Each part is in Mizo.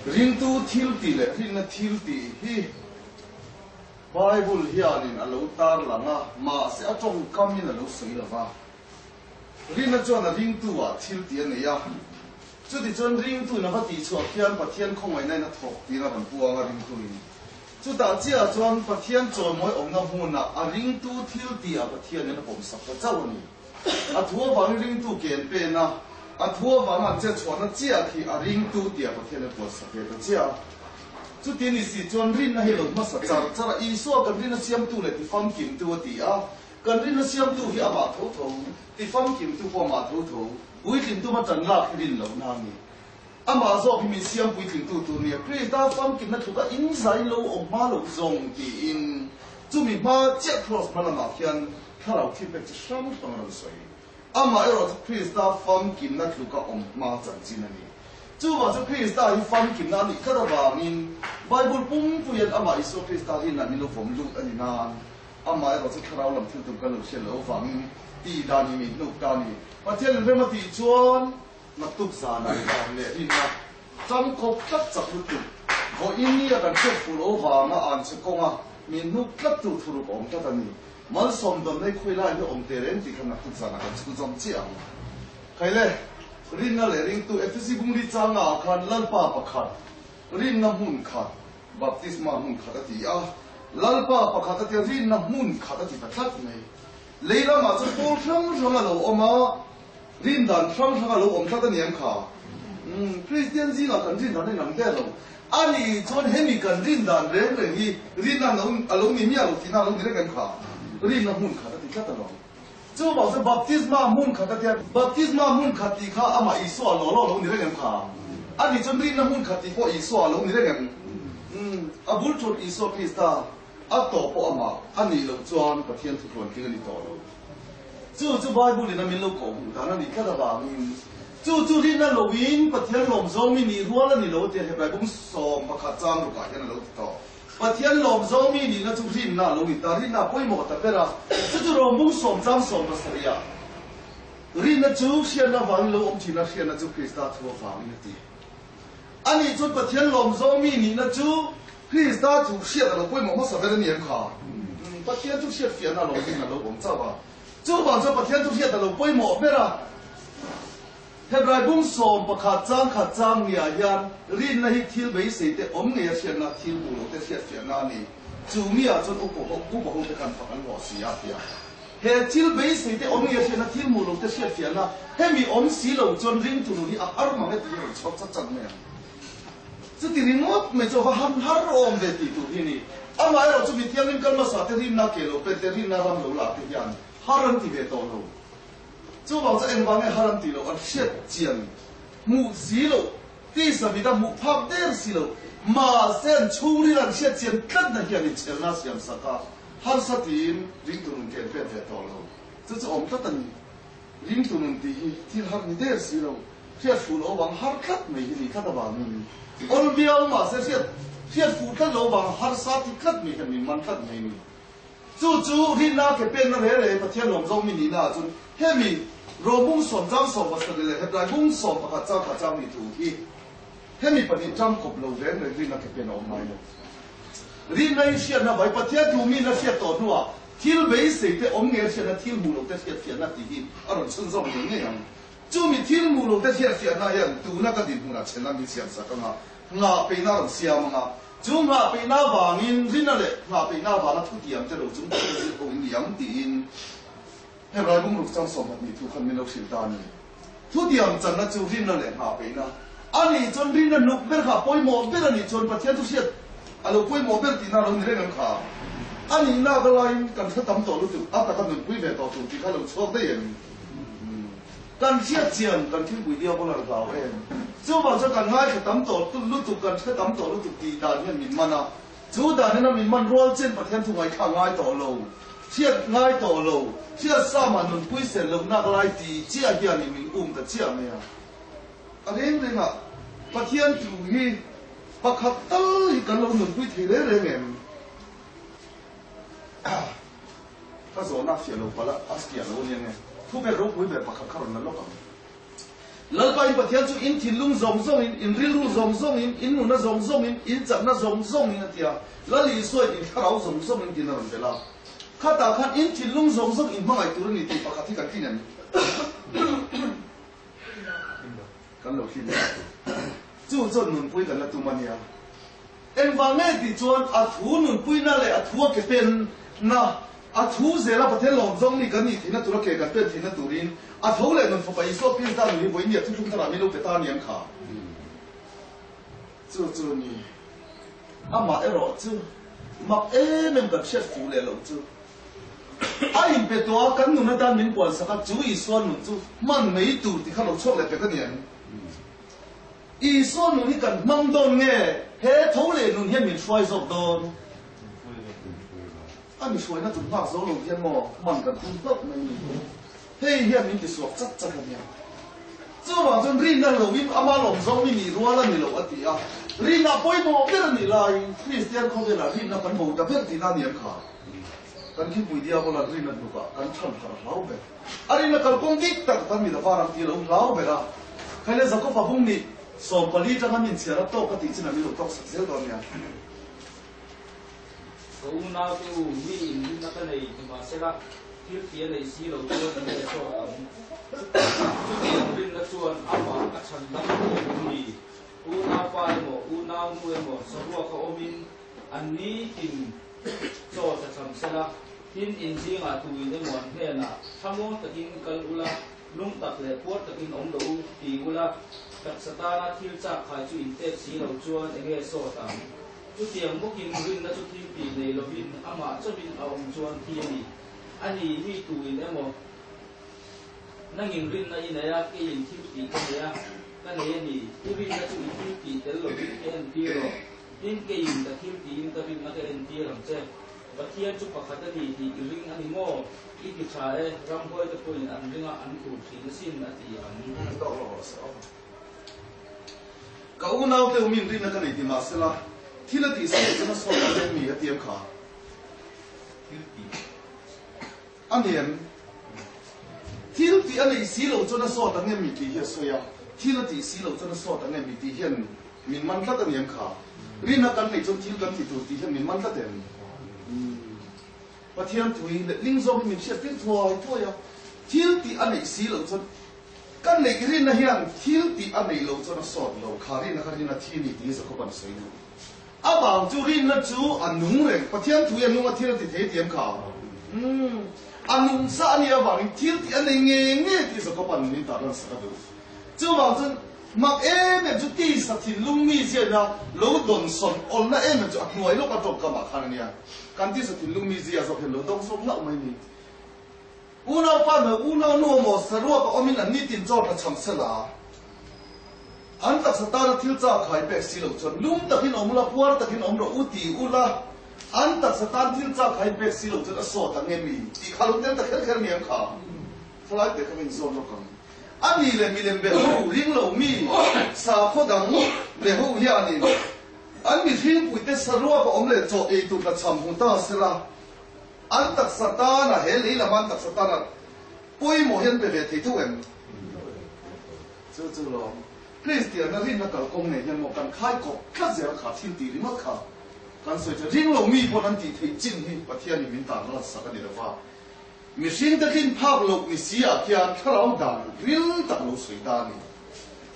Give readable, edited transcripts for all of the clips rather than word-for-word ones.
Ringtu thiltih leh rinna thiltih hi Bible hianin a lo tarlang a, mahse a tawngkamin a lo sawi lo va. Rinna chuan a ringtu-ah thiltih a nei a, chutichuan ringtuin a va tihchhuah khian Pathian khawngaihnain a thawk tiin a rawn puang a ringtuin. Chutah chiah chuan Pathian chawimawi awmna hmunah a ringtu thiltihah Pathianin a pawmsak ta chauh a ni. A thu avangin ringtu ke an pen a, a thu avanga an chet chhuahna chiah khi a ringtu tihah Pathian a puansak ve ta chiah a. Chuti ni si chuan rinna hi a lo hmasa char char a, Isua kan rinna siamtu leh tifamkimtu a ti a, kan rinna siamtu hi amah tho tho, tifamkimtu pawh amah tho tho, puitling tuma tan lak hi rin lohna a ni. Amah zawk hi min siam puitlingtu tur nia, Krista famkimna tluka inzai lo awm hma loh zawng tiin chumi hma chiah Kraws hma lamah khian thlarau thil pek chi hrang hrang a rawn sawi. Amah erawh chu Krista famkimna tluka awm hma chanchin a ni. Chuvang chu Krista hi famkimna a nih tlat avangin Bible pumpuiin amah Isua Krista rinah min lo vawm lut a ni nan amah erawh chu thlarau lam thil tum kan lo hriat loh avangin tih dan hi min hnuk ta a ni. Pathian inrem a tih chuan Naktuk zanah i vang leh rinna tangkawp tlat chak lutuk. Vawiin ni a kan hriat fuh loh vanga an che kawnga min hnuk tlat tu thuruk a awm tlat a ni. Malsawm dawn nei khawi lai hi awm teh reng tih kha naktuk zanah kan chhunzawm chiah ang. Khaile, rinna leh ringtu Efesi bungli changa ah khan Lalpa pakhat, rinna hmun khat, baptisma hmun khat a ti a. Lalpa pakhat a tia rinna hmun khat a ti ta tlat mai. Lei lamah chuan pawl hrang hrang a lo awm a. Rin dan hrang hrang a lo awm tlat a ni ang kha. Umm, Kristian zingah kan rin dan a inang der lo. A nih chuan hemi kan rin dan reng reng hi rinna a lo ni miah lo tihna a lo ni reng em kha? Rinna hmun khat a ti tlat alawm. Chuvang chuan baptisma hmun khat a tia, baptisma hmun khat tih kha amah Isua law law a lo ni reng em kha? A nih chuan rinna hmun khat tih pawh Isua a lo ni reng em? Umm, a bul thut Isua Krista a tawh pawh amah a nih loh chuan Pathian thuthlawn tling a ni tawh lo. Chu chu Bible in a min lo kawh hmuh dan a nih tlat avangin chu chu rinna loin Pathian lawm zawng mi nih rual a ni lo tia Hebrai bung 11 chang rukah hian a lo ti tawh. Pathian lawm zawng mi nihna chu rinna a lo ni ta, rinna a pawimawh ta ber a, chu chu Rom bung 10 chang 70 ah rinna chu hriatna avangin lo awm thin a, hriatna chu Krista thu avangin a ti. A nih chuan Pathian lawm zawng mi nihna chu Krista chu hriat a lo pawimawh hmasa ber a ni em kha? Pathian chu hriat fiahna a lo rin a lo awm chauh a. Chuvang chuan Pathian chu hriat a lo pawimawh ber a. Hebrai bung 11 chang khat chang niah hian rinna hi thil beisei te awm ngei a hriatna, thil hmuh loh te hriat fiahna a ni. Chu miah chuan upa ho upa ho te khan fak an hlawh si a tia. He thil beisei te awm ngei a hriatna, thil hmuh loh te hriat fiahna, hemi awm si lo chuan ringtu nun hi a har mang e tih hi a rawn chhuak chat chat mai ang. Chuti ringawt mai chu a va han har awm ve tih tur hi a ni. Amaherawh chu mi thianghlim kal hmasa te rinna ke lo pen te, rinna ram lo lah te hian har an ti ve tawh lo. Chuvang chu engvang nge har an tih loh an hriat chian hmuh si loh, tisa mit a hmuh phak der si lo, mahse an chhungril an hriat chian tlatna hian inchhelna a siam sak a, harsa tiin ringtu nun ke an pek ve tawh lo. Chu chu awm tlat a ni. Ringtu nun tih hi thil har ni der si lo, hriat fuh loh avang har tlat mai hi ni tlat avangin awl viau mahse hriat hriat fuh tlat loh avang harsa ti tlat mai hian min man tlat mai a ni. Chu chu rinna ke penna re re Pathian lawm zawng mi nihna ah chuan hemi Rom bung 10 chang 17 leh Hebrai bung 11 chang khat chang ni thu hi hemi pahnih tang kawp lo reng reng rinna ke pen a awm ngai lo. Rinna hi hriatna vai Pathian thu mina hriat tawh hnuah thil beisei te awm ngei a hriatna thil hmuh loh te hriat fiahna tih hi a rawn chhunzawm ngei ngei ang. Chumi thil hmuh loh te hriat fiahna hian tuna ka dinhmunah chhenna min siamsak anga nghah peihna a rawn siam anga Chu nghah peihna avangin rinna leh nghah peihna avanga thutiam te lo chung tawh te zir ho in ni ang tiin Hebrai bungruk chang 12 thu khan min lo hrilh ta a ni. Thutiam channa chu rinna leh nghah peihna a nih chuan rinna hnuk ber kha a pawimawh ber a nih chuan Pathian thu hriat a lo pawimawh ber tihna a lo ni reng ang kha. A nihna ka laiin kan hre tam tawh lutuk a taka nunpui ve tawh tur tih kha lo chhuak daih em? Kan hriat chian kan thilpui diabol an hlau em? Chuvang chuan kan ngaithla tam tawh lutuk, kan hre tam tawh lutuk tih dan hian min man a. Chu dan hian a min man rual chen Pathian thu ngaithla ngai tawh lo, hriat ngai tawh lo, hriat sa mah nunpui sel loh nak lai ti chiah hian in min um ta chiah mai a. A reng reng ah Pathian thu hi pakhat tal hi kan lo nunpui thei reng reng em? Ka zawhna a fiah lo palh a, a fiah lo ania nge? Thu ber ropui ber pakhat kha rawn la lawk ang. Lalpa in Pathian chu in thinlung zawng zawngin, in rilru zawng zawngin, in nuna zawng zawngin, in chakna zawng zawngin a ti a. Lal Isua in thlarau zawng zawngin tiin a rawn belh a. Khatah khan in thinlung zawng zawng in hmangaih tur a ni tih pakhat hi kan tlin em? Kan lo tlin em? Chu chuan nunpui kan la tum a nia. Engvang nge tih chuan a thu nunpuina leh a thu a ke penna, a thu zela Pathian lawm zawng mi kan nih theihna tura ke kan pen theihna turin a tho leh nun Fapa Isua Krista nun hi vawiin a thuthlung tharah min lo pe ta aniang kha. Chu chu ni. Amah erawh chu mak em em kan hriat fuh leh loh chu a inpe tawh a, kan nun atan min puan sak a, chu Isua nun chu hman mai tur ti kha lo chhuak leh pek aniang. Isua nun hi kan hmang dawn nge he tho leh nun hian min hruai zawk dawn? A mi hruaina tur nghak zo lo hian maw hman kan tum hlauh mai ni. Hei hian min tisuak chat chat a nia. Chuvang chuan rinna loin ama lawm zawng mi nih rual a ni lo a ti a. Rinna pawimawh ber a nih laiin Kristian khawvelah rinna kan bo ta ber tihna a ni ang kha. Kan khingpui diabola rinna hnukah kan chhan harh a hlau ber. A rinna kalkawng dik tak tan mi lova ram ti a lo hlau ber a. Khaile Jakob-a bung nih 14 tanga min chhiar a tawk a tih chin ah min lo tawk sak zel dawn nia. Ka unau te u, mi in rinna ka nei ti mah sela, thil ti a nei si lo chuan an nge sawt ang. Chutiang rinna chuan amah a chhan dam thei ang ni. Unau pa emaw, unau nu emaw saruak a awmin an ni tin chaw tlachham sela, Tin, in zingah tuin emaw an hnenah, Thlamuang takin kal ula, lung tak leh puar takin awm lo u, ti ula, taksa tana thil chak khai chu in pek si lo chuan eng nge sawt ang? Chutiang bawkin rinna chu thil tih nei lovin amah chauhin a awm chuan thi a ni. A ni, mi tuin emaw nangin rinna i nei a, keiin thil tih ka nei a, ka nei a ni. I rinna chu i thil tih tel lovin ka entir rawh. Tin, keiin ka thil tiin ka rinna ka entir ang che. Pathian chu pakhat a ni tih i ring a ni maw? I ti tha e, ramhuai te pawhin an ringa an tur thin asin, a ti ang. Tawk lo rawh se aw. Ka unau te umin rinna ka nei ti mah sela, thil a tih si chuan a sawi ang em mi a ti em kha? Thil tih. A ni em? Thil tih a neih si loh chuan a sawt ang em mi tih hi a sawi a, thil a tih si loh chuan a sawt ang em mi tih hian min man tlat a ni em kha? Rinna kan neih chuan thil kan ti tur tih hian min man tlat em? Pathian thui letling zawk hi min hriat tir thuai thuai a, thil tih a neih si loh chuan kan neih rinna hian thil tih a neih loh chuan a sawt lo, kha rinna kha rinna thi a ni tih hi Jakob-a'n a sawi duh. A vang chu rinna chu a nung reng. Pathian thu hi a nung a, thil a ti thei ti em kha? Umm. A nung sa a nih avangin thil tih a nei nge nge tih Jakob-a'n min tarlan sak a duh. Chuvang chuan mak em em chu tisa thinlung mi ziaina lo dawnsawn awlna em em chu a hnuai lawk a tawngkamah khan a nia. Kan tisa thinlung mi zia zawk hian lo dawngsawm hlauh mai ni. Unaupa hmel unau nu emaw saruak a awmin an nitin chaw tla chham sela, an taksa tana thil chak khai pek si lo chuan lum takin awm ula, puar takin awm rawh u ti ula, an taksa tan thil chak khai pek si lo chuan a sawt ang em i tih kha lo tel ta kher kher niang kha. Thalai te kha ka inzawn rawk ang. A ni leh milem be ho ring lo mi sakhaw dang be ho hianin an mihringpuite saruak a awm leh chaw ei tur tla chham hmu ta sela, An taksa tana, he lei lam an taksa tana pawimawh hi an pe ve thei tho em? Chu chu lawm. Kristianna rinna kalkawng nei hian maw kan khai kawp tlat zel kha thil tih ringawt kha kan sawi chu ring lo mi pawn an tih theih chin hi Pathianin min tan ral sak a ni lova. Mihringte tlin phak loh ni si ah khian thlarau dan ril tak lo sawi ta a ni.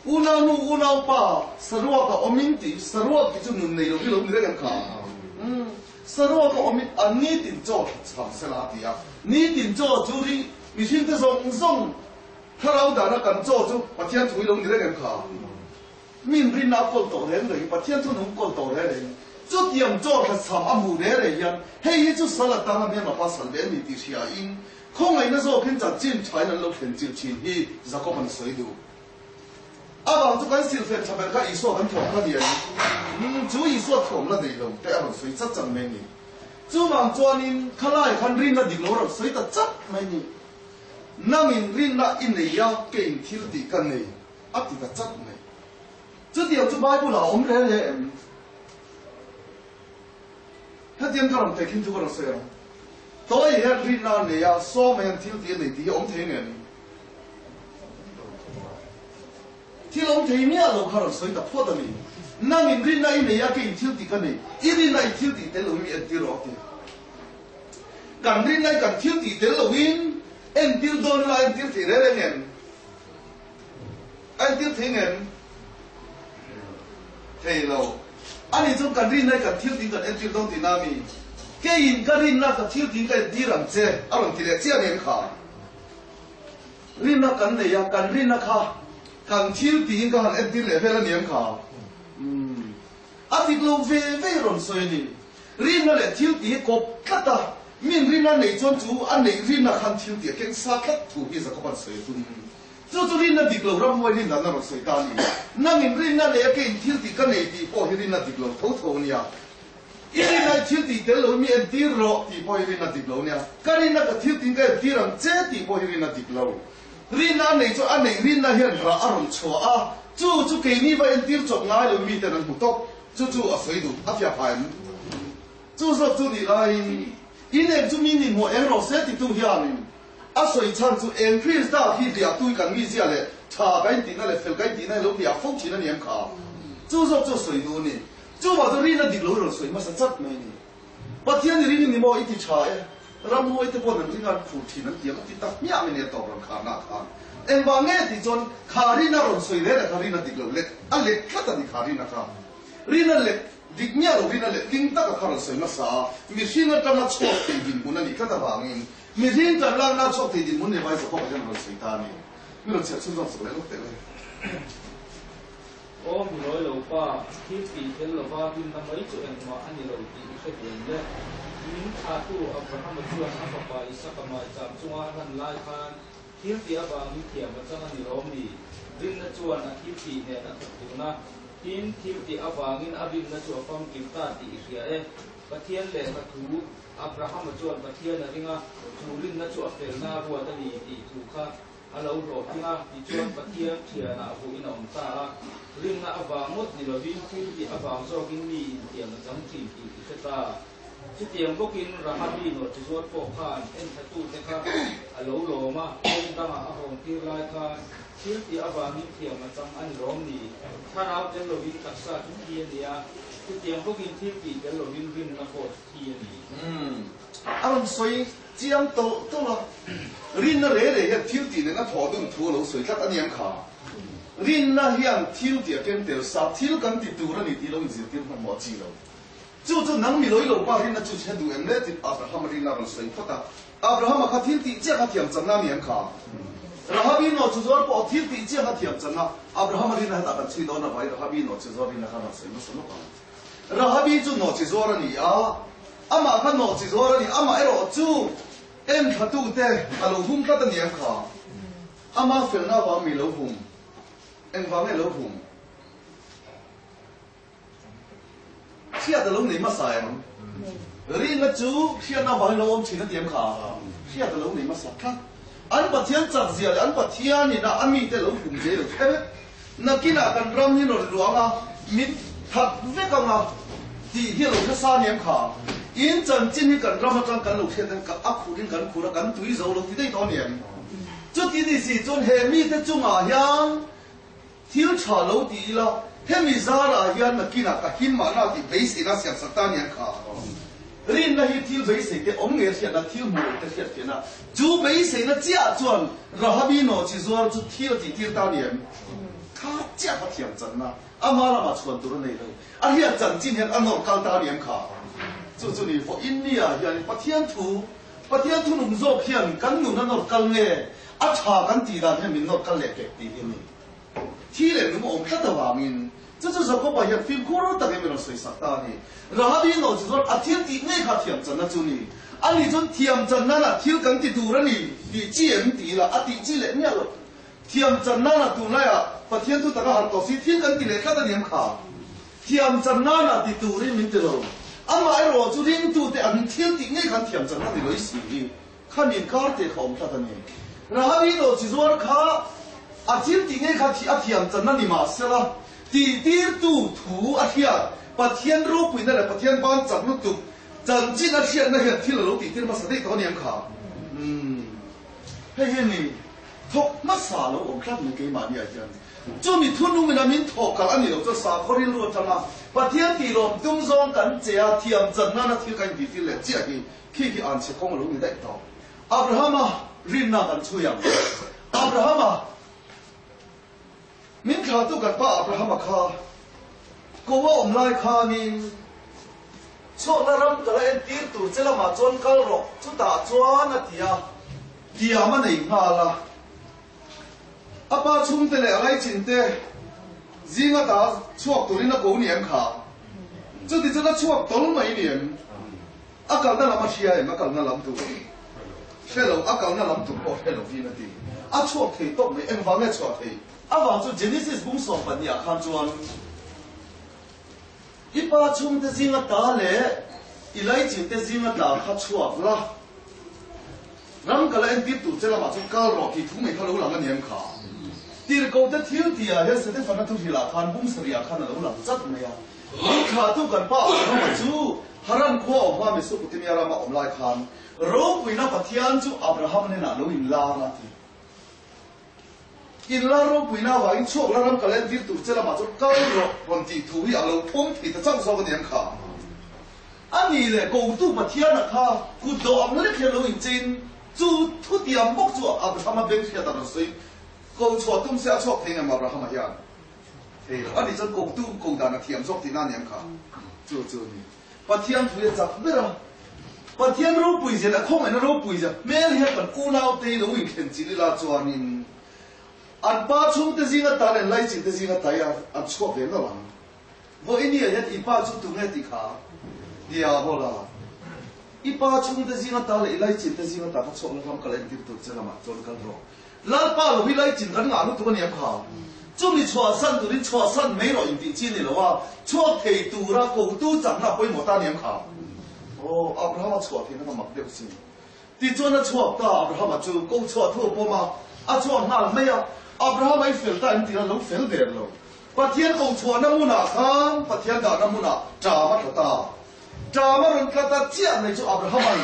Unau nu, unau pa, saruak a awm in tih, saruak tih chu nun nei lo hi lo ni reng em kha? Umm. Saruak a awmin a nitin chaw that chhang sela a ti a. Nitin chaw chu ri mihringte zawng zawng thlarau dana kan chaw chu Pathian thu hi lo ni reng em kha? Min rinna a kawl tawh reng reng, Pathian thu nung kawl tawh reng reng. Chutiang chaw that chham a hmuh reng reng hian hei hi chu sal atanga hmelma pa sal ve a ni tih hriain khawngaihna zawkin chanchin thain an lo thlen chilh thin hi Jakob-a'n a sawi duh. A vang chu kan silhfen tha ber kha Isua kan thuam kha ni ang. Chu Isua thuam la nei lo te a rawn sawi chat chat mai ni. Chuvang chuanin khalai khan rinna dik lo a rawn sawi ta chat mai ni. Nangin rinna i nei a, keiin thil tih ka nei a ti ta chat mai. Chutiang chu Bible ah a awm reng reng em? Hetiang ka rawn tehkhin chu ka rawn sawi ang. Tawi hian rinna a nei a, sawma hian thil tih a nei tih hi a awm thei ngem? Thil awm thei miah lo kha rawn sawi ta phawt a ni. Nangin rinna i nei a, keiin thil tih ka nei. I rinna i thil tih tel loin mi entir rawh a ti. Kan rinna i kan thil tih tel loin entir dawn ila entir thei reng reng em? A entir thei ngem? Thei lo. Ani chuan kan rinna i kan thil tih kan entir dawn tihna a mi? Keiin ka rinna ka thil tih ka entir ang che a rawn ti leh chiah ngem kha? Rinna kan nei a, kan rinna kha kan thil tiin ka han entir leh vel a ni ang kha. Umm. A dik lo ve ve rawn sawi a ni. Rinna leh thil tih hi kawp tlat a, min rinna neih chuan chu a neih rinna khan thil tih a keng sa tlat thu hi Jakob-a'n sawi a tum. Chu chu rinna dik lo ramhuai rin dan a rawn sawi ta a ni. Nangin rinna nei a keiin thil tih ka nei tih pawh hi rinna dik lo tho tho a nia. I rinna i thil tih tel lo mi entir rawh tih pawh hi rinna dik lo nia. Ka rinna ka thil tih ka entir ang che tih pawh hi rinna dik lo. Rinna a nei chu a neih rinna hian rah a rawn chhuah a, chu chu keini va entir chawp ngai lo miten an hmu tawp. Chu chu a sawi duh, a fiah phah em? Chu zawk chu nih laiin, in eng chu mi nih hmuh eng rawh se titu hianin a sawi chhan chu eng Krista hi hliah tui kan mizia leh tha ka intihna leh fel ka intihna hi lo hliah fo thin a ni em kha? Chu zawk chu a sawi duh a ni. Chuvah chu rinna dik lo i rawn sawi hmasa chat mai a ni. Pathian i ring i ni maw i ti tha e, ramhuai te paw'n an ring a an khur thin an ti ang a ti tak hmiah mai nia tawp rawn kharna ah khan. Engvang nge tih chuan kha rinna rawn sawi rel a kha rinna dik lo let a let tlat a ni kha rinna kha. Rinna let dik miah lo rinna let tling tak a kha rawn sawi hmasa a, mihring atanga chhuak thei dinhmun a nih tlat avangin mihring tan lakna chhuak thei dinhmun nei vai Jakob-a hian a rawn sawi ta a ni. Mi rawn chhiar chhunzawm sak leh lawk teh le. Aw mi lawi lo pa, thil tih tel lova rinna mai chu engmah a ni lo tih i hre duh em le? Min thlahtu Abrahama chuan a fapa Isaka maicham chunga a hlan lai khan thil tih avangin thiam a chang a ni lawm ni? Rinna chuan a thil tih nen a thawk dun a, tin, thil tih avangin a rinna chu a famkim ta tih i hria e. Pathian lehkha thu, Abrahama chuan Pathian a ring a, chu rinna chu a felna a ruat a ni tih thu kha A lo hlawhtling a, tichuan Pathian thianah vuiin a awm ta a. Rinna avang ngawt ni lovin thil tih avang zawkin mi intiam a chang thin tih i hre ta. Chutiang bawkin Rahabi nawhchizual pawh khan enthatute kha a lo lawm a, kawng dangah a hawntir lai khan thil tih avangin thiam a chang a ni lawm ni? Thlarau tel lovin taksa chu thi a ni a, chutiang bawkin thil tih tel lovin rinna pawh chu thi a ni. A rawn sawi Chiang tawlh tawlh a, rinna re re hian thil tih nena thawh dun thu a lo sawi tlat a ni ang kha. Rinna hian thil tih a ken tel sa, thil kan ti tur a ni tih lo inzirtir hmanhmawh a chi lo. Chu chu nang mi loi lo pa rinna chu chhe duh em le tih Abraham-a rinna a rawn sawi phawt a. Abraham-a kha thil tih chiah kha thiam channa a ni ang kha. Rahabi nawh chu zuar pawh thil tih chiah kha thiam channa. Abraham-a rinna hetah kan chhui dawn avai Rahabi nawh chu zuar rinna kha a rawn sawi hmasa lawk ang. Rahabi chu nawhchi zuar a ni a, amah kha nawhchi zuar a ni, amah erawh chu enthlatute a lo hum tlat a ni ang kha. Ama felna avang mi lo hum, engvang nge lo hum? Hriat a lo nei hmasa em? Rinna chu hriatna avangin lo awm thin a ti em kha? Hriat a lo nei hmasa tlat. An Pathian chakzia leh an Pathianin a a mite lo hum zia i lo hre vek. Nakinah kan ram hi rawn luang a, min that vek ang a tih hi a lo hre sa aniang kha. In chanchin hi kan ram atang kan lo hriat hian a khurin kan khur a, kan tui zo lo ti daih tawh aniang. Chuti ni si chuan he mite chungah hian thil tha lo ti ila, hemi zarah hian nakinah ka him mahna tih beiseina siamsak ta aniang kha. Rinna hi thil beisei te awm ngei hriatna, thil hmuh loh te hriat fiahna. Chu beiseina chiah chuan Rahabi nawhchi zuar chu thil a tihtir ta ni em? Kha chiah kha thiam channa, ama ramah chhuan tur a nei lo. A hriat chanchin hian a nawr kal ta ni em kha? Chu chu ni vawiin ni ah hian Pathian thu, Pathian thunung zawk hian kan nun a nawr kal nge, a tha kan tih dan hian min nawr kal leh pek tih hi a ni. Thi leh nung a awm tlat avangin chu chu Jakoba hian fimkhur takin min rawn sawisak ta a ni. Rahabi nawh chu chuan a thil tih ngei kha thiam channa chu ni. Ani chuan thiam chan nana thil kan ti tur a ni tih chi em ti ila a tih chi leh miah lo. Thiam chan nana tunlaiah Pathian thu taka harh tawh si thil kan ti leh tlat a ni em kha? Thiam chan nana ti turin min ti lo. Amaherawh chu ringtute an thil tih ngei khan thiam channa ni loi si hi. Kha min kar teh kha awm tlat a ni. Rahabi nawh chi zuar kha a thil tih ngei kha a thiam channa ni mah sela, tihtirtu thu a hriat, Pathian ropuina leh Pathian ban chak lutuk chanchin a hriatna hian thil a lo tihtir hmasa daih tawh a ni ang kha. Umm, hei hi a ni, thawk hmasa lo awm tlat mai keimahni ah hian. Chumi thunungin a min thawh kalh a ni lo chuan sakhaw rilru atanga Pathian tih lawm tum zawng kan che a, thiam chan nana thil kan intihtir leh chiah hi khi khi an chhe kawng a lo ni daih tawh. Abrahama rinna kan chhui ang. Abrahama min thlahtu kan pa Abrahama kha ko a awm lai khanin chhuakna ram kala entir tur che lamah chuan kal rawh, chutah chuan a ti a, tiam a nei nghal a. A pa chhungte leh a laichin te zinga ta chhuak turin a ko ni em kha? Chuti chuan a chhuak tawl mai ni em? A kalna lam a hria em? A kalna lam tur hre lo, a kalna lam tur pawh hre lovin a ti. A chhuak thei tawp mai, engvang nge chhuah thei? Avang chu Genesis bung 12 ah khan chuan I pa chhungte zinga ta leh i laichin te zinga tla kha chhuak la, ram kala entir tur che lamah chuan kal rawh tih thu mai kha lo lang a ni em kha? Tirhkohte thil tih ah hian Setefana thu hrilh ah khan bung sarih ah khan a lo lang chat mai a. Min thlahtu kan pa Abrahama chu Haran khua awm hma Mesopotamia rama awm lai khan ropuina Pathian chu Abraham hnenah lo inlar a ti. In la ropuina avangin chhuak la ram kal entir tur che lamah chuan kal rawh rawn tih thu hi a lo phawm thei ta chauh zawk a ni ang kha. A ni leh kotu Pathiana kha kut dawh ang lek hian lo inchein chu thutiam bawk chu Abrahama beng hriat a rawn sawi. Ko chhuah tum se a chhuak thei ngem Abrahama hian? Thei lo. A ni chuan kotu ko dan a thiam zawk tihna a ni ang kha. Chu chu a ni. Pathian thu hi a chak ber a, Pathian ropui zia leh khawngaihna ropui zia hmel hian kan unaute hi lo inthlen chilh ila chuanin an pa chhungte zinga ta leh an laichin te zinga ta hi an chhuak ve lo ang. Vawiin hian i pa chu tunge tih kha diabola i pa chhungte zinga ta leh i laichin te zinga ta kha chhuak la ram kal entir tur che lamah chuan kal rawh. Lalpa lo hi laichin kan ngah lutuk a ni ang kha. Chumi chhuahsan turin chhuahsan mai rawh intih chi a ni lo a, chhuak thei tura kotu chakna a pawimawh ta a ni ang kha. Aw, Abrahama chhuah theihna kha mak deuh sin. Tichuan a chhuak ta, Abrahama chu ko chhuah thu a pawm a, a chhuak nghal mai a. Abrahama i fel ta em tih a lo fel der lo. Pathian ko chhuahna hmunah khan Pathian dahna hmunah ṭam a tla ta. Ṭam a rawn tla ta chiah mai chu Abrahama'n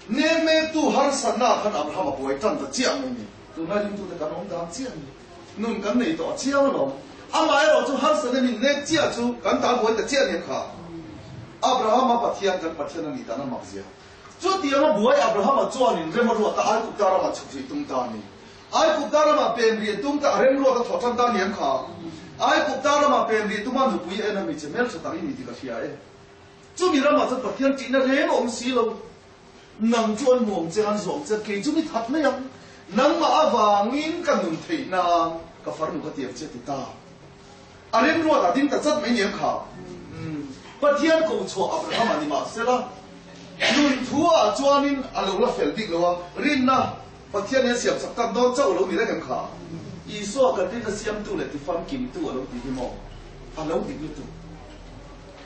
nem mektu harsatna ah khan Abrahama buai ṭan ta chiah mai ni. Tunlai ringtute kan awm dan chiah ni. Nun kan nei tawh a chiang alawm. Amaherawh chu harsatna min nek chiah chu kan ta buai ta chiah nia kha. Abrahama Pathian kan Pathian a nih dan a mak zia. Chutianga buai Abrahama chuanin rem a ruat a Aigupta ramah chhuk rih tum ta a ni. Aigupta ramah pen rih tum ta a rem ruat a thawh ṭan ta niang kha. Aigupta ramah pen rih tuma nupui a en a hmeichhe hmelṭha tak i ni tih ka hria e. Chumi ramah chuan Pathian ṭihna reng a awm si lo. Nang chu an hmuam che, an zuam che, kei chu mi that mai ang. Nangmah avangin ka nun theih nan ka farnu ka tiang che ti ta. A remruat a ding ta chat mai niang kha. Pathian ko chhuah Abraham a ni mahsela, nun thu ah chuanin a lo la fel bik lo a, rinna Pathian hian siam chak tak dawn chauh a lo ni reng em kha? Isua kan rinna siamtu leh tifamkimtu a lo ti hi maw? A lo dik lutuk.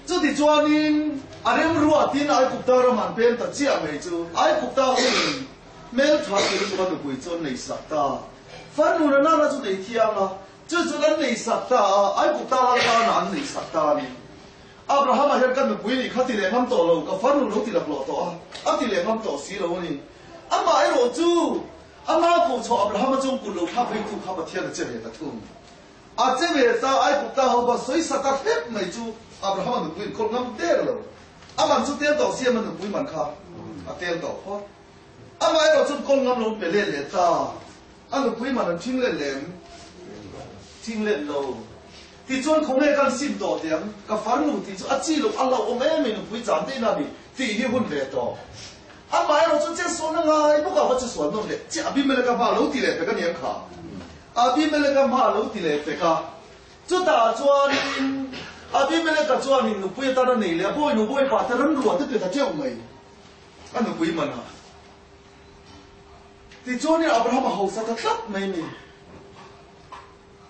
Chuti chuanin a remruatin Aigupta ram an pem ta chiah mai chu Aigupta hunin hmeltha ti lutuk a nupui chu an nei sak ta. Farnu na nana chu nei thiang a, chu chu an nei sak ta a, Aigupta lal tana an nei sak ta a ni. Abrahama hian ka nupui nih kha ti leh ngam tawh lo, ka farnu lo ti laklawh tawh a, a ti leh ngam tawh si lo a ni. Amah erawh chu ama kohchhuah Abrahama chung kut lo thlak veitu kha Pathian a che ve ta thung. A che ve ta, Aigupta ho kha sawi sa ta hrep mai chu Abrahama nupui in khawl ngam der lo. A man chu tel tawh si a, ma nupui man kha a tel tawh phawt. Amah erawh chuan kawl ngam lo pe let leh ta. A nupui man an thing let lem? Thing let lo. Tichuan khawnge kan sim tawh teh ang, ka farnu tih chu a chi loh a hlauhawm em mai nupui chan te ina ni tih hi hun ve tawh. Amah erawh chu chetsualna ngai bawk a va chetsual nawn leh chiah Abimeleka hma lo ti leh pek a ni ang kha. Abimeleka hma lo ti leh pek a. Chutah chuanin Abimeleka chuanin nupui atana nei leh a bawi nu bawi pa te ranruah te pe ta teuh mai. A nupui man a. Tichuanin Abraham a hausa ta tlat mai ni.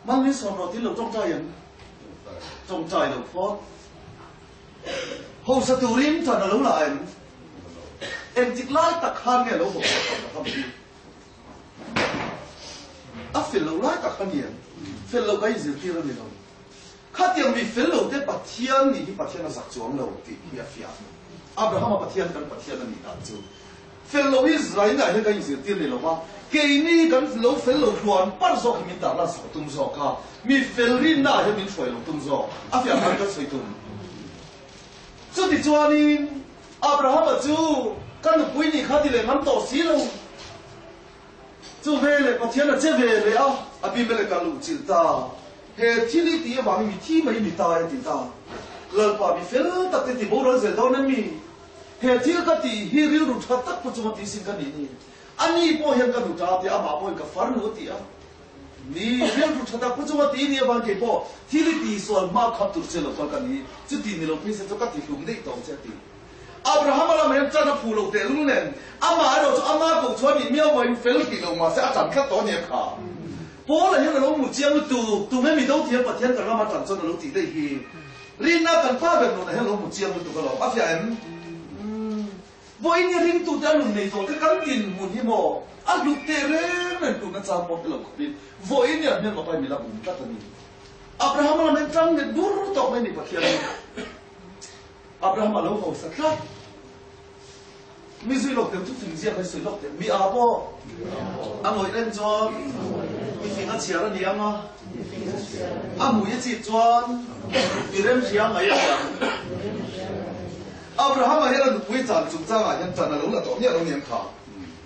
Mal min sawm rawh tin lo tawngtai ang. Tawngtai lo phawt. Hausa turin tan a lo la em? Engtik lai tak khan nge lo hausa Abraham hi? A fel lo lai tak a ni em? Fel lo ka inzirtir a ni lo. Khatiang mi fel lo te Pathian nih hi Pathian a zak chuang lo tih hi a fiah. Abrahama Pathian kan Pathian a nih dan chu. Fel lo hi zaina hian kan inzirtir ni lo va, keini kan lo fel lo hluan par zawk hi min tarlan sak a tum zawk a, mi fel rinna ah hian min hruai lo tum zawk a fiah khan kan sawi tum. Chutichuanin Abrahama chu ka nupui nih kha ti leh ngam tawh si lo. Chu veleh Pathian a che ve leh a, Abimelek a luhchilh ta. He thil i tih avangin mi thi mai mi tai a ti ta. Lalpa mi fel tak te ti boral zel dawn em mi? He thil ka tih hi rilru tha tak pu chunga tih sin ka nih ni. A ni pawh hian ka nu ta tia amah pawhin ka far nu a ti a. Ni, rilru tha tak pu chunga tih ni avang kei pawh thil i tihsual hma khap tur che lo kal ka ni. Chuti ni lo phei se chu ka ti hlum daih tawng che a ti. Abrahama lam hian chan a phu lo tehlul nen amah erawh chu ama koh chuan nih miau maiin fel hlih lo mahse a chan tlat tawh a nia kha. Paula hian a lo hmu chiang lutuk, tunge mi do thiam Pathian kan rama chan chuan a lo tih daih hi. Rinna kan pa ber nunah hian lo hmu chiang lutuk alawm, a fiah em? Vawiin hi ringtute a nun nei tawh te kan dinhmun hi maw a hlut teh reng reng tuna chang pawh hre lo khawpin vawiin hi an hmelma pai mila bum tlat a ni. Abrahama lam hian tang nghet bur tawk mai ni Pathian hi. Abrahama lo hausa tlat. Mi zui lawk teh chu fing ziak mai sawi lawk teh. Mi a pawh a ngawih reng chuan mi fing a chhiar a ni ang a, a hmui a chip chuan mi remhria mai a ni ang. Abrahama hian a nupui chan chungchangah hian chan a lo la tawh miah lo ni ang kha.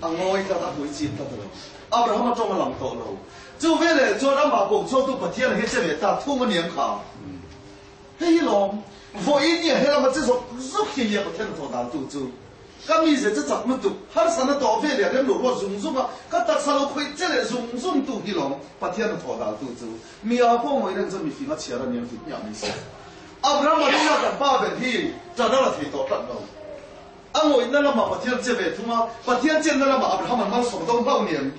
A ngawi tlat, a hmui chip tlat a lo. Abrahama tawng a lang tawh lo. Chu veleh chuan amah ko chhuaktu Pathian hi che ve ta thung a ni ang kha. Hei hi lawm, vawiin nia he lama che zawk zawk hi nia Pathian hnathawh dan tu chu. Ka mize che chak lutuk, harsana tawh ve leh rem lo ruat zung zung a, ka taksa lo khawih che leh zung zung tu hi lawm Pathian hnathawh dan tu chu. Mi a pawh ngawih reng chuan mifing a chhiar a niang tih hmiah mai se. Abraham a rinna kan pa ber hi ṭan a la thei tawh tlat lo. A ngawihna lamah Pathian che ve thung a, Pathian chenna lamah Abraham an malsawm do hlauh niang.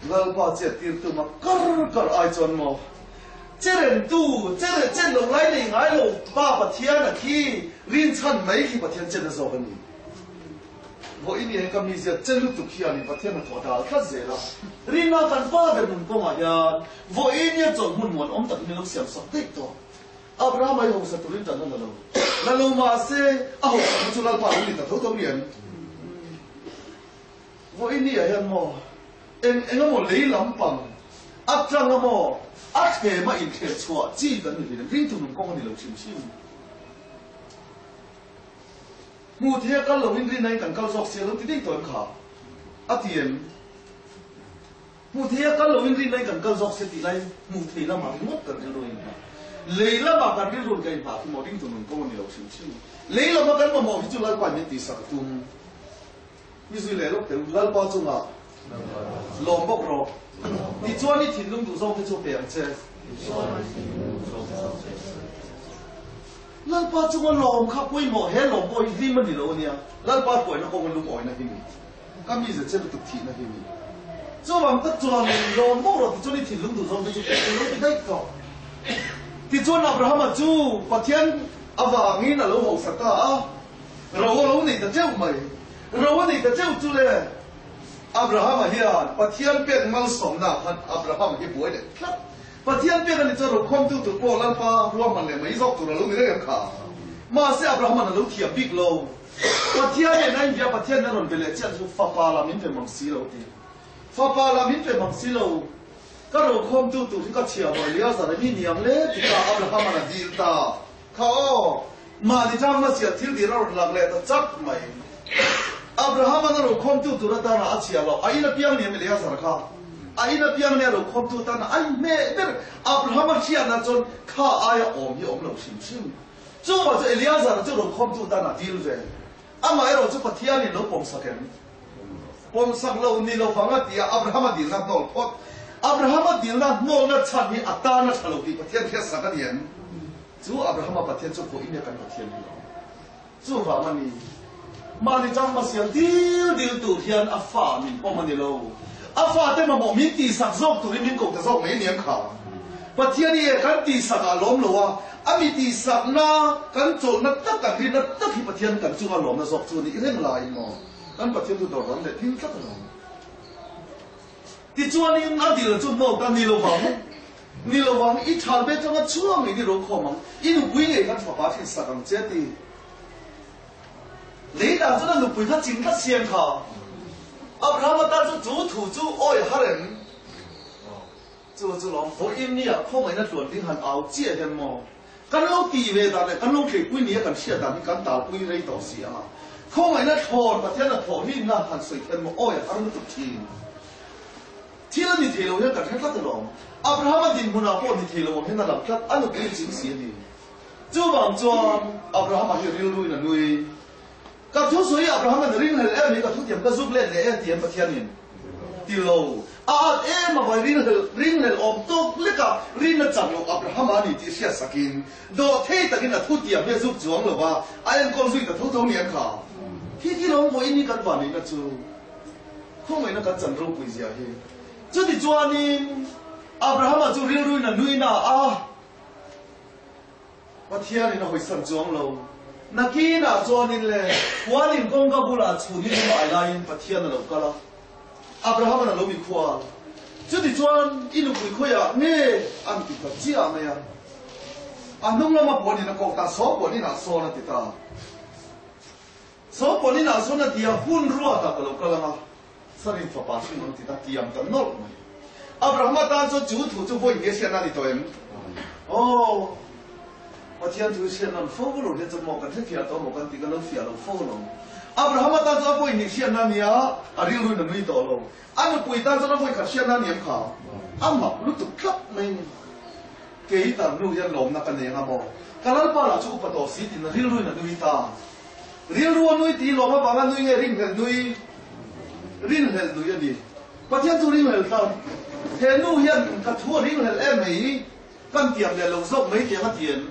Lalpa chiat tir tum a kar kar ai chuan maw? Che remtu, che leh chen lo lai nei ngai lo Pa Pathian a khi rinchhan mai khi Pathian chen a zawk a ni. Vawiin hian ka mizia che lutuk hianin Pathian hnathawh dal tlat zel a, rinna kan pa ber nun kawngah hian vawiin hian chawlh hmun muan awm takin min lo siam sak daih tawh. Abraham ai hausa turin tan a la lo. La lo mahse a hausa chu Lalpa a lo ni ta tho tho rian. Vawinia hian maw eng eng emaw lei lampang atanga maw a thlema inthleh chhuah chi kan ni hlei ringtu nun kawng a ni lo hrim hrim. Hmuh theia kal loin rinna in kan kal zawk sia lo ti daih tawh em kha? A ti em? Hmuh theia kal loin rinna in kan kal zawk sia tih laiin hmuh thei lamah ringawt kan rilru a inhmah. Lei lamah kan rilru in ka inhmah khi maw ringtu nun kawng a ni lo hrim hrim. Lei lama kan mamawh hi chu Lalpa in min tihsak a tum. Mi zui leh lawk teh u, Lalpa chungah lawm bawk rawh. Tichuan i thinlung duh zawng te chu pe ang che. Lalpa chunga lawm kha pawimawh, he lawm pawh hi hlim a ni lo a nia. Lalpa kuaina kawnga lungawina hi mi. Ka mi ze che lutuk thihna hi mi. Chuvang tak chuan lawm bawk rawh tichuan i thinlung duh zawng te chu pe ang che lo ti daih tawh. Tichuan Abrahama chu Pathian avangin a lo hausa ta a. Ro a lo nei ta teuh mai. Ro a nei ta teuh chu le, Abrahama hian Pathian pek malsawmna khan Abraham hi buai leh tlat. Pathian pek a ni chuan rokhawmtu tur pawh Lalpa ruahman leh mai zawk tur a lo ni reng ang kha. Mahse Abrahama'n a lo thiam bik lo. Pathian nen a inbia Pathian in a rawn be leh chiah chu fapa lah min pe mang si lo a ti. Fapa lah min pe mang si lo. Ka rokhawmtu tur hi ka chhia maw Eleazar a mi niang le ti ta Abrahama'n a dil ta. Kha aw, mahni tangna chiah thil dir a rawn lang leh ta chak mai. Abraham-a'n a rokhawmtu tur atana a chhiah loh, a in apiang ni em Eleazar kha? A in apiang nia rokhawmtu atana a inhmeh ber Abraham-a hriatna chuan kha aia awm hi a awm lo hrim hrim. Chuvang chu Eleazar chu rokhawmtu atana a dil ve. Amaherawh chu Pathianin lo pawmsak em? Pawmsak lo ni lo vang a ti a, Abraham-a dilna hnawl phawt. Abraham-a dilna hnawlna chhan hi a tan a tha lo tih Pathian hriatsak a ni em? Chu Abraham-a Pathian chu pawhin kan Pathian hi lo. Chuvang a ni. Mahni chang hmasial dil dil tur hian a fa min pawm a ni lo. A fate mamawh min tihsak zawk turin min ko ta zawk mai a ni ang kha. Pathian hi e kan tihsak ah lawm lo a, a mi tihsakna kan chawlhna tak kan rinna tak hi Pathian kan chunga lawmna zawk chu a nih reng laiin maw kan Pathian chu dawr ram leh thil tlat a lo. Tichuanin a dil chu hnawt a ni lovang, ni lovang i thal ve changa chhuang ngei ni ro khawm ang, i nupui ngei khan fapa hrilhsak ang che a ti. dan chuan a nupui kha ching tlat siam kha. Abrahama tan chuan chu thu chu awi har em? Chu chu lawm vawiin nia khawngaihna tluan ding han au chiah hian maw? Kan lo tih ve dan leh kan lo tleipui nia kan hriat dan hi kan talpui rei tawh si a. Khawngaihna thlawn Pathian a thawh rinna han sawi khian maw awi a har lutuk thin. Thil a ni thei lo hian kan hre tlat alawm. Abrahama dinhmunah pawh ni thei lo ang hian a lang tlat, a nupui ching si a ni. Chuvang chuan Abrahama hi rilruin a nui. Ka thu sawi Abrahama'n ringhlel em hi ka thutiam ka zuk let leh e ti em Pathianin? Ti lo. A at em a vai ringhlel ringhlel awm tawk leka rinna chak loh Abrahama a ni tih hriat sakin dawhthei takin a thutiam hi a zuk chuang lo va, a enkawl zui ta tho tho ni ang kha. Khi khi lo vawiin hi kan vanneihna chu khawngaihna kan chan ropui zia hi. Chutichuanin Abrahama chu rilruin a nui na a. Pathianin a hawisan chuang lo. Nakinah chuanin le, Huanin kawngka bulah chhunin a mai laiin Pathian a lo kal a, Abrahama'n a lo mikhual. Chutichuan, i nupui khawiah nge an ti ta chiah mai a. A hnung lama puanin a kawk ta, Saw puaninah sawn a ti ta. Saw puaninah sawn a ti a, hun ruatah ka lo kal ang a, Sarin fapa hring ang ti ta tiam ta nawlh mai. Abrahama tan chuan chu thu chu vawi nge hriatna a ni tawh em? Aw, Pathian thu hriat nawn fo lo hian chuan maw kan hrefiah tawh maw kan ti kan lo fiah lo fo lo. Abrahama tan chuan a vawi hnih hriatna a ni a, a rilruin a nui tawh lo. A nupui tan chuan a vawi khat hriatna a ni em kha? A mak lutuk tlat mai ni. Kei tar nu hian lawmna ka nei anga maw? Ka lalpa lah chu upa tawh si tiin a rilruin a nui ta. Rilru a nui tih lawm avanga nui nge ringhlelh nui? Rinhlelh nui a ni. Pathian chu ringhlelh tlat. He nu hian ka thu a ringhlelh em mai, kan tiam leh lo zawk mai tiang a ti em?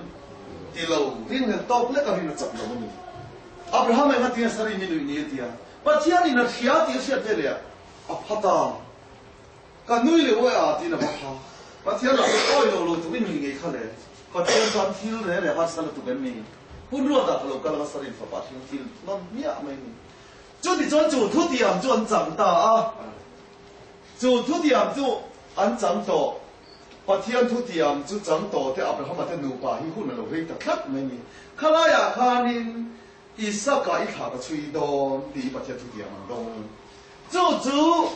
Ti lo, ringhlelh tawk lek a rin a chak lo a ni. Abraham enga tinge Sari mi nuih ni a ti a, Pathianin a hria tih a hriat ve leh a phat a. Ka nui leh uai a tiin a va pha. Pathian lah chu awi lo lo tuk in nui ngei kha le. Pathian chuan thil re re harsa lutuk em ni? Hun ruatah ka lo kal anga Sarin fapa thil thil nawn hmiah mai ni. Chuti chuan chu thutiam chu an chang ta a. Chu thutiam chu an chang tawh. Pathian thutiam chu chang tawh te Abrahama te nupa hi hun a lo rei ta tlat mai ni. Khalaiah khanin Isaka i thla ka chhui dawn tih Pathian thutiam an dawng. Chu chu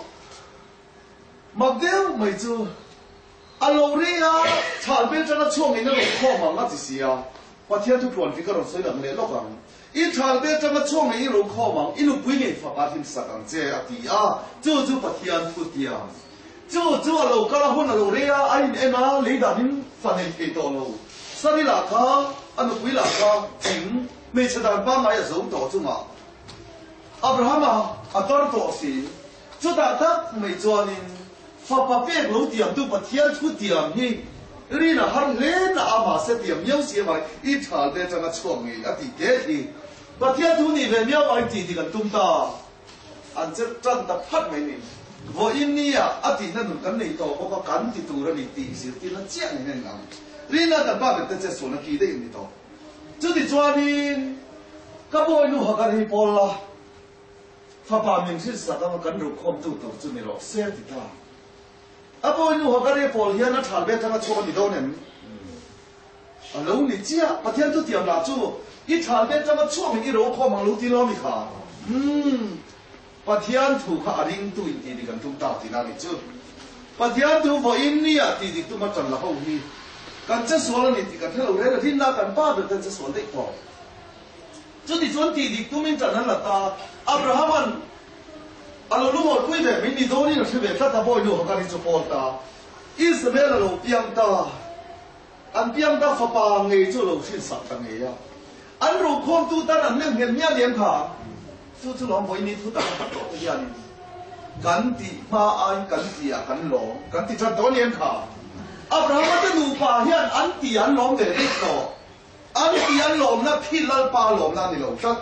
Mak deuh mai chu a lo ri a, chhal vel tana chhuak in a rawn khawm ang a ti si a, Pathian thu tluan fik a rawn sawi lang leh lawk ang. I chhal vel tanga chhuak ngei i rawn khawm ang, i nupui ngei fapa hlim sak ang che a ti a, chu chu Pathian thu tiang. Chu chu a lo kal a, hun a lo rei a, a in en a, lei dan in fa nei thei tawh lo. Sari lah kha, a nupui lah kha thing, hmeichhe dan pangngai a zo tawh chungah Abrahama a tar tawh si. Chutah tak mai chuanin fapa pek lo tiamtu Pathian thu tiam hi rin a har hle na a, mahse tiam miau si avai i thal te atanga chhuak ngei a tih te hi Pathian thu nih ve miau ai tih dik an tum ta. An che tan ta phat mai ni. Vawiin nia a tihna nun kan nei tawh bawk a, kan ti tur a ni tih zirtirna chiah ni hian ang. Rina kan pa ber te che sualna ki daih an ni tawh. Chutichuanin ka bawinu Hagar hi pawl la. Fapa min hrilhsak anga kan rukhawmtu tur chu ni rawh se a ti ta. A bawinu Hagari pawl hian a thal ve tanga chhuak a ni dawn em? A lo ni chiah. Pathian thutiam lah chu i thal ve tanga chhuak in i rokhawm ang lo ti lo a mi kha? Umm. Pathian thu kha a ringtu in tih dik an tum ta tihna a nih chu. Pathian thu vawiin nia tih dik tuma tan la ho hi kan che sual a ni tih kan hre lo reng a, rinna kan pa ber ten che sual daih tawh. Chuti chuan tih dik tumin ṭan an la ta. Abrahama'n a lo lungawlpui ve mai ni dawnin a hre ve tlat a, Bawinu Hagari chu pawl ta. Ismael a lo piang ta. An piang ta fapa ngei chu a lo hrinsak ta ngei a. An ruhkhawmtu tan an nem nghet miah liam kha. Chu chu lawm vawiin thu tak a hlat tawh te hianin kan tih hma aiin kan tih ah kan lawm kan ti ṭan tawh liam kha. Abrahama te nupa hian an tih ah an lawm ve daih tawh. An ti an lawmna khi Lalpa lawmna a ni lo tlat.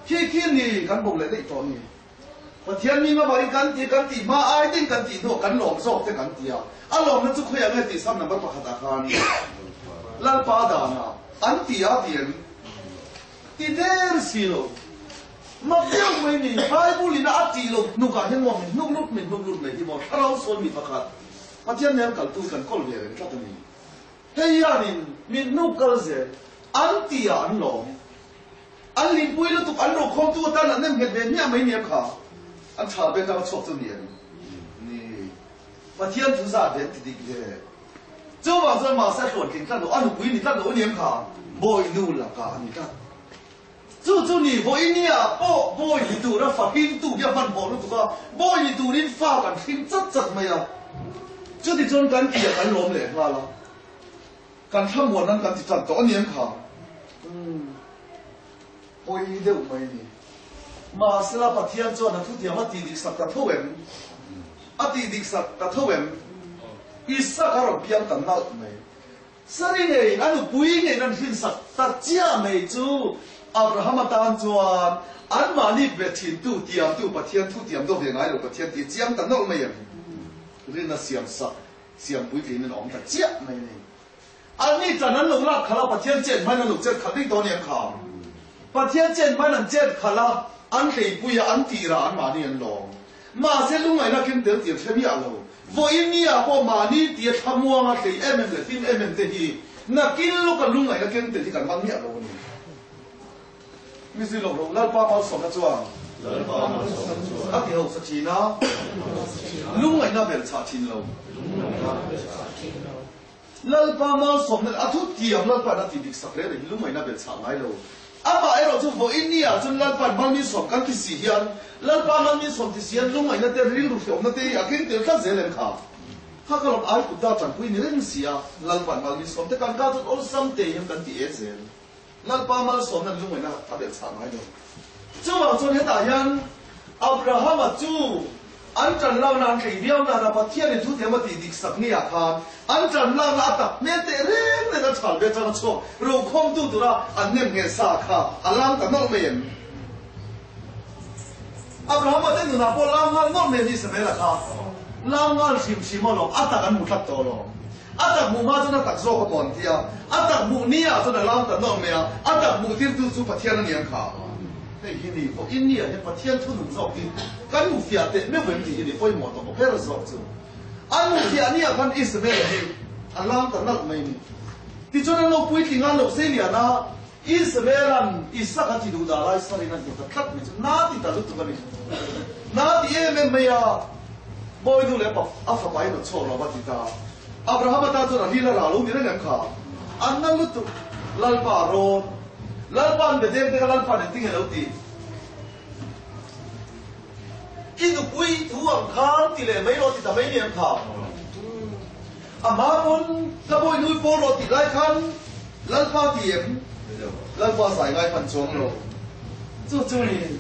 Khi khi ni kan bo leh daih tawh a ni. Pathian mi hmabangin kan ti kan tih hma ai ding kan tih hnuah kan lawm zawk te kan ti a. A lawmna chu khawiah nge tih Psalm number pakhatah khan Lalpa danah an ti a ti em? Ti der si lo. Mak deuh mai ni. Bible in a a tih lo hnukah hian maw min hnuk lut min hnuk lut mai hi maw Thlarau sual mi pakhat Pathian nen kaltu kan kawl ve reng tlat a ni. Hei hianin min hnuk kal zel an ti ah an lawm. An limpui lutuk an rokhawmtu atan an nem nghet ve hmiah mai nia kha. An chhal ve tang a chhuak chu ni em? Ni. Pathian thu zat ve an ti dik ve. Chuvang chuan mahse a hluantling tlat lo, a nupui ni tlat lo a ni em kha? Bawinu lakah a ni tlat. Chu chu ni vawinia pawh bawi ni tura fa hringtu hi a hmanhmawh lutuk a, bawi ni turin fa kan hring chat chat mai a. Chutichuan kan tia kan lawm leh nghal a, kan thlamuan nan kan ti tan tawh a ni em kha? Umm, pawi deuh mai a ni. Mahsela Pathian chuan a thutiam a tih dik sak ta tho em? A tih dik sak ta tho em? Isaka rawn piang ta nalh mai. Sari ngeiin a nupui ngeiin an hrinsak ta chiah mai chu Abrahama tan chuan anmahni be thintu tiamtu Pathian thu tiam dawh ve ngai lo Pathian tih chiang ta nawlh mai em? Rinna siamsak siam puitlingin a awm ta chiah mai a ni. Anni tan an lo lak khalh a, Pathian chet hmain an lo chet khalh daih dawn em kha? Pathian chet hmain an chet khalh a, an hleipui a, an tirah anmahni an lawm. Mahse lungngaihna keng tel tir hre miah lo. Vawiin ni ah pawh mahni tia thlamuanga hlei em em leh hlim em em te hi nakin lawka lungngaihna keng tel hi kan man miah lo a ni. Mi zui lawk lo Lalpa malsawmna chuan a ti hausa thin a, lungngaihna belchhah thin lo. Lalpa malsawmna leh a thutiam Lalpa'n a ti dik sak reng reng hi lungngaihna belchhah ngai lo. Amah erawh chu vawiin ni ah chuan Lalpa'n malminsawm kan ti si hian Lalpa malminsawm ti si hian lungngaihna te rilru hreawmna te hi a keng tel tlat zel em kha? Kha ka lawm ai kut da tanpui ni reng si a, Lalpa'n malminsawm te kan ka chuan awlsam te hian kan ti e zel. Lalpa malsawmna lungngaihna a belhchhah ngai lo. Chuvang chuan hetah hian Abrahama chu an ṭan lakna an tlei viau nana Pathianin thu thiam a tih dik sak ni ah khan an ṭan lakna a tak hmel teh reng reng a chhal ve chang a chhuak rokhawmtu tura an nem ngheh sa kha a lang ta nawlh mai em? Abrahama te nunah pawh lang nghal nawlh mai a ni Isabella kha lang nghal hrim hrim alawm a tak an hmu tlat tawh alawm. A tak hmuh hma chuan a tak zawk a mawn ti a, a tak hmuh ni ah chuan a lam ta nawk mai a, a tak hmuh tirtu chu Pathian a ni ang kha. Hei hi ni pawh India hian Pathian thunun zawk hi kan hmu fiah teh meuh em tih hi ni pawimawh tawh ber zawk chu. An hmu fiah ni ah khan Isabel hi a lam ta nalh mai ni. Tichuan an lo puitling a, an lo sei lian a, Isabel-a'n Isaka ti duh dah lai sarin a hmu ta tlat mai chu na ti ta lutuk a ni. Na ti em em mai a, Bawinu leh a fapa in a chhuak lo va ti ta. Abrahama tan chuan a ril a rah lo ni reng em kha? An na lutuk, Lalpa a rawn. Lalpa'n be deng deng a, Lalpa'n engtin nge lo ti? I nupui thu ang khan ti leh mai rawh ti ta mai ni em kha? A hma pawn ka bawinui pawl rawh tih lai khan Lalpa ti em? Lalpa zai ngai hman chuang lo. Chu chu ni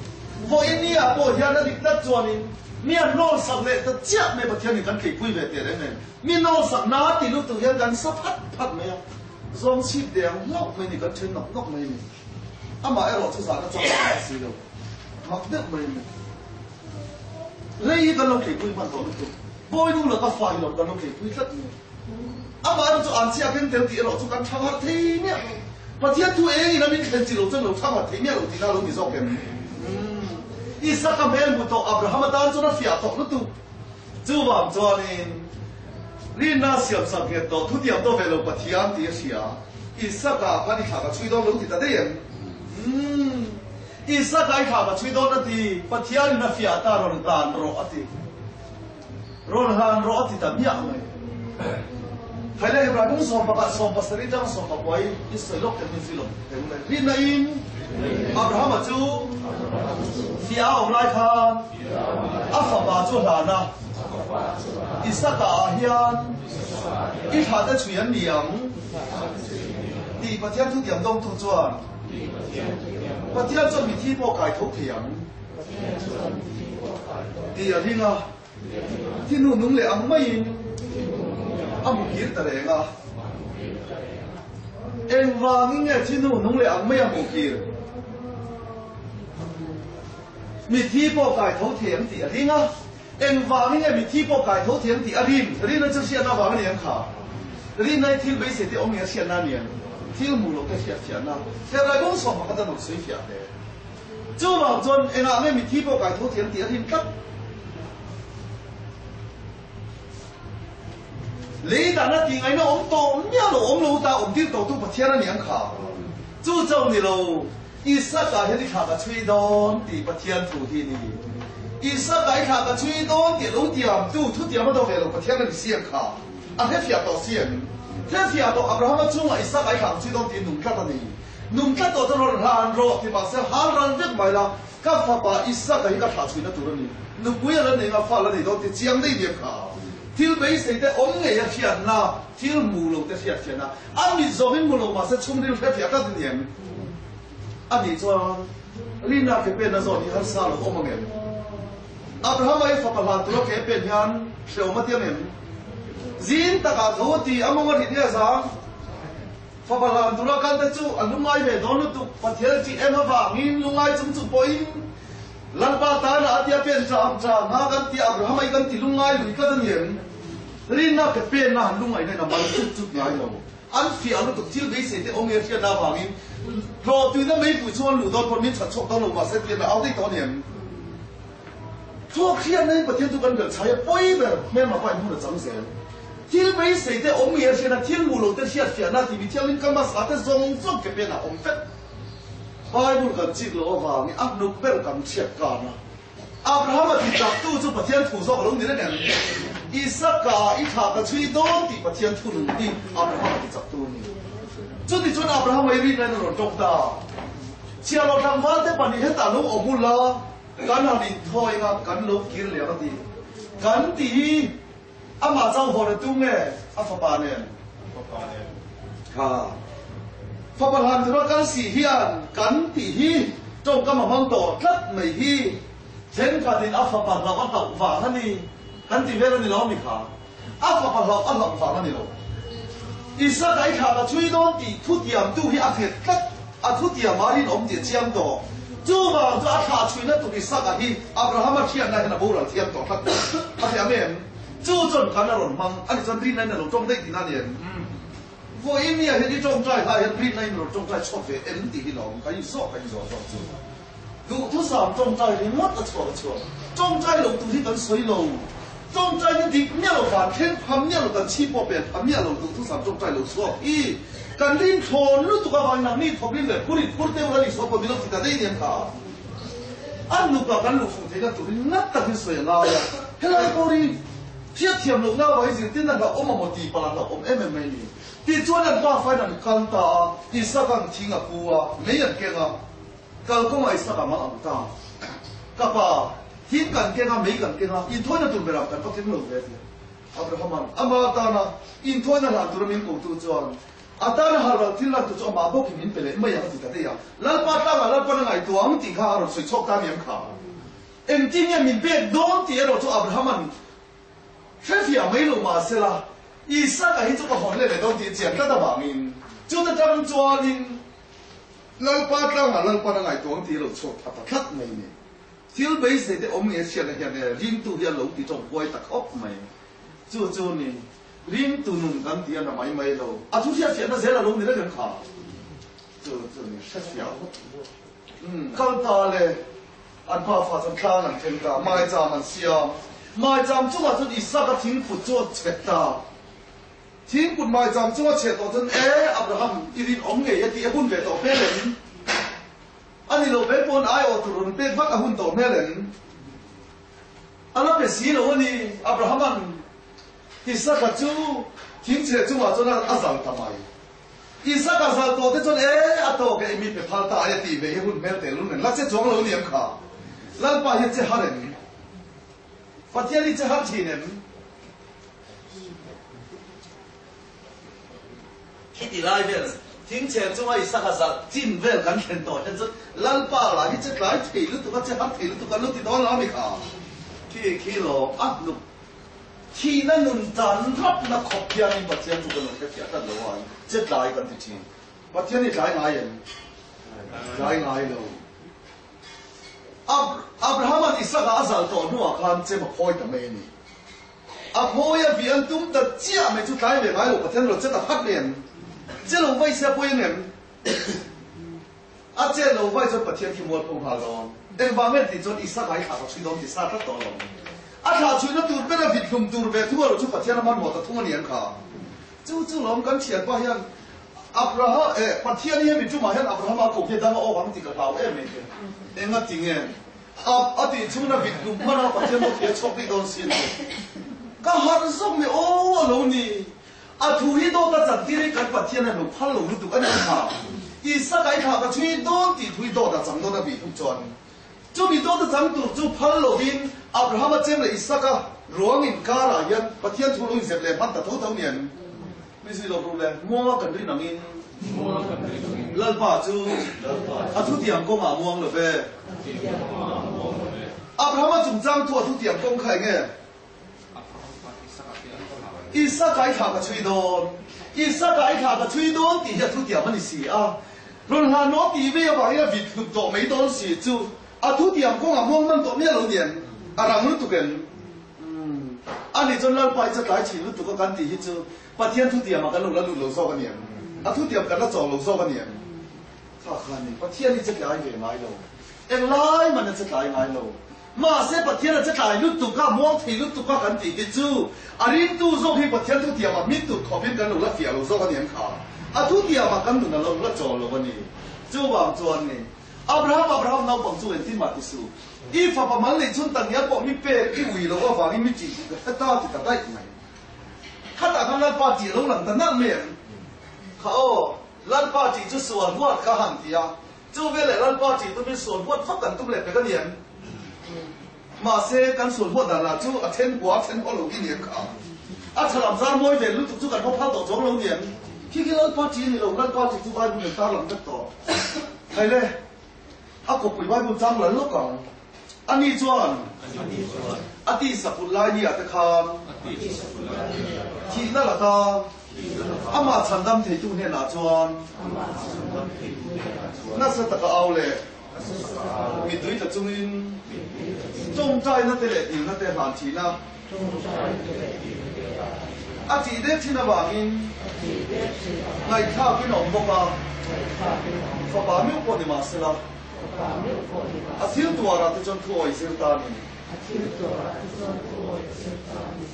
vawiin ni ah pawh hian a dik tlat chuanin mi an nawl sak leh ta chiah mai Pathian in kan tleipui ve teh reng em? Mi nawl sak na ti lutuk hian kan sa phat phat mai a, zawng chhip deng hlauh mai ni kan then nawk nawk mai ni. Amah erawh chu zahna chang a si lo. Mak deuh mai ni. Rei hi kan lo tleipui hman tawh lutuk. Bawinu laka fa hi lo kan lo tleipui tlat mai. Amah erawh chu an chiah keng tel tih erawh chu kan thang harh thei miah lo. Pathian thu eng in a min thlen chi lo chuan lo thang harh thei miah lo tihna lo ni zawk em? Isaka hmel hmu tawh Abrahama tan chuan a fiah tawh lutuk. Chuvang chuanin rinna siamsak nghet tawh thutiam tawh ve lo Pathian tih a hria. Isaka khan i thla ka chhui dawn lo ti ta daih em? Isaka i thla ka chhui dawn a ti, Pathianin a fiah ta rawn hlan rawh a ti. Rawn hlan rawh a ti ta miah mai. Thaile Hebrai bung 11 17 tang 19 i sawi lawk tel min zui lawk tel mai. Rinna in Abrahama chu fiah a awm lai khan a fapa chu a hlan a, Isaka ah hian i thlah te chhui an ni ang tih Pathian thutiam dawngtu chuan Pathian chuan mithi pawh kai tho thei ang tih a ring a, thi hnu nung leh ang maiin a hmu kir ta reng a. Engvangin nge thi hnu nung leh ang mai a hmuh kir? Mithi pawh kai tho thei ang tih a ring a. Engvangin nge mithi pawh kai tho thei ang tih a rin? Rinna chu hriatna avang a ni ang kha. Rinna hi thil beisei te awm nge a hriatna a ni ang? Thil hmuh loh te hriat fiahna. Hrilhrai bawng sawm pakhat a rawn sawi fiah hle. Chuvang chuan engah nge mithi pawh kai tho thei ang tih a rin tlat. Lei dahna tih ngaihna awm tawh miah lo, awm lo ta awm tir tawhtu Pathian a ni ang kha. Chu chauh ni lo. Isaka hian i thlah ka chhui dawn tih Pathian thu hi ni. Isaka i thlah ka chhui dawn tih lo tiam tu thu tiam a do ve lo Pathian a ni siam kha. A hrefiah tawh si em? Hrefiah tawh Abrahama chungah Isaka i thlah ka chhui dawn tih nung tlat a ni. Nung tlat tawh chuan rawn hlan rawh ti mahse hal ral vek mai la, ka fapa Isaka hi ka thlah chhuina tur a ni. Nupui a la nei nga fa la nei dawn ti chiang daih diam kha. Thil beisei te awm ngei a hriatna, thil hmu lo te hriat fiahna. A mit zawngin hmu lo mahse chhungril hrefiah tlat a ni em? A nih chuan Rina ke pen a zawn hi harsa lo awm ang em? Abrahama i fapa hlan tura ke pen hian hrehawm a ti ang em? Zing takah tho a ti, a mawng a rit nge a zang? Fapa hlan tura kal te chu a lungngai ve dawn lutuk, Pathian a ṭih em avangin lungngai chung chung pawhin Lalpa tana a tia pen chang chang a kan ti Abrahama i kan ti lungngai lui tlat a ni em? Rinna ke penna han lungngaihna in a mal chut chut ngai lo. An fiah lutuk thil beisei te awm nge hriatna avangin hlawhtuina meipui chu an luh dawn pawn min chhat chhuak dawn lo mahse tian a au daih tawh a ni em? Thluak hriatna in Pathian chu kan belh chhai a pawi ber hmelma pa in hmun a chang zel. Thil beisei te awm nge hriatna thil hmuh lo te hriat fiahna tih mi thiangin ka hmasa te zawng zawng ke penah awm vek. Bible kan chik loh avangin a hnuk ber kan hriat kan a. Abrahama ti chaktu chu Pathian thu zawk a lo ni reng em? Isaka i thlah ka chhui dawn tih Pathian thu nung hi Abrahama ti chaktu a ni. Chuti chuan Abrahama i rinna in a rawn tawk ta. Chhiahhlawh tlangval te pahnih hetah lo awm ula, kan han inthawi anga kan lo kir leh ang a ti. Kan tih hi amah chauh hawn a tum nge a fapa nen? Fapa nen. Ha. Fapa hlan tura kal si hian kan tih hi tawngkam a hmang tawh tlat mai hi thenkhatin a fapa hlauh a hlauh vang a ni kan ti vel a ni lo mi kha. A fapa hlauh a hlauh vang a ni lo. Isaka i thlah ka chhui dawn tih thutiamtu hi a nghet tlat. A thutiamah rinawm tih a chiang tawh. Chuvang chu a thlah chhuina tur Isaka hi Abrahama hriatna hian a boral thiam tawh tlat tawh. A hria mai em? Chu chuan kan a rawn hmang a ni chuan rinna in a lo tawng daih tihna a ni em? Vawiin nia hian i tawngtai hla hian rinna in rawn tawngtai chhuak ve em tih hi lawm ka inzawh ka inzawh zawk chu. Duhthusam tawngtai ringawt a chhuak a chhuak. Tawngtai loh tur hi kan sawi lo. Tawngtai hi dik miah lo van thleng pham miah lo kan chhi pawh pen pham miah lo duhthusam tawngtai lo chhuak hi kan rin thlawn lutuk avangin nangni thawk rin leh phur in phur teuh la ni saw pawh min lo ti ta daih aniang kha. An nupa kan luh fuh theihna turin nat takin sawi a ngai a, helai pawh hi hriatthiam lohna avangin zirtirna hlauhawm a maw tih palh a hlauhawm em em mai a ni. Tichuan an pa fain an kal ta a, Isaka an thing a pu a, mei an keng a, kalkawngah Isaka mang ang ta. Ka pa, thing kan keng a, mei kan keng a, inthawina tur berah kan va keng lo ve a ti a. Abrahama'n ama tana inthawina hlan tura min kotu chuan, A tana har ral thil lan tu chu amah bawkin min pe leh mai ang a ti ta daih a. Lalpa tlangah Lalpan a ngaihtuah ang tih kha a rawn sawi chhuak ta aniang kha. Engtin nge min pek dawn tih erawh chu Abrahama'n hrefiah mai lo mah sela, Isaka hi chu ka hawn leh leh dawn tih a chian tlat avangin chuta tang chuanin Lalpa tlangah Lalpan a ngaihtuah ang tih a lo chhuak tha ta tlat mai a ni. Thil beisei te awm nge hriatna hian e ringtu hi a lo ti tawng huai ta khawp mai. Chu chu ni ringtu nun kan ti a na mai mai lo. A thu hriatfiahna zel a lo ni reng em kha? Chu chu ni hrefiah kal ta le an pa fa chuan tlang an then ta, maicham an siam. Maicham chungah chuan Isaka thingput chu a chhet ta. Thingput maicham chunga chhet tawh chuan e Abraham i rinawm ngei a tih a hun ve tawh hmel em? A ni lo ve pawn aiawh tur rawn pek vat a hun tawh hmel em? A la pe si lo a ni. Abrahama'n Isaka chu thingchhe chungah chuan a zal ta mai. Isaka zal tawh te chuan e a tawk e i mi pe phal ta ai a tih ve hi hun hmel tehlul nen la che chuang lo ni em kha? Lalpa hi che har em? Pathian hi che har thin em? Khiti lai vel thingchhe chunga Isaka zalh chin vel kan thlen tawh hian chuan Lalpa lah hi che tlai thei lutuk a, che har thei lutuk a lo ti dawn lo a mi kha. Khi khi lo a hnuk thihna nun tan rapna khawp hianin Pathian chu kan lo hrefiah tlat lo a, che tlai kan ti thin. Pathian hi tlai ngai em? Tlai ngai lo. Abrahama'n Isaka a zalh tawh hnuah khan chem a khawi ta mai a ni. A phawi a vi an tum ta chiah mai chu tlai ve ngai lo Pathian rawn che ta phat mai em? Che lo vai se a pawi ang em? A che lo vai chuan Pathian khi mual pho nghal dawn. Engvang nge tih chuan Isaka hi thlah ka chhui dawn ti sa tlat tawh lo. A thlah chhuina tur ber a vit hlum tur ve thung erawh chu Pathian a hmanhmawh ta thung a ni ang kha. Chu chu lawm kan thianpa hian. Abraham eh Pathian hi hemi tumah hian Abrahama a ko hi a dang a awk ang tih ka hlau em mai te. Enga ti nge? Ab a tih chhungin a vit hlum hman a, Pathian pawh thei a chhuak daih dawn si a ni. Ka harh zawk mai aw a lo ni. A thu hi dawt a chan tir hi kan Pathian a lo phal lo lutuk a ni kha. Isaka i thlah ka chhui dawn tih thu hi dawt a chang dawn a vih hlum chuan. Chumi dawt a chang tur chu phal lovin Abrahama chem leh Isaka ruang inkarah hian Pathian thu lo inzep leh hman ta tho tho nian. Mi zui lo ru le, muanga kan rin angin Lalpa chu a thutiam kawngah muang lo ve. Abrahama chungchang thu a thutiam kawng kha eng nge? Isaka i thlah ka chhui dawn, Isaka i thlah ka chhui dawn tih hi a thutiam a ni si a. Rawn hlan naw tih vei avangin a vit hluk tawh mai dawn si chu a thutiam kawngah muang hman tawh miah lo nian, a rang lutuk em? Umm, ani chuan Lalpa i chatlai thin lutuk a kan tih hi chu Pathian thutiamah kan lo la lut lo zawk a niang, a thutiam kan la chawng lo zawk a niang. Kha kha ni, Pathian hi chatlai ve ngai lo, englai man a chatlai ngai lo. Mahse Pathian a chatlai lutuk a, muang thei lutuk a kan tih hi chu a ringtu zawk hi Pathian thutiamah min tut khawpin kan lo la fiah lo zawk a niang kha. A thutiamah kan nun a lo la chawl lo a ni. Chuvang chuan ni, Abraham, Abraham naupang chu engtin mah ti suh. I fapa mal neih chhun tak ngial pawh mi pek i ui loh avangin mi tih tih ka hre ta ti ta daih mai. Khatah khan Lalpa tih a lo lang ta nalh mai ang. Kha aw, Lalpa tih chu sual huat kha han ti a, chu veleh Lalpa tih tumin sual huat vak kan tum leh pek a ni em? Mahse, kan sual huat dan lah chu a then hua a then haw lo hi ni em kha? A thalam zar mawi vel lutuk chu kan haw phal tawh chuang lo ni em? Khi khi Lalpa tih a ni lo, Lalpa tih chu Bible in tar lang vek tawh. Thaile. A kawpui Bible chang lal lawk ang. Ani chuan a tisa put lai ni ah te khan thihna laka amah chhandam theitu hnenah chuan nasa taka au leh mittui tla chungin tawngtaina te leh dilna te hlan thin a. A tih dek thin avangin ngaihthlakin a awm bawk a, fapa meuh pawh ni mahsela a thil tuarah te chuan thuawi zir ta a ni.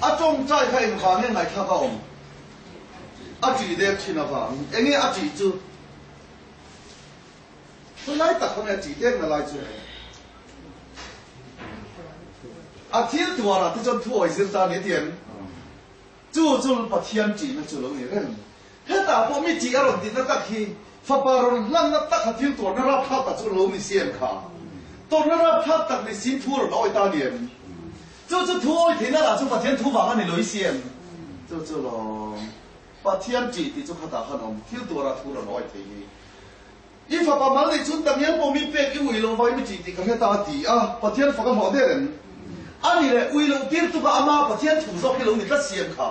A tawngtai kha engvang nge ngaihthlak a awm? A tih dek thin avangin enge a tih chu? Khawilai tak kha nge a tih dekna lai chu? A thil tuarah te chuan thuawi zir ta ni a ti em? Chu chu Pathian ṭihna chu lo ni reng. Hetah pawh mi ṭih a rawn tihna tak hi fapa rawn hlanna tak kha thil tuarna rapthlak tak chu lo ni si em kha? Tawrhna rapthlak tak ni siin thu a rawn awi ta ni em? Chu chu thu awi theihna lah chu Pathian thu vang a ni lo i si em? Chu chu lawm Pathian ṭih tih chu khatah khan awm thil tuarah thu rawn awi thei hi. I fapa mal neih chhun tak ngial pawh mi pek i ui lo vai mi tih tih ka hre ta a ti a, Pathian fak a hlawh der em? A ni leh, ui loh tir tuk a ama Pathian thu zawk hi lo ni tlat siam kha.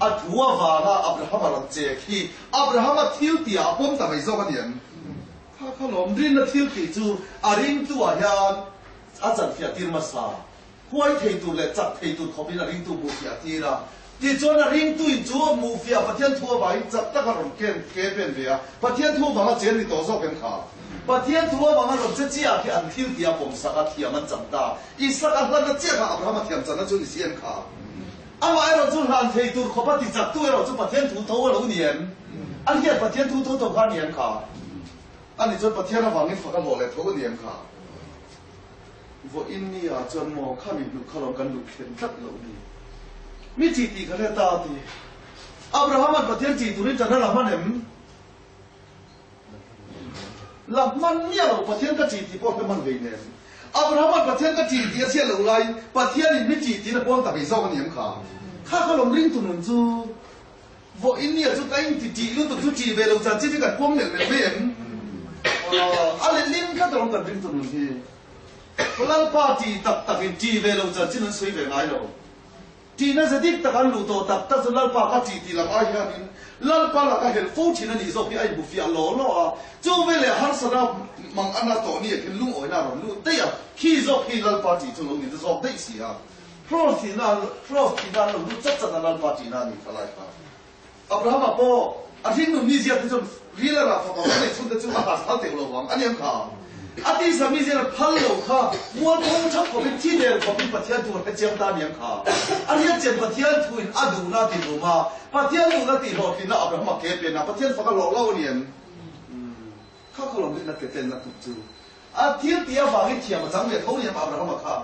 A thu avanga Abrahama rawn chek hi Abrahama thil tihah a pawm ta mai zawk a ni em? Kha kha lawm, rinna thil tih chu a ringtu ah hian a chanfiah tir hmasa. Huai thei tur leh chak thei tur khawpin a ringtu hmuhfiah tir a. Tichuan a ringtuin chu a hmuhfiah Pathian thu avangin chak taka rawn ken ke pen ve a. Pathian thu avanga chen ni tawh zawk em kha? Pathian thu avanga rawn che chiah khi an thil tih a pawmsak a, thiam an chang ta. Isaka hlanna chiah kha Abrahama thiam channa chu ni si em kha? Amaherawh chu hlan thei tur khawpa ti chaktu erawh chu Pathian thu tho a lo ni em? A hriat Pathian thu tho tho kha a ni em kha? Ani chuan Pathian avangin fak a hlawh leh tho a ni em kha? Vawiin ni ah chuan maw kha mi hnuh kha lo kan luh thlen tlat loh ni. Mi chi tih ka hre ta ti. Abraham-a'n Pathian chi turin ṭan a la hman em? La hman miah lo, Pathian ka chi tih pawh hre hman vei nen. Abraham-a'n Pathian ka chi tih a chhiat loh laiin Pathianin mi chi tiin a pawn ta vei zawk a ni em kha? Kha kha lawm ringtu nun chu. Vawiin ni ah chu ka inti ṭih lutuk chu ṭih ve lo chanchin hi kan puang melh melh mai em? A lehling tlat alawm kan ringtu nun hi. Lalpa ṭih tak takin ṭih ve lo chanchin an sawi ve ngai lo. Ṭihna ze dik tak an luh tawh tak tak chu Lalpa ka ṭih tih lam ai hianin Lalpa laka helh fo ṭhin a nih zawk hi a inhmu fiah law law a. Chu veleh harsatna mang a na tawh ni ah khin lungawina a rawn lut daih a, khi zawk hi Lalpa ṭih chu lo ni ta zawk daih si a. Cross tihna Cross tihna an lo lut chat chat a Lalpa tihna a nih kha lai kha. Abrahama pawh a hringnun mi ziak te chuan ril a rah fapa mai nei chhun te chu a hlas phal teuh lo vang a ni ang kha. A tisa mi zir phal lo kha mualpho thap khawpin thi der khawpin Pathian thu a hre chiang ta aniang kha. A hriat chian Pathian thu in a duhna a ti hlum a, Pathian duhna tih hlawhtlinna Abraham a ke pen a, Pathian fak a hlawh lo ani em? Kha khaw lam rinna ke penna tuk chu a thil tih avangin thiam a chang ve tho niam Abraham a kha.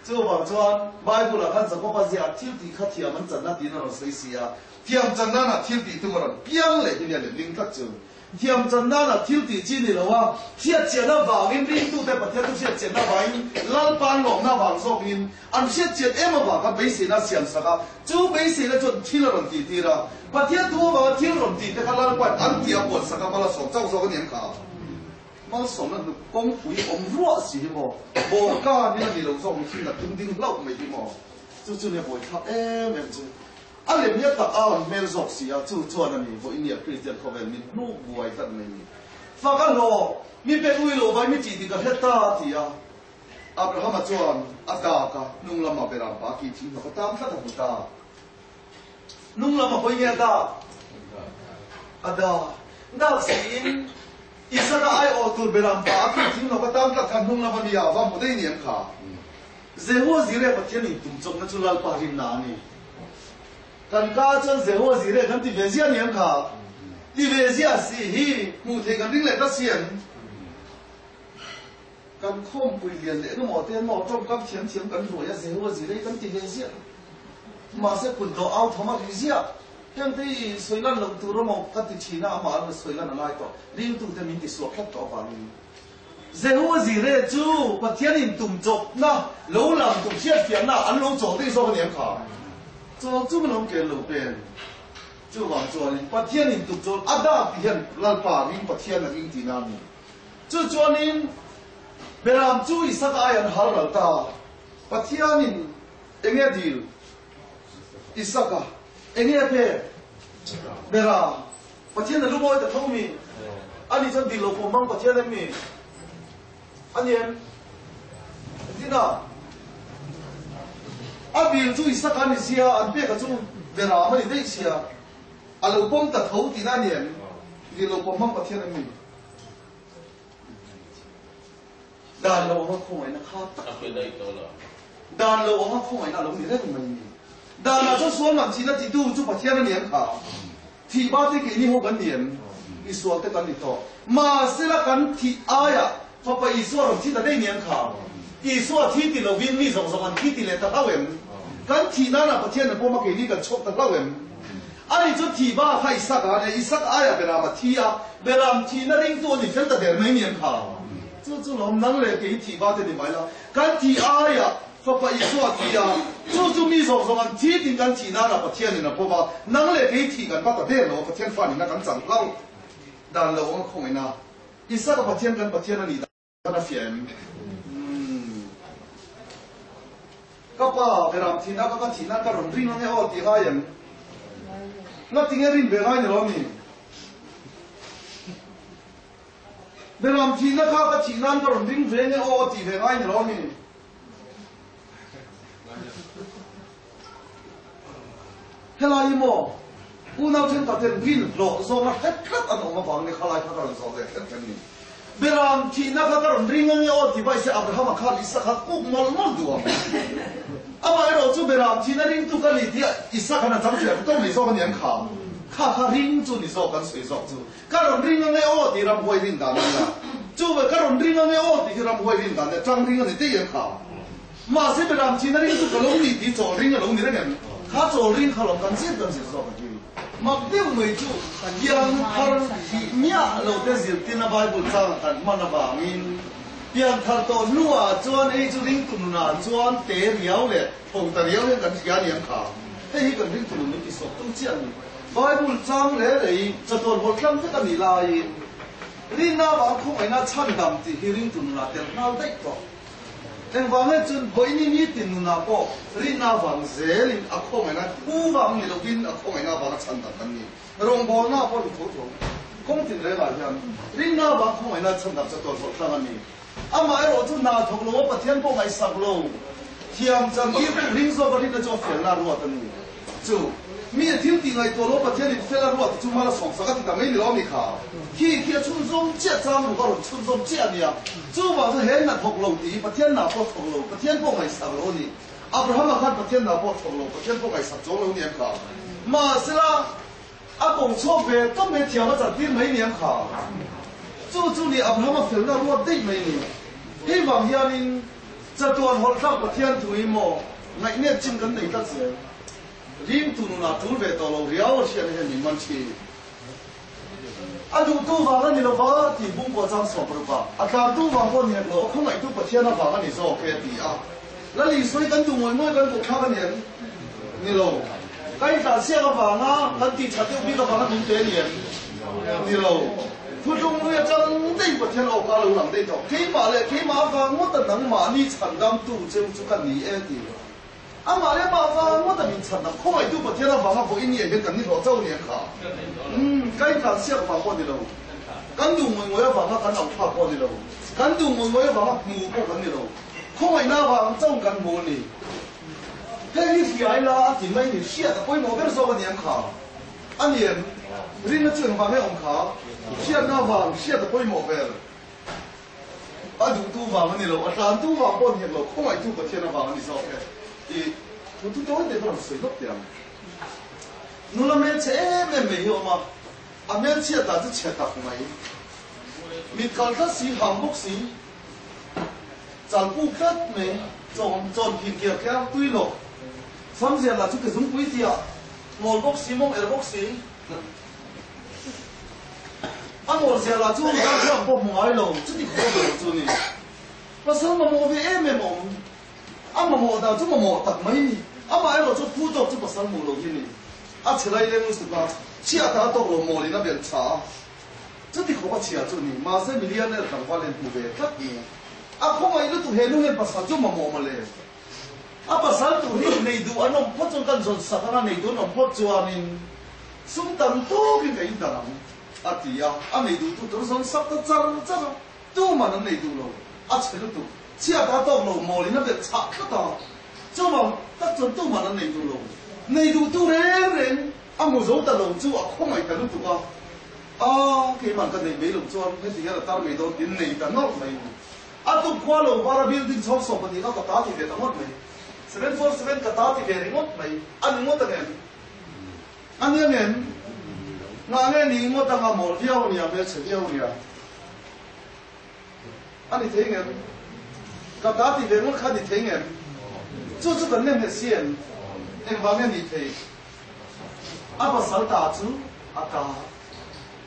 Chuvang chuan Bible ah khan Jakob a ziah thil tih kha thiam an channa tiin a rawn sawi si a, thiam chan nana thil tih tum a rawn piang leh hi nia letling tlat chu. Thiam chan nana thil tih chi ni lo a, hriatchian avangin ringtute Pathian chu hriatchian avangin Lalpa lawmna avang zawkin an hriatchian em avang khan beiseina a siam sak a, chu beiseina chuan thil a rawn tih tir a, Pathian thu avanga thil rawn tih te kha Lalpain an tih a puan sak a, mal a sawm chauh zawk a ni ang kha. Malsawmna hnuk kawngpui awm ruah si hi maw, bawrka nia ni lo zawk mihring a tum ding hlauh mai hi maw, chu chu nia buaithlak em em chu. A lem hi a tak a rawn hmel zawk si a, chu chuan a ni vawinia Kristian khawvel min hnuk buai tlat mai ni. Fak a hlawh, mi pek ui lo vai mi tih dik a hre ta a ti a. Abrahama chuan a dak a, hnung lama beram pa ki thing hnawk a tam tlat a hmu ta. Hnung lama hawi nge a dak? A dak. Dak siin Isaka aiawh tur beram pa a ki thing hnawk a tam tlat kha hnung lama mi a va hmu daih ni ang kha. Jehoa Zireh Pathian in tum chawpna chu Lalpa rinna a ni. Kan ka chuan Jehoa Zireh kan ti ve ziah ni ang kha. Ti ve ziah si hi hmuh theih kan ring leh ta si em? Kan khawmpui lian leh engemaw te emaw tawngkam thiam thiam kan ruai a Jehoa Zireh kan ti ve ziah. Mahse kut dawh au thawm a ri ziah. Hengte hi sawi lan loh tur emaw ka ti thin a, amah sawi lan a ngai tawh. Ringtute min ti suak tlat tawh avangin. Jehoa Zireh chu Pathian in tum chawpna lo lang tur hriatfiahna an lo chawl daih zawk a ni ang kha. Chawl chung lo kel lo pen. Chuvang chuanin Pathian in tum chawl a dak ti hian Lalpa ring Pathian a ring tihna a ni. Chu chuanin Beram chu Isaka ai an hal ral ta. Pathian in enge a dil? Isaka enge a pek? Beram. Pathian a lungawi ta tho mi? Ani chuan dil lo pawm mang Pathian em mi? A ni em? Engtin a? A dil chu Isaka a ni sia, an peka chu Beram a ni daih sia. A lo pawm ta tho tihna a ni em? Dil lo pawm mang Pathian em mi? Dan lo anga khawngaihna kha tak. Dan lo anga khawngaihna a lo ni reng mai ni. Dan ah chuan sual man thihna titu chu Pathian a ni ang kha. Thih ba te keini ho kan ni em? Misual te kan ni tawh. Mahsela kan thih aiah Fapa Isua rawn thi ta daih ni ang kha. Isua thi ti lovin mi zawng zawng an thi ti leh ta hlau em? Kan thih nanah Pathian a pawm a keini kan chhuak ta hlau em? Ani chu thih ba kha Isaka a nia, Isaka aiah Beram a thi a, Beram thihna ringtu a ni fel ta der mai ni ang kha. Chu chu lawm nang leh kei thih ba te ni mai la, kan thih aiah Fapa Isua a thi a, chu chu mi zawng zawng an thi tin kan thih nanah Pathianin a pawm a, nang leh kei thih kan va ta der lo a, Pathian fa nihna kan chang hlau dan lo ang a khawngaihna Isaka Pathian kan Pathian a nih dan. Kan a fiah em? Umm. Ka pa Beram thihna ka ka thihna ka rawn ring ange aw tih ngai em? Nga tinge rin ve ngai ni lo mi? Beram thihna kha ka thih nan ka rawn ring ve nge aw tih ve ngai ni lo mi? Helai hi maw unau thenkhat ten rin hlawh zawnga hret tlat an awm avangin khalai kha ka rawn zawh ve kher kher ni. Beram thihna kha ka rawn ring ange aw ti vai se Abrahama khan Isaka kuk mawlh mawlh duh ang. Amaherawh chu Beram thihna ringtu ka ni tih Isaka na chang fiah tawk mai zawk a ni ang kha. Kha kha ring chu ni zawk kan sawi zawk chu. Ka rawn ring ange aw tih ramhuai rin dan a nia. Chuve ka rawn ring ange aw tih hi ramhuai rin dan leh tang ring a ni daih ang kha. Mahse Beram thihna ring chu ka lo ni tih chawl ring a lo ni reng em? Kha chawl ring kha lawm kan zir kan zir zawk a hi. Mak deuh mai chu pian thar thih miah lo te zirtirna Bible changah kan hman avangin pian thar tawh hnuah chuan hei chu ringtu nunah chuan te riau leh tho ta riau hian kan hria a ni ang kha. Hei hi kan ringtu nun min tisawptu chiah a ni. Bible chang leh lei chatuan hawl tlang vek a nih laiin rinna avang khawngaihna chhandam tih hi ringtu nunah tel nghal daih tawh. Engvang e chuan vawiin nitin nunah pawh rinna vang zelin a khawngaihna thu vang ni lovin a khawngaihna vanga chhan dang kan ni. Rawngbawlna pawh ni tho tho. Kawng tin rengah hian rinna vang khawngaihna chhan dang chatuan hawlh tlang a ni. Amaherawh chu hna thawk lo a Pathian pawh ngaihsak lo thiam chan i ring zawk a rinna chu a felna ruat a ni. Chu. Mi a thil tih ngaihtuah lo Pathianin fel a ruat chu mal a sawmsak a ti ta mai ni lo a mi kha. Khi khi a chhunzawm chiah chang ruk a rawn chhunzawm chiah a nia. Chuvang chu he hna thawk lo tih hi Pathian hna pawh thawk lo, Pathian pawh ngaihsak lo a ni. Abrahama khan Pathian hna pawh thawk lo, Pathian pawh ngaihsak chuang lo ni ang kha. Mahsela a ko chhuak ve tawp mai thiam a chantir mai ni ang kha. Chu chu ni Abrahama felna ruat daih mai ni. Hei vang hianin chatuan hawlhthlak Pathian thu hi maw ngaihnep chin kan nei tlat zel. Rim tu nunah tul ve tawh lo riau a hriatna hian min man thin. A duhtu vang a ni lo va tih bungkua chang 60 ah, a tlantu vang pawh ni hek lo, a khawngaihtu Pathian avang a ni zawk e a ti a. Lal Isua hi kan duh ngawih ngawih kan duh thlak a ni em? Ni lo. Ka intlansiak avanga kan tih that deuh bik avanga min pe a ni em? Ni lo. Thutlung lui atang daih Pathian awka lo lang daih tawh. Keimah leh keimah avang ngawta nangmahni chhandamtu cheu chu ka ni e ti. Amah leh mah vang ngawt a min chhan ang, khawngaihtu Pathian avanga vawiin ni ah hian kan ni hlawh chauh nia kha. Umm, ka intlansiak vang pawh a ni lo. Kan duh ngawih ngawih avanga kan auh thlak pawh a ni lo. Kan duh ngawih ngawih avanga hmu pawh kan ni lo. Khawngaihna avang chauh kan hmu a ni. Heng hi hriai la a ti mai ni, hriat a pawimawh ber zawk a ni ang kha. A ni em? Rinna chu engvang nge awm kha? Hriatna avang hriat a pawimawh ber. A duhtu vang a ni lo, a tlantu vang pawh a ni hek lo, khawngaihtu Pathian avang a ni zawk e tih thu chu tawi te ka rawn sawi lawk teh ang. Nula hmelchhe em em mai hi a awm a, a hmelchhiat dan chu chhe tak mai. Mit kal tlat si, hang bawk si, chal puk tlat mai, chawn chawn phir kiar kiar, tui lo, samzial lah chu ke zungpui tiah, mawl bawk si, mawng er bawk si. A mawl zia lah chu dar thlang pawh hmu ngai lo, chuti khawp lo chu ni. Pasal mamawh ve em em a awm. A mamawh dan chu mamawh tak mai ni. Amah erawh chu phu tawk chu pasal hmuh lo hi ni. A chhe lai leng lutuk a, chhiat a tawk lo mawlin a belh tha a. Chuti khawp a chhia chu ni. Mahse millionaire tlangval hian hmu ve tlat ni. A khawngaih lutuk he nu hian pasal chu mamawh mawle. A pasal tur hi nei duh an awm phawt chuan kan zawn sak anga nei duh an awm phawt chuanin sum tam tawkin ka indan ang a ti a, a nei duh tu tur zawn sak ta char char a, tuman an nei duh lo, a chhe lutuk, chhiat a tawk lo mawlin a belh chhah tlat a, chuvang tak chuan tuman an nei duh lo, nei duh tu reng reng a hmu zo ta lo chu a khawngaih ta lutuk a, a keimah ka neih mai loh chuan heti hian a tar mai dawn tiin nei ta nawlh mai. A tuk khua lo var a building chhawng 20 kha ka ta ti ve ta ngawt mai. 747 ka ta ti ve ringawt mai. A ni ngawt ang em? A ni ang em? Ngah nge ni ngawt ang a mawl viau nia, hmelchhe viau nia. A ni thei ngem? Ka ta ti ve ngawt kha a ni thei ngem? Chu chu kan nem si em? Engvang nge ni thei? A pasal ta chu a ta.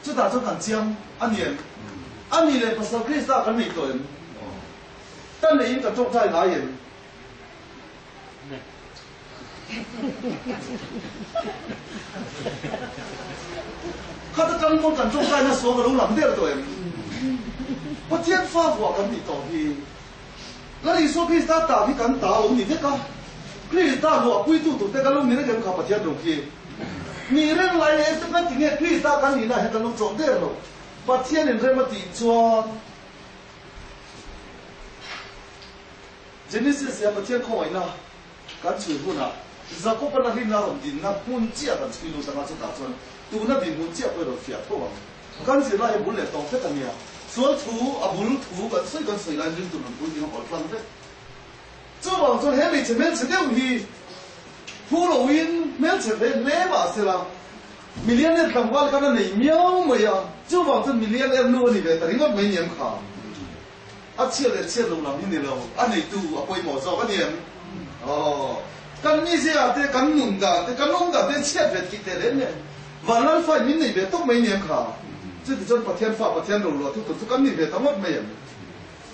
Chutah chuan kan chiang a ni em? A nih leh Pastor Krista kan nei tawh em? Ka neiin ka tawngtai ngai em? Khata tang pawn kan tawngtaina suam a lo lang der tawh em? Pathian fa vuah kan nih tawh hi. Lal Isua Krista ta hi kan ta lo ni vek a, Krista luahpuitu turte kan lo ni reng em kha Pathian ro khi. Ni reng lai leh engtin kan ti nge Krista kan nihna hian kan lo chawh der lo. Pathianin rem a tih chuan Genesis hian Pathian khawngaihna kan chhui hunah Jakob-a na rinna rawn dinna hmun chiah kan chhui lut anga chutah chuan tuna dinhmun chiah pawh i rawn fiah tho ang. Kan zirlai hi bul leh tawng vek a nia. Sual thu, a bul thu kan sawi kan sawi laiin ringtu nun pui ding a hawl tlang vek. Chuvang chuan he hmeichhe hmelchhe deuh hi phu loin hmelchhe ve hle mah sela, millionaire tlangval khan a nei miau mai a, chuvang chuan millionaire nu a ni ve ta ringawt mai ni em kha. A chhiat leh chhiat lo lam hi ni lo, a neitu a pawimawh zawk a ni em? Aw, kan mizia te, kan nun dan te, kan awm dan te chhiat ve thih teh reng em? Vanlal fa in min nei ve tawp mai ni em kha? Chutichuan Pathian fa, Pathian roluah thu tur chu kan ni ve ta ngawt mai em?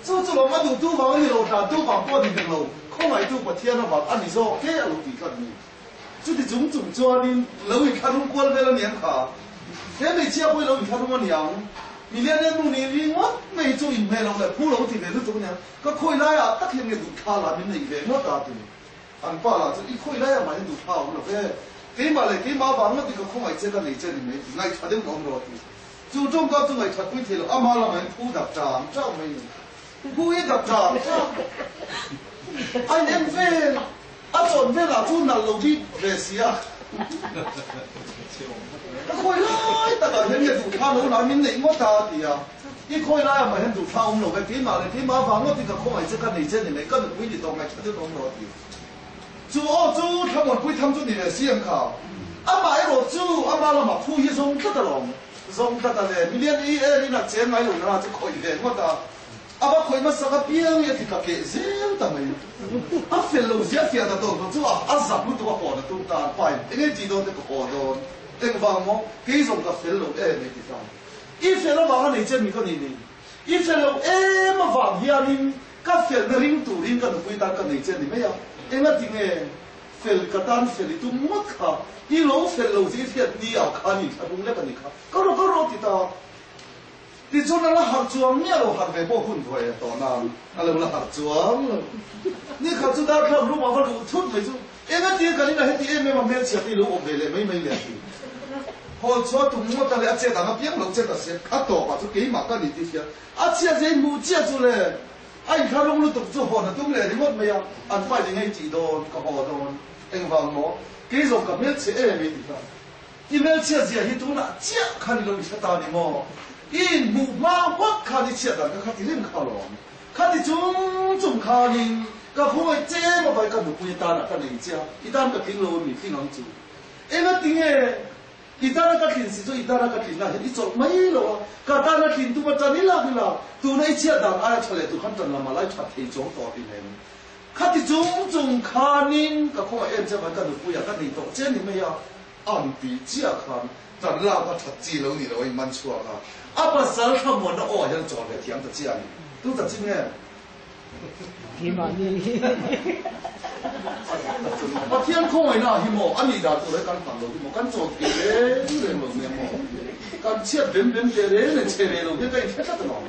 Chu chu lawm a duhtu vang a ni lo, hlantu vang pawh a ni hek lo, khawngaihtu Pathian avang a ni zawk te a lo tih tlat ni. Chuti chung chung chuanin lo inthlahrung kual vel a ni ang kha. He hmeichhia pawh hi lo inthlahrung a ni ang. Milian em nu nih ringawt mai chu inhmeh loh leh phu lo ti ve lutuk a ni ang. Ka khawi laiah tak hian nge duhthla lah min neih ve ngawt a ti. An pa lah chu i khawi laiah mah hian duhthla a awm lo ve. Keimah leh keimah avang ngawt hi ka khawngaih che ka nei che ni mai ti. Ngaihthla deuh in awm rawh a ti. Chu tawngka chu ngaihthlat pui thei lo, amah lamah hian phu dak ṭang ṭang mai a ni. Phu hi dak ṭang ṭang a in en vel, a chawn velah chu nalh lo bik ve si a. Ka khawi lai takah hian nge duhthla lo la min neih ngawt a ti a. I khawi laiah mah hian duhthla awm lo ve, keimah leh keimah avang ngawtin ka khawngaih che ka nei che ni mai, ka nupui ni tawh ngaihṭha deuh awm lo a ti. Chu aw chu thlamuanpui tham chu ni ve si ang kha. Amah erawh chu ama lamah phu hi zawng tlat alawm. Zawng tlat a le, million i en in a cheng ngai lo nana chu khawih ve ngawt a. A va khawih hmasak apiang hi a ti tla keh zel ta mai. A fel lo zia fiah ta tawk lo chu a a zak lutuk a hawn a tum ta an pa in eng nge tih dawn te ka haw dawn. Engvang maw? Kei zawng ka fel lo em ei ti ta. I fel avang a nei che mi ka nih ni. I fel lo em avang hianin ka felna ring turin ka nupui tan ka nei che ni mai a. Engati nge fel ka tan fel i tum ngawt kha? I lo fel lo che i hriat ni ah khan i inthlahrung lek a nih kha. Ka rawh ka rawh ti ta. Tichuan a la harh chuang miah lo, harh ve pawh hun ruai a tawh nan a lo la harh chuang lo. Ni khat chu darthlalang room ah va luh thut mai chu engati kan inah heti em em a hmelchhia te i lo awm ve leh mai mai le a ti. Hawl chhuah tum ngawt a leh a chet ang apiang lo chet a siam a tawp ah chu keimah ka ni tih hria a chhiat zia i hmuh chiah chu le a inthlahrung lutuk chu hawn a tum leh ringawt mai a, an fight i ngei tih dawn ka haw dawn engvang maw kei zawng ka hmelchhe em ei ti kha. I hmelchhiat zia hi tunah chiah khan i lo i hre ta ni maw? I inhmuh hma ngawt khan i chhiat dan kha kha ti reng kha alawm. Khati chung chung khanin ka khawngaih che em avai ka nupui atanah ka nei che a, i tan ka tling lo a mi tling ang chu. Engatinge i tana ka tlin si chu i tana ka tlinna hian i chawlh mai lo a, ka tana tlin tum a tan ila ila tuna i chhiat dan aia tha leh tur khan tan lam a lai that thei chuang tawh ti nen. Khati chung chung khanin ka khawngaih em che avai ka nupuiah ka nei tawh che ni mai a. An tih chiah khan tan lak a that chi lo nih loh a in man chhuak a, a pasal thlamuanna aw ah hian chawl ve thiam ta chiah a ni. Tu ta chin nge? Keimahni hi. Pathian khawngaihna ah hi maw a nih dan tur hi kan hman lo hi maw kan chawl thei reng reng lo nia maw kan chhiat bem bem teh reng reng chhe ve lo hian ka inhre tlat alawm.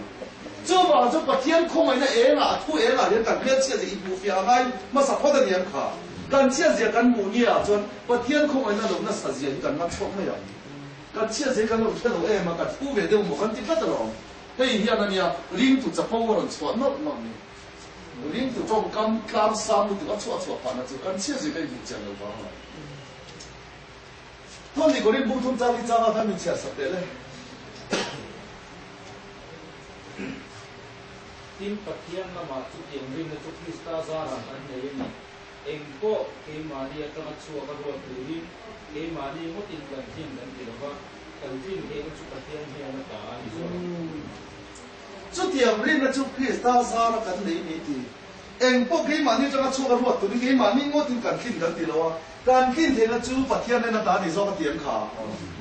Chuvang chu Pathian khawngaihna engah a thu engah hian kan hmelchhiat zia i hmuhfiah a ngai hmasa phawt a ni ang kha. Kan chhiat zia kan hmuh nia chuan Pathian khawngaihna lo nasa zia hi kan man chhuak mai ang. Kan chhiat zia hi kan lo hre lo em a, kan phu ve deuh maw kan ti tlat alawm. Hei hian a nia ringtu chapo a rawn chhuah nawlh nawlh ni. Ringtu tawngkam tlang sang lutuk a chhuah chhuah phahna chu kan chhiat zia kan inhmuh chian lo vang alawm. Thawn ni Korin bung thum chang li changa khan min chhiar sak teh le. Tin, Pathian lamah chutiang rinna chu Krista zarah kan nei a ni. Eng pawh keimahni atanga chhuak a ruat turin keimahni ngawtin kan tlin kan ti lova, kan tlin theihna chu Pathian hian a ta a ni zawk. Chutiang rinna chu Krista zara kan nei ni ti. Eng pawh keimahni atanga chhuak a ruat turin keimahni ngawtin kan tlin kan ti lo a, kan tlin theihna chu Pathian nen a ta a ni zawk a ti ang kha.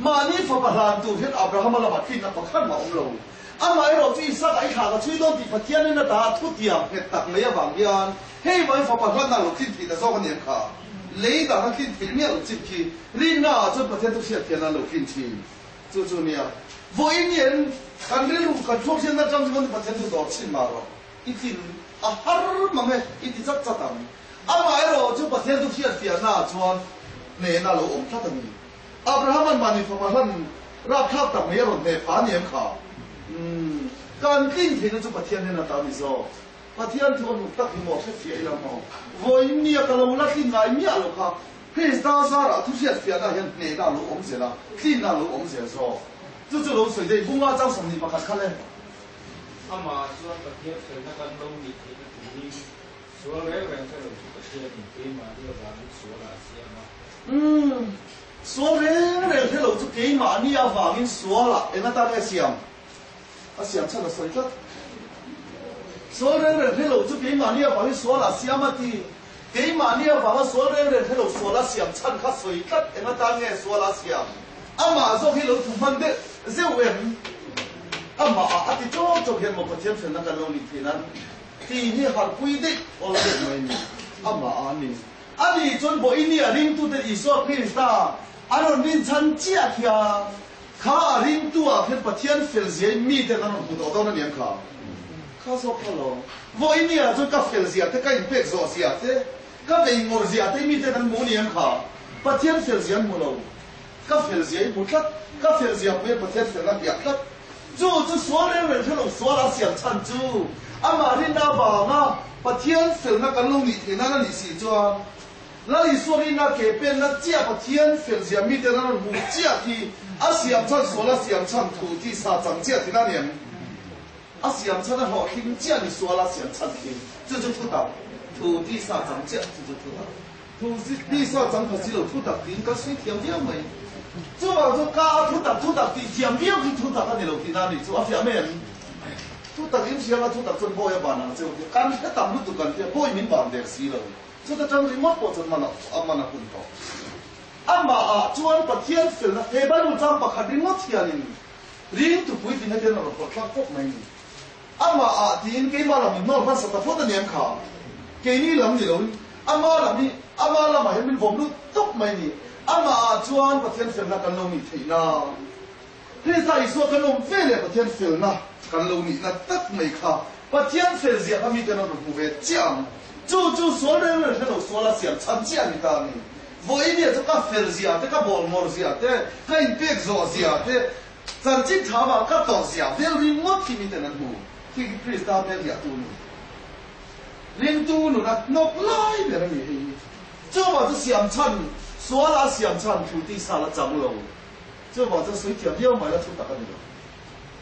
Mahni fapa hlan tur hian Abrahama lamah tlinna pakhat mah a awm lo. Amaherawh chu Isaka i thlah ka chhui dawn tih Pathian nen a ta a thutiang nghet tak mai avang hian Hei vai fapa hlanna lo tlin theih ta zawk a ni ang kha. Lei dang a tlin theih miah lo chin khi rinna ah chuan Pathian chu hriat thian a lo tlin thin. Chu chu nia. Vawiin hian kan rilru kan thuak hian atang chuan Pathian chu dawr chhin mah rawh. I tlin a har mang e, i ti chat chat ang. Amaherawh chu Pathian chu hriat fiahna ah chuan hnehna a lo awm tlat a ni. Abraham-a'n mahni fapa hlan rapthlak tak mai a rawn hneh pha a ni ang kha. Umm, kan tlin theihna chu Pathian nen ata a ni zawk. Pathian thu a hmu tak hi maw hre fiah ila maw? Vawiin nia ka lo la tlin ngai miah lo kha Krista zarah thu hriat fiahna hian hnehna a lo awm zel a, tlinna a lo awm zel zawk. Chu chu lo sawi daih bunga chang 21 kha le. Amah chuan Pathian felna kan lo nih theihna turin sual reng reng hre lo chu Pathianin keimahni avangin sualah a siam a. Umm, sual reng reng hre lo chu keimahni avangin sualah eng atan nge siam? A siam chhan a sawi tlat. Sual reng reng hre lo chu keimahni avangin sual a siam a ti. Keimahni avanga sual reng reng hre lo sual a siam chhan kha sawi tlat. Eng atan nge sual a siam? Amah zawk hi lo thu hman deuh zeuh em? Amah ah a ti chawk chawk hian maw Pathian felna kan lo nih theih nan ti hi harhpui daih awl deuh mai ni. Amah ah a ni. Ani chuan vawiin a ringtute Isua Krista a rawn rinchhan chiah khian Kha a ringtu ah khian Pathian fel zia in mite an rawn hmu tawh dawn a ni ang kha. Kha zawk kha lo. Vawiin ni ah chuan ka fel zia te, ka inpek zawh zia te, ka vei ngawr zia te mite an hmu a ni ang kha. Pathian fel zia an hmu lo. Ka fel zia i hmu tlat. Ka fel zia hmu hian Pathian felna a hliah tlat. Chu chu sual reng reng hre lo sual a siam chhan chu amah rinna avanga Pathian felna kan lo nih theih nan a nih si chuan. Lal Isua rinna ke penna chiah Pathian felzia miten an rawn hmuh chiah khi a siam chhan sual a siam chhan thu tisa chang chiah thin a ni em? A siam chhan a hlawhtling chiah ni sual a siam chhan khi chu chu thutak thu tisa chang chiah chu chu thutak thu tisa chang pha si lo thutak tiin kan sawi thiam viau mai. Chuvang chu ka a thutak thutak tih thiam viau khi thutak a ni lo tihna a nih chu a fiah mai em? Thutak in hriang a thutak chuan bawi a ban ang cheu tia kan hre tam lutuk kan tia bawi min ban der si lo. Chuta tang ringawt pawh chuan man a man a hun tawh. Amah ah chuan Pathian felna he Bible chang pakhat ringawt hianin ringtu puitling atan a rawn hawlh thlak khawp mai ni. Amah ah tiin keimah lam in nawr hmasa ta phawt a ni em kha? Keini lam ni loin ama lam hi ama lamah hian min vawm lut tawp mai ni. Amah ah chuan Pathian felna kan lo nih theih na. Krista Isua kan awm ve leh Pathian felna kan lo nihna tak mai kha Pathian fel zia kha miten an rawn hmu ve chiah ang. Chu chu sual reng reng hre lo suala siam chhan chiah a ni ta a ni. Vawinia chu ka fel zia te, ka bawl ngawr zia te, ka inpek zawh zia te, chanchin tha vang ka tawrh zia vel ringawt khi miten an hmu. Khi khi Krista hmel hiahtu a ni. Ringtu nun a hnawk lai ber a ni hei hi. Chuvang chu siam chhan, suala siam chhan thu tisa la chang lo. Chuvang chuan sawi thiam viau mai la thu tak a ni lo.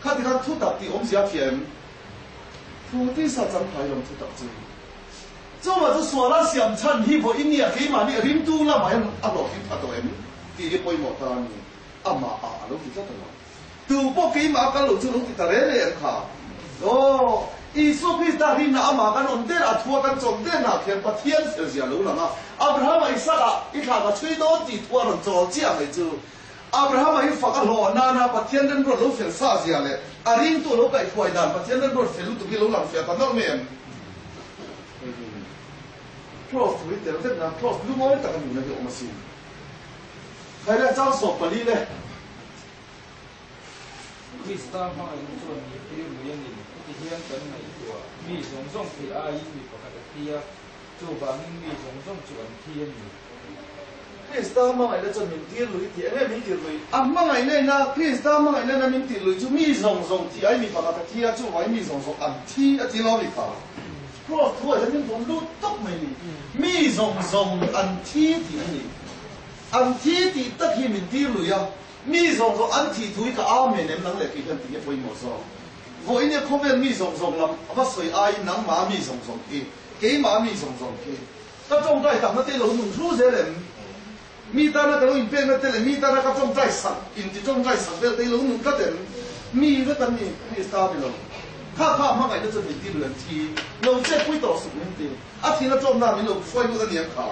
Khati khan thu tak tih awmzia a fiah em? Thu tisa chang phai lo thu tak chu. Chuvang chu suala siam chhan hi vawiin nia keimahni a ringtu lamah hian a hlawhtling pha tawh em tih hi pawimawh ta a ni. Amah ah a lo ti tlat a lo. Tu pawh keimah a kal lo chu lo ti ta reng reng em kha? Aw, Isua Krista rinna amah kan awm der a, thua kan chawm der nah khian Pathian fel zia lo lang a. Abrahama Isaka i thlak a chhui dawn tih thua rawn chawl chiah mai chu. Abrahama hi fak a hlawh nana Pathian remruat lo fel sa zia leh a ringtu lo kaihhruai dan Pathian remruat fel lutuk hi lo lang fiah ta nawlh mai em? Cross thu hi tel vek na, cross lungawi tak a nihna hi awm asin. Khaile chang 14 le. Krista hmangaihna chuan mi tir lui a ni. Heti hian kan ngaihtuah, mi zawng zawng thih aiin mi pakhat a thi a, chuvangin mi zawng zawng chu an thi a ni. Krista hmangaihna chuan min tir lui tih enge min tir lui? A hmangaihna ina Krista hmangaihna ina min tir lui chu mi zawng zawng thih aiin mi pakhat a thi a, chuvangin mi zawng zawng an thi a ti lo a ni kha. Cross thuah hian min vawm lut tawp mai ni. Mi zawng zawng an thi tih a ni. An thi tih tak hi min tir lui a. Mi zawng zawng an thih thu hi ka Amen em nang leh kei hian tinge pawimawh zawk? Vawiin e khawvel mi zawng zawng lam a va sawi aiin nangmah mi zawng zawng khi, keimah mi zawng zawng khi ka tawngtai takna te lo nun hlu zel em? Mi tana ka lo inpekna te leh mi tana ka tawngtai sak inti tawngtai sak vel te hi lo nun tlat em? Mi vek an ni, Krista ni lo. Kha kha hmangaihna chuan min ti lui an thi lo che pui tawh suk min ti. A thihna tlawmna min lo hruai lut a ni ang kha.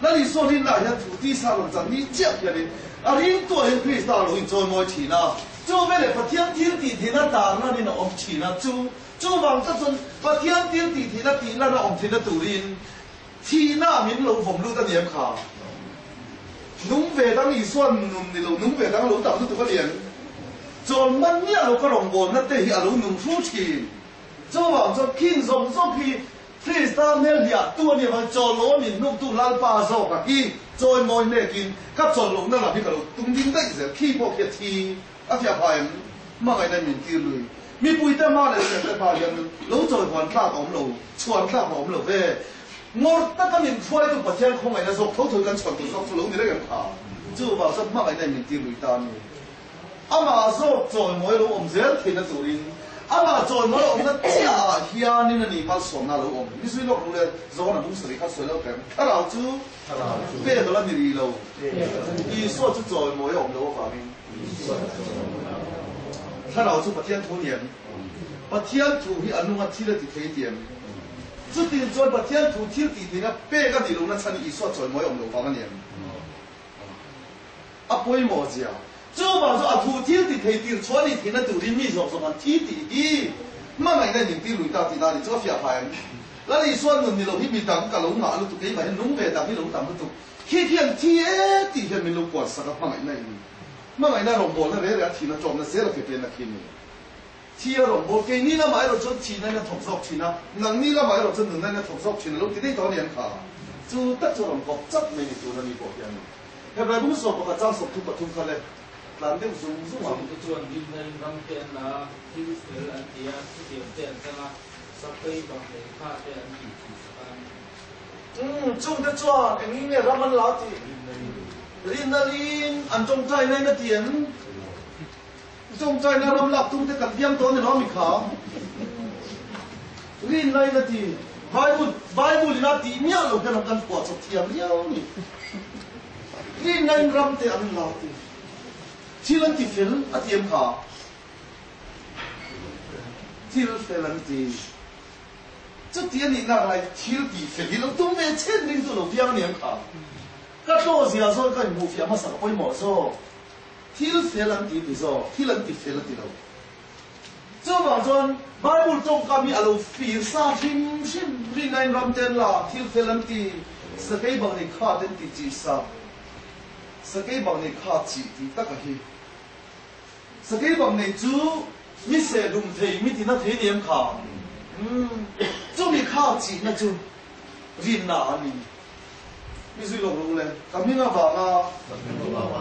Lal Isua rinna hian thu tisa rawn chan ni chiah hianin a ringtuah hian Krista a lo inchawimawi thin a. Chu veleh Pathian thil tih theihna tarlanin a awm thin a, chu chuvang tak chuan Pathian thil tih theihna tih lan a awm theihna turin thihna min lo vawm lut a ni ang kha. Nung ve dang Isuan nun ni lo, nung ve dang a lo tam lutuk a ni ang. Chawn man miah lo ka rawngbawlna te hi a lo nung hru thin. Chuvang chuan khing zawng zawng khi Krista hmel hliah tu a nih avangin chawllo a min hnuktu Lalpa zawk a hi chawimawi hnekin ka chawlh lohna lam hi ka lo tum ding daih zel. Khi pawh khi a thi a fiah phah em? Hmangaihna min tir lui. Mipuite hma leh hriatte hma hian lo chawihuan tlak a awm lo, chhuan tlak a awm lo ve. Ngawrh taka min hruaitu Pathian khawngaihna zawk tho tho kan chhuan tur zawk chu lo ni reng em kha? Chuvang chuan hmangaihna in min tir lui ta a ni. Amah zawk chawimawi lo awm zel theihna turin amah chawimawi awmna chiahah hianin a ni malsawmna a lo awm. Ni zui lawk ru le, Johana bung sarih kha sawi lo teh ang. Thlarau chu pek a la ni rih lo. Isua chu chawimawi a awm loh avangin Thlarau chu Pathian thu a ni em? Pathian thu hi a nunga thil a ti thei ti em? Chutin chuan Pathian thu thil tih theihna pek a nih lohna chhan hi Isua chawimawi a awm loh vang a ni em? A pawimawh zia. Chuvang chu a thu thil ti thei tir chhuah nih theihna turin mi zawk zawk an thi tih hi hmangaihna in intir lui ta tihna a ni chu a fiah phah em? Lal Isua nun ni lo hi mi dang ka lo ngah lutuk keimah hian nung ve dang hi lo tam lutuk khi khian thi e tih hian min lo kuan sak a hmangaihna in hmangaihna rawngbawlna re re a thihna tlawmna zel a ke penna khi ni. Thi a rawnbawl keini lamah erawh chuan thihna in a thawk zawk thin a, nangni lamah erawh chuan nunna in a thawk zawk thin a lo ti daih tawh a ni ang kha. Chu tak chu a rawn kawp chap mai ni tur a ni pawh hian. Hebrai bung 11 chang 33 kha le tlan deuh zung zung ang. Chungte chuan rinna in ram te an la a, thil fel an ti a, thutiam te an chang a, sakei bang leh kha te an tih thih sak a. Chungte chuan engin nge ram an la tih rinalin an tawngtaina in a ti em? Tawngtaina ram lak tumte kan piang tawh a ni lo ami kha? Rinna in a ti. Bible Bible in a tih miah lo hian kan phuah chawp thiam viau ni. Rinna in ram te an la ti. Thil an ti fel a ti em kha? Thil fel an ti. Chuti a nih nak lai thil tih fel hi lo tum ve chen ring chu lo piang a ni ang kha. Ka tlaw zia zawn ka inhmuhfiah hmasa ka pawimawh zawk. Thil fel an ti ti zawk, thil an ti fel a ti lo. Chuvang chuan Bible tawngkam hi a lo fir sa hrim hrim, rinna in ram ten la thil fel an ti, sakei bang nei kha ten ti chi sa, sakei bang nei kha chi ti tak a hi. Sakei bang nei chu mi seh dum thei, mi tina thei ni em kha? Umm, chumi kha chihna chu rinna a ni. Mi zui lawk rawh u le, ka hming avanga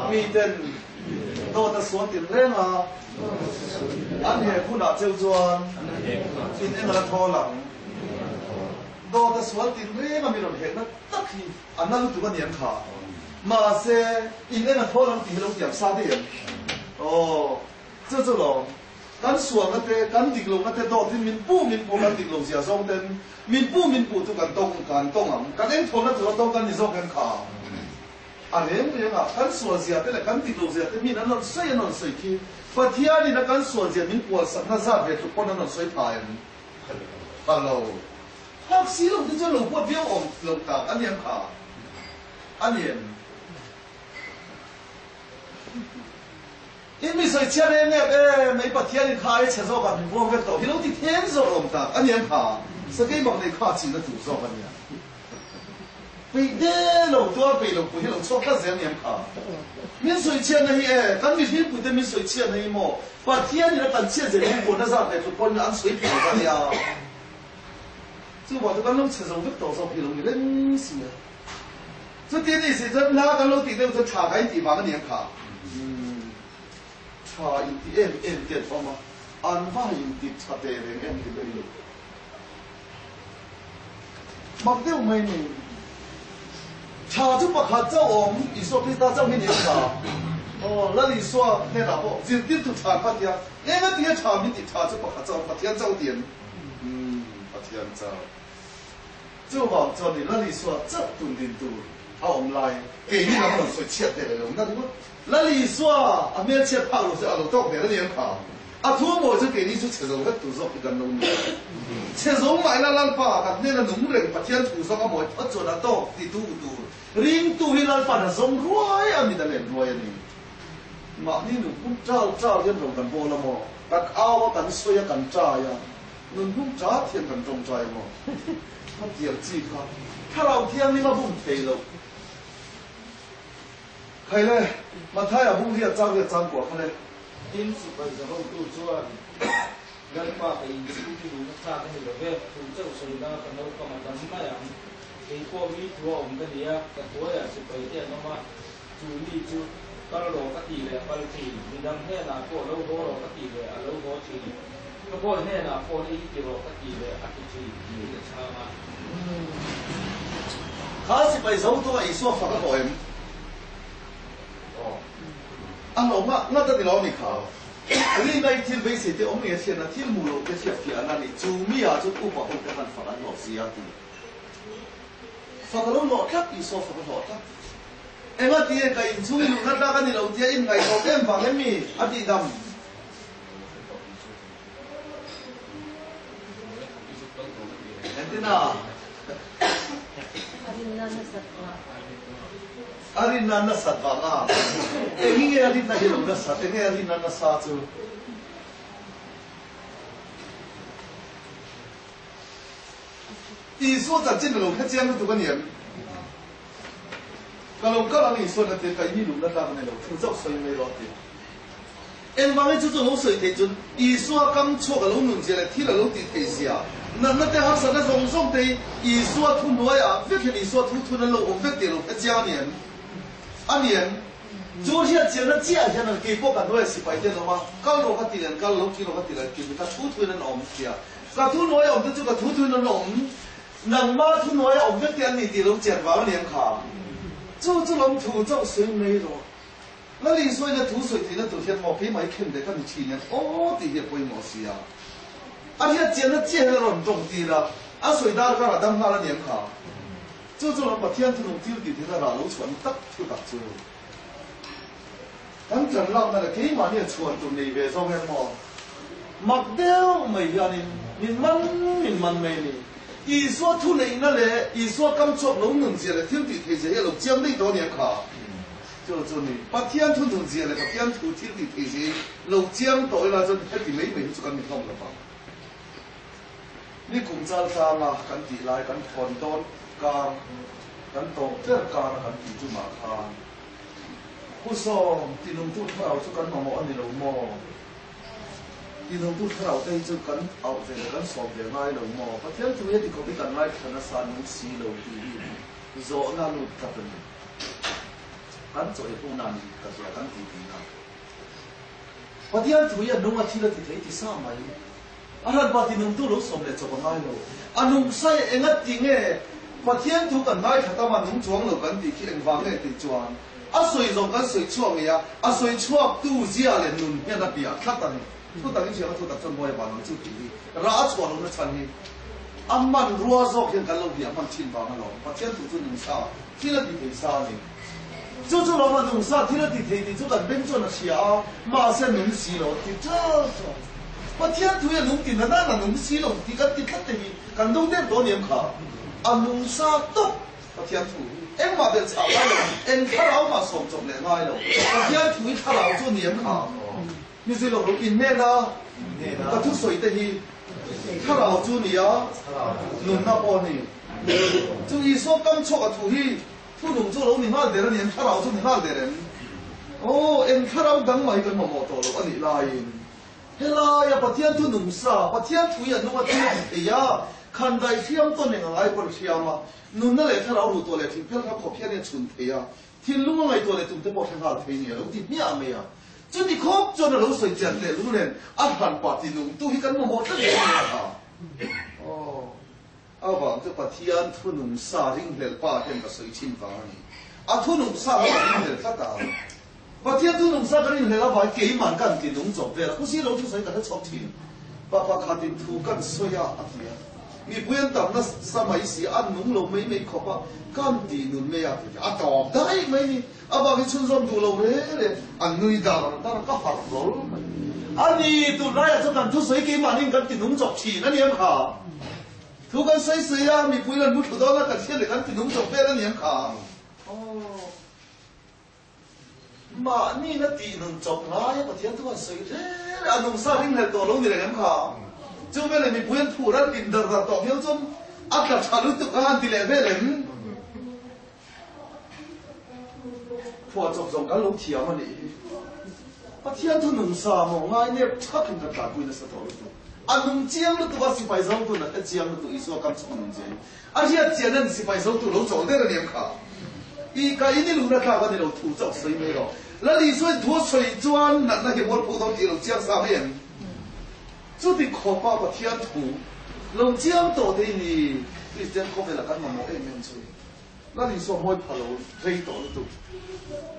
miten dawt a sual tinreng a, an hek hunah cheu chuan in eng ala thawl ang. Dawt a sual tinreng a mi rawn hekna tak hi a na lutuk a ni ang kha. Mahse, in eng a thawl ang tih hi lo tiam sa daih em? Aw, chu chu lawm. Kan sualna te, kan dik lohna te dawtin min pu min pu kan dik lo zia zawng ten min pu min pu chu kan tawng kan tawng ang. Kan engthawlna tura tawng kan ni zawk em kha? A reng reng ah kan sual zia te leh kan dik lo zia te min an rawn sawi an rawn sawi khi Pathianin a kan sual zia min pual sakna zat ve tluk pawn an rawn sawi pha em? Pha lo. Phak si lo te chuan lo huat viau awm loh tak a ni em kha? A ni em? In mi sawi chhiat em em e, mei Pathian in kha ai chhe zawk ah min vuang vek tawh hi lo ti then zawk awm tak a ni em kha? Sakei mak nei kha chihna tur zawk a nia. Peih de lo tuar peih lo pawh hi lo chhuak tlat zel ni em kha? Min sawi chhiatna hi e, kan mihringpui te min sawi chhiatna hi maw Pathian in a kan chhiat zel hi puanna zat leh tluk pawhin an sawi phah lo a nia. Chuvang chu kan lo chhe zo vek tawh zawk hi lo ni reng si a. Chuti ni si chuan hla kan lo tih deuh chuan tha ka intih vang a ni ang kha. Tha intih em em te an awm a, an va intih tha teh reng em ti ber i. Mak deuh mai ni. Tha chu pakhat chauh awm, Isua Krista chauh hi ni ang kha. Aw, Lal Isua hnenah pawh zirtirtu tha kha tia, eng a tia tha min tih tha chu pakhat chauh awm, Pathian chauh ti an. Pathian chauh. Chuvang chuan i Lal Isua chauh tun din tur a awm lai keini lam rawn sawi chhiat ve leh lo na ringawt. Lal Isua a hmel chhiat phak lo chu a lo tawk hmel a ni ang kha. A thu mawi chu keini chu chhe zo vek tur zawk hi kan lo ni. Chhe zo mah ila Lalpa kan hnena nung reng Pathian thu zawk a mawi phawt chuan a tawk ti tu tur ringtu hi Lalpa'n a zawng ruai a mit a len ruai a ni. Mahni nunphung chau chau hian rawn kan bawl a maw? Kan au a, kan sawi a, kan chai a. Nun hnung chat hian kan tawngtai maw? Khatiang chi kha Thlarau Thianghlim a bum thei lo. Khai le, Mathaia bung riat chang riat chang kuah kha le. Tin, sipai zahotu chuan, Lalpa ka inchhung hi lung a thlak a ni lo ve, thu chauh sawina ka naupang a tam mai ang. Kei pawh mi thua awm ka ni a, ka hnuaiah sipai te an awm a, chu mi chu kal rawh ka tih leh a kal thin, midang hnenah pawh lo haw rawh ka tih leh a lo haw thin, ka bawi hnenah pawh hei hi ti rawh ka tih leh a ti thin, tiin a chhang a. Kha sipai zo tua Isua fak a hlawh em? A hlawh ngah ngat a ni lo a ni kha. Rinna i thil beisei te awm ngei a hriatna, thil hmuh loh te hriat fiah an a ni. Chu mi ah chuan upa ho te khan fak an hlawh si a ti. Fak a lo hlawh tlat, Isua fak a hlawh tlat. Engati ka inchhung i luhna tlak a ni lo tia in ngaihtuah em vang em mi? A tih dam. Engtin a? A rinna nasat vang a. Eng nge a rinna hi lo nasat? Eng nge a rinna nasa chu? Isua chanchin a lo hre chiang lutuk a ni em? Ka lo kal ang Isuan a ti a, ka in i luhna tlak a ni lo, thu chauh sawi mai rawh a ti. Engvangin chu chu lo sawi theih chuan Isua kam chhuak a lo nun zia leh thil a lo tih theih zia, natna te harsatna zawng zawng te hi Isua thu hnuaiah vek hian Isua thu thun an lo awm vek tih a lo hre chiang a ni em? A ni em? Chu hriat chianna chiah hian an kei pawh ka hnuaiah sipai te an awm a, kal rawh ka ti leh an kal, lo kir rawh ka ti leh an kir, ka thu thuin an awm tia. Ka thu hnuai awm te chu ka thu thuin an awm. Nangma thuhnuaia awm vek te an ni tih lo chian vang a ni ang kha. Chu chu lam thu chauh sawi mai rawh. Lal Isuaina thu sawi theihna tur hian maw keimah hi khen ve ka ni thin em aw tih hi a pawimawh si a. A hriat chianna chiah hian a rawn tawng tir a, a sawi dar karah dam nghal a ni ang kha. Chu chu lam Pathian thunung thil tih theihna rah lo chhuah ni tak thu tak chu. Kan tlan lakna leh keimahni a chhuan tur nei ve zawng em maw? Mak deuh mai hianin min man min man mai a ni. Isua thu neihna leh Isua kam chhuak lo nun zia leh thil tih theih zia hi a lo chiang daih tawh a ni ang kha. Chu chu ni. Pathian thu nun zia leh Pathian thu thil tih theih zia hi lo chiang tawh ila chuan heti mai mai hi chu kan ni hlawm lo vang. Ni kum chal tlanga kan tih lai kan thawn dawn kar kan tawp ber kar a kan tih tumah khan Husawm tinungtu thlarau chu kan mamawh a ni lo maw? Tinungtu thlarau te hi chu kan auh ve leh kan sawm ve ngai lo maw? Pathian thu hi heti khawp hi kan ngaithla nasa nung si lo tih hi zawhna lut tlat a ni. Kan chaw ei huna ni ka hria kan ti tihna. Pathian thu hi a nung a thil a ti thei ti sa mai. A hranpa tinungtu lo sawm leh chawp a ngai lo. A nung sai enga ti nge Pathian thu kan ngaithla tam a nung chuang lo kan tih khi engvang nge tih chuan a sawi zawng kan sawi chhuak ngei a, a sawi chhuak tu zia leh nun hian a piah tlat a ni. Thu tak in hriat a thu tak chuan mawi a van ang chu tih hi rah a chhuah lohna chhan hi a hmanrua zawk hian kan lo hliah hman thin vang alawm. Pathian thu chu nung sa thil a ti thei sa a ni. Chu chu lawm a nung sa thil a ti thei tih chu kan beng chuan a hria a, mahse nung si lo a ti teuh teuh. Pathian thu hi a nung ti na na na nung si lo tih kan ti tlat te hi kan nung deuh tawh a ni ang kha. A nung sa tawp Pathian thu hi engmah belh chhah ngai lo, eng thlarau mah sawm chawp leh ngai lo. Pathian thu hi thlarau chu a ni ang kha. Mi zui lo ru in hnena ka thusawi te hi thlarau chu ni a, nunna pawh a ni. Chu Isua kam chhuak a thu hi Thu nung chu a lo ni nghal der a ni em? Thlarau chu ni nghal der em? Aw, eng thlarau dang mai kan mamawh tawh loh a nih laiin helaia Pathian thu nung sa, Pathian thu hi a nung a thil a ti thei a, khan dai hriam tawn eng angai pawh a hriam a, nunna leh thlarau ruh tawh leh thing phel kha khawp hian a chhun thei a, thinlung a ngaihtuah leh tum te pawh a hre nghal thei ni a lo ti hmiah mai a. Chuti khawp chuan a lo sawi chian teh lung nen a hran pah ti nungtu hi kan mamawh tlat em a ni a. Aw. Avang chu Pathian thunung sa ringhlel pa hian ka sawi thin vang a ni. A thunung sa kha ka ringhlel tlat a. Pathian thunung sa ka ringhlel avang keiman kan ti nung chawp vel a, khusi lo thusawi ka hre chhawk thin. Pa pakhatin thu kan sawi a, a ti a. Mipui an tam nasa mai si a, an nung lo mai mai khawp a, kan ti nun mai a ti a, a tawp daih mai ni. Avang hi chhunzawm duh lo re re, an nui dar dar ka harh hlawl mai. A ni, tunlaiah chuan kan thusawi keimahniin kan ti nung chawp thin a ni ang kha. Thu kan sawi sawi a, mipui lan mu thlu dawn a, kan hriat leh kan ti nung chawp vel a ni ang kha. Aw, mahni na tih nun chawp ngai a Pathian thu kan sawi re re, a nung sa ringhlel tawh lo ni reng em kha. Chu veleh mipui an thu ran in dar dar tawh viau chuan a tla tha lutuk a han ti leh vel em? Phuah chawp zawng kan lo thiam a nih hi. Pathian thu nung sa maw ngai nep thak in kan tlanpui nasa tawh lutuk. A nung chiang lutuk a sipai zotu na hre chiang lutuk Isua kam chhung nung chiang. A hriat chian en sipai zotu lo chawl der a niang kha. I ka in i luhna tlak a ni lo thu chauh sawi mai rawh. Lal Isua in thu a sawi chuan natna hi mualpho dawn tih lo chiang sa mai em? Chuti khawpa Pathian thu lo chiang tawh te hi ni Kristian khawvela kan mamawh em em chu. Lal Isua mawi pha lo rei tawh lutuk.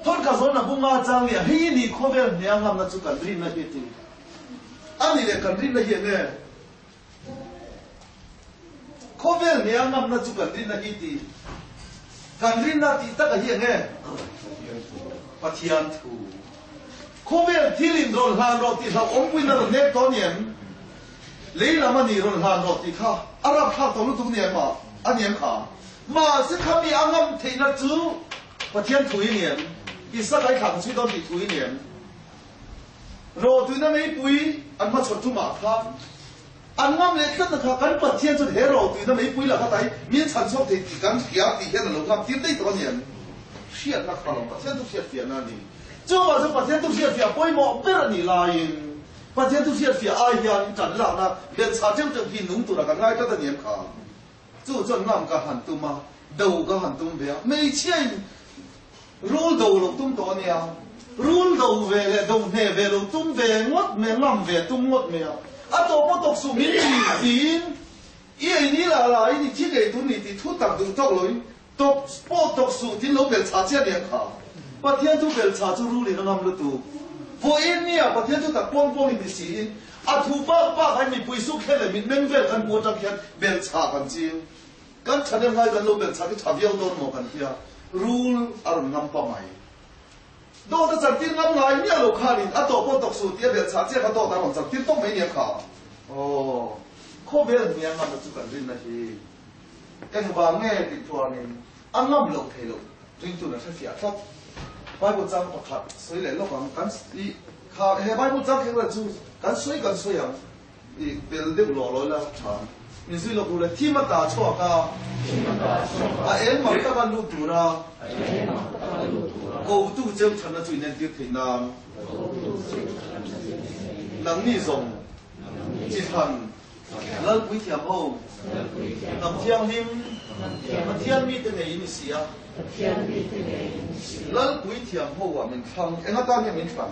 Thawn kha zawn a bunga chang nia hei ni khawvel hne a ngamna chu kan rinna hi ti a ni leh kan rinna hi enge khawvel hne a ngamna chu kan rinna hi ti kan rinna tih taka hi enge Pathian thu khawvel thil in rawn hlan rawh tih hlauh awmpuina rawn nek tawh ni em Lei lam a nih rawn hlan rawh tih kha a rapthlak tawh lutuk ni em a? A ni em kha? Mahse kha mi a ngam theihna chu Pathian thu i ni em? Isaka i thlah ka chhui dawn tih thu i ni em? Rawhtuina meipui an hmachhawn tumah khan an ngam leh tlatna kha kan Pathian chuan he rawhtuina meipui lakah tai min chhan chhuak thei tih kan hria tih hian a lo ngam tir daih tawh a ni em? Hriatna kha lo Pathian thu hriatfiahna a ni. Chuvang chuan Pathian thu hriatfiah pawimawh ber a nih laiin Pathian thu hriatfiah ai hian kan lakna belhchhah teuh teuh hi nung tura kan ngai tlat a ni em kha? Chu chuan ngam ka han tum a, do ka han tum ve a, hmeichhiain rul do lo tum tawh a nia, rul do ve leh do hne ve lo tum ve ngawt mai a, ngam ve tum ngawt mai a, a tawp a tawp suh min ti tiin. I ei ni la la in i thi ngei tur ni tih thu tak duh tawk loin tawk pawh tawk suh tin lo bel chah chiah aniang kha. Pathian thu bel chah chu rulin a ngam lutuk. Vawiin nia Pathian thu tak pawng pawng in ti siin a thu bak bak ah mipui suk thlen leh mitmeng vel kan hmu atang khian bel chah kan ching. Kan thahnem ngai kan lo bel chah hi tha viau dawn maw kan tia rul a rawn ngam pa mai. Dawt a chantir ngam ngai miah lo khanin a tawh pawh tawk suh tih a belhchhah chiah kha dawt a rawn chantir tawk mai nia kha. Aw, khawvel hniang ngamna chu kan rinna hi engvang nge tih chuanin a ngam loh thei loh ringtun a hrefiah tlat. Bible chang pakhat sawi leh lawk ang kan i kha he Bible chang kher chu kan sawi kan sawi ang. I tel deuh lawh lawi la tha. Min zui lawk ru le. Thim a ta chhuak a. A eng mak taka lut tura. Kotu cheu thatna chu in entir theih nan. Nangni zawng chi thlan Lalpui thiam ho hnam thianghlim Pathian mite ngei in i si a. Lalpui thiam ho ah min thlang. Eng atan nge min thlan?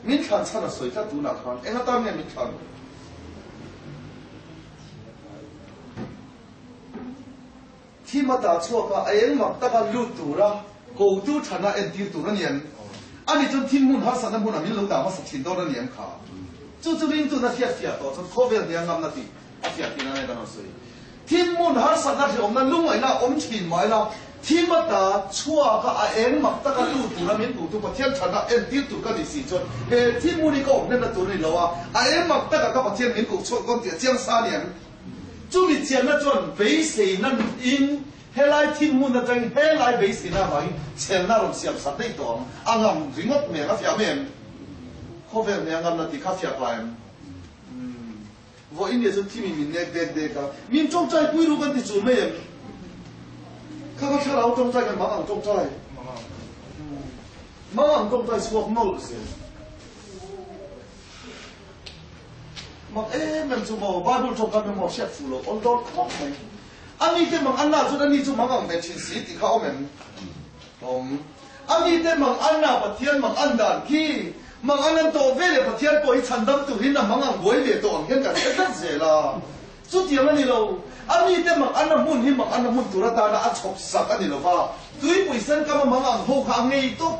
Min thlan chhan a sawi tlat tunah khan eng atan nge min thlan? Thim a tah chhuak a, a eng mak taka lut tura kotu thana entir tur a ni em? Ani chuan thim hmun harsatna hmunah min lo dah hmasa thin dawn a ni em kha? Chu chu ringtuna hriat fiah tawh chuan khawvel hnia ngamna tih a fiah tihna nge kan rawn sawi. Thim hmun harsatna hrehawmna lungngaihna a awm thin mai la, thim ata chhuaka a eng mak taka lut tura min puhtu Pathian thatna entir tur ka nih si chuan he thim hmun hi ka awm hlenna tur a ni lo a, a eng mak taka ka Pathian min kuh chhuak dawn tih a chiang sa aniang. Chumi chianna chuan beiseina in helai thim hmun atangin helai beiseina avangin chhelna rawn siam sak daih tawh ang, a ngam ringawt hmel a fiah em? Khawvel hmel a ngamna tih kha a fiah pah em? Vawiin nia chuan thimi min nek dek dek a, min tawngtai pui ru kan ti chul mai em? Kha kha thlarau tawngtai kan mang ang tawngtai. Mang ang tawngtai chhuak nawlh zel. Mak em em chu maw, Bible tawngkam emaw hriat fuh lo awl dawn khawp mai. A mite mang an lah chuan ani chu mang ang ve thin si tih kha awm em? Awm. A mite mang an ah Pathian mang an dan khi mang an an tawh ve leh Pathian pawh hi chhandam turin a mang ang buai ve tawh ang hian kan hre tlat zel a. Chutiang a ni lo. A mite mang an a hmun hi mang an a hmun tur atana a chhawp sak a ni lo va. Tuipui sen kam a mang ang ho kha a ngei tawp.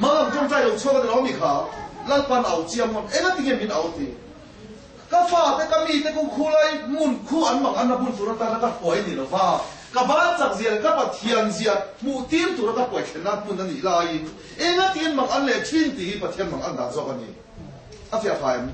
Mang ang tawngtai lo chhuak a ni lo ami kha Lalpan a au chiang ngawt. Engatinge min au ti? Ka fate, ka mite ku khulai hmun khu an mang an a hmun tur atana ka hruai ni lo va, ka ban chak zia leh ka Pathian zia hmuh tir tura ka hruai thlenna hmun a nih laiin engatin mang an leh thin tih hi Pathian mang an dan zawk a ni. A fiah fai em?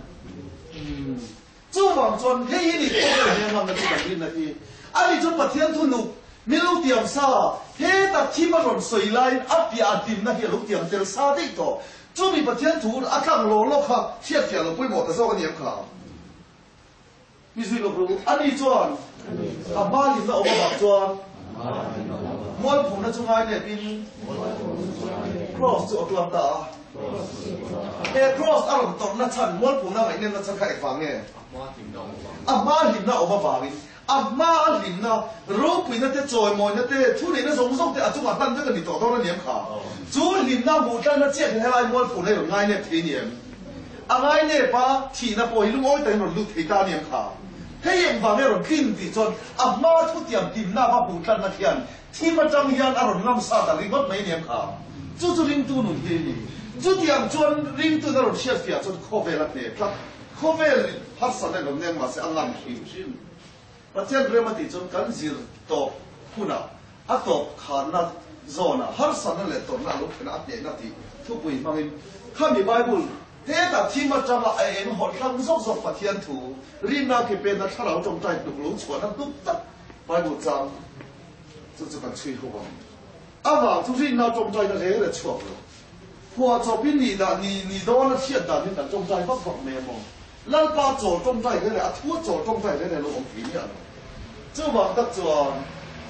Chuvang chuan hei hi nih pawh ber hian ngamna chu kan rinna hi a ni chuan Pathian thu nuk min lo tiam sa, heta thim a rawn sawi laiin a piah a hlimna hi a lo tiam tel sa daih tawh. Chumi Pathian thu a tlang law law kha hriatfiah lo pawimawh ta zawk a ni em kha? Mi zui lawk ru. Ani chuan a hma hlimna awm avang chuan mualphumna chu ngai nepin Kraws chu a tuar ta a. He Kraws a rawn tawrhna chhan, mualphumna ngaihnenna chhan kha engvang nge? A hma hlimna awm avangin. A hma a hlimna, ropuina te, chawimawina te, thuneihna zawng zawng te a chungah hlan vek a ni tawh dawn a ni em kha? Chu hlimna hmuh tlanna chiah hi helai mualphu nei rawn ngai nep thei a ni em? A ngai nep a, thihna pawh hi lungawi takin rawn lut thei ta a ni em kha? Hei engvang nge rawn tlin tih chuan a hma thutiam hlimna va hmuh tlanna khian thim atang hian a rawn ngam sa ta ringawt mai a ni em kha? Chu chu ringtu nun hi a ni. Chutiang chuan ringtun a rawn hriatfiah chuan khawvel a hne tlat. Khawvel harsat a rawn neng mahse a ngam hrim hrim. Pathian rem a tih chuan kan zir tawp hunah a tawp khanna zawnah harsatna leh tawrhna a lo thlen a, a hnehna tih thupui hmangin khami Bible hetah thim atanga a eng hawlh hlang zawk zawk Pathian thu rinna ke penna thlarau tawngtai hnuk lo chhuahna hnuk tak Bible chang chu chu kan chhui ho ang. Amah chu rinna tawngtaina reng reng chhuak lo. Khua chawpin ni dah ni ni dawn a chhiat dan hi kan tawngtai vak vak mai emaw? Lalpa chawl tawngtai reng reng, a thu a chawl tawngtai reng reng lo awm thei miah lo. Chuvang tak chuan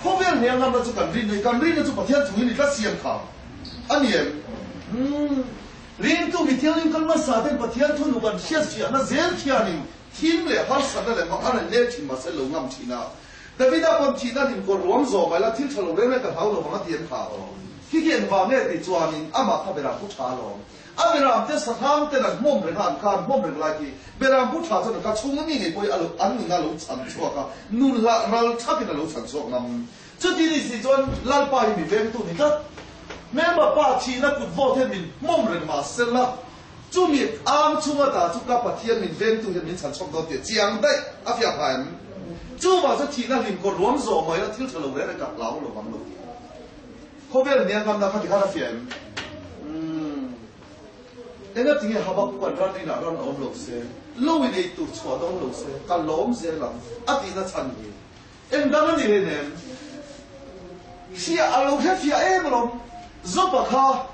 khawvel hniam ngamna chu kan rinna hi, kan rinna chu Pathian thu hi ni tlat siam kha a ni em? Umm. Ringtu mi thianghlim kan hmasa ten Pathian thu nu kan hriat fiahna zel khianin thim leh harsatna leh mak a rawn leng thin mahse lo ngam thin a. Davida pawn thihna lim kawr ruam zawh mai la, thil tha lo reng reng ka hlau lo vang a ti em kha? Khi khi engvang nge tih chuanin amah kha berah pu tha alawm. A beram te sahrang ten an hmawm reng a, an kar hmawm reng lai khi beram pu tha chuan a ka chhung a mi ngei pawh hi a lo an nuna a lo chhan chhuak a, nun hlah ral thak in a lo chhan chhuak ngam. Chuti ni si chuan Lalpa hi mi vengtu ni tlat. Hmelma pa thihna kut vawt hian min hmawm reng mah sela, chumi ang chhunga dah chu ka Pathian min vengtu hian min chhan chhuak dawn tih a chiang daih a fiah phah em? Chuvang chu thihna hlim kawr ruam zawh mai la thil tha lo reng reng ka hlau lo vang lo tih. Khawvel nia ngamna kha tikhan a fiah em? Umm. Enga tinge Habakkuk an ran inah ran awm lo se, lo in ei tur chhuah dawn lo se, ka lawm zel ang a tihna chhan hi eng dang a ni hlei nem. Fiah a lo hre fiah em alawm. Zopa kha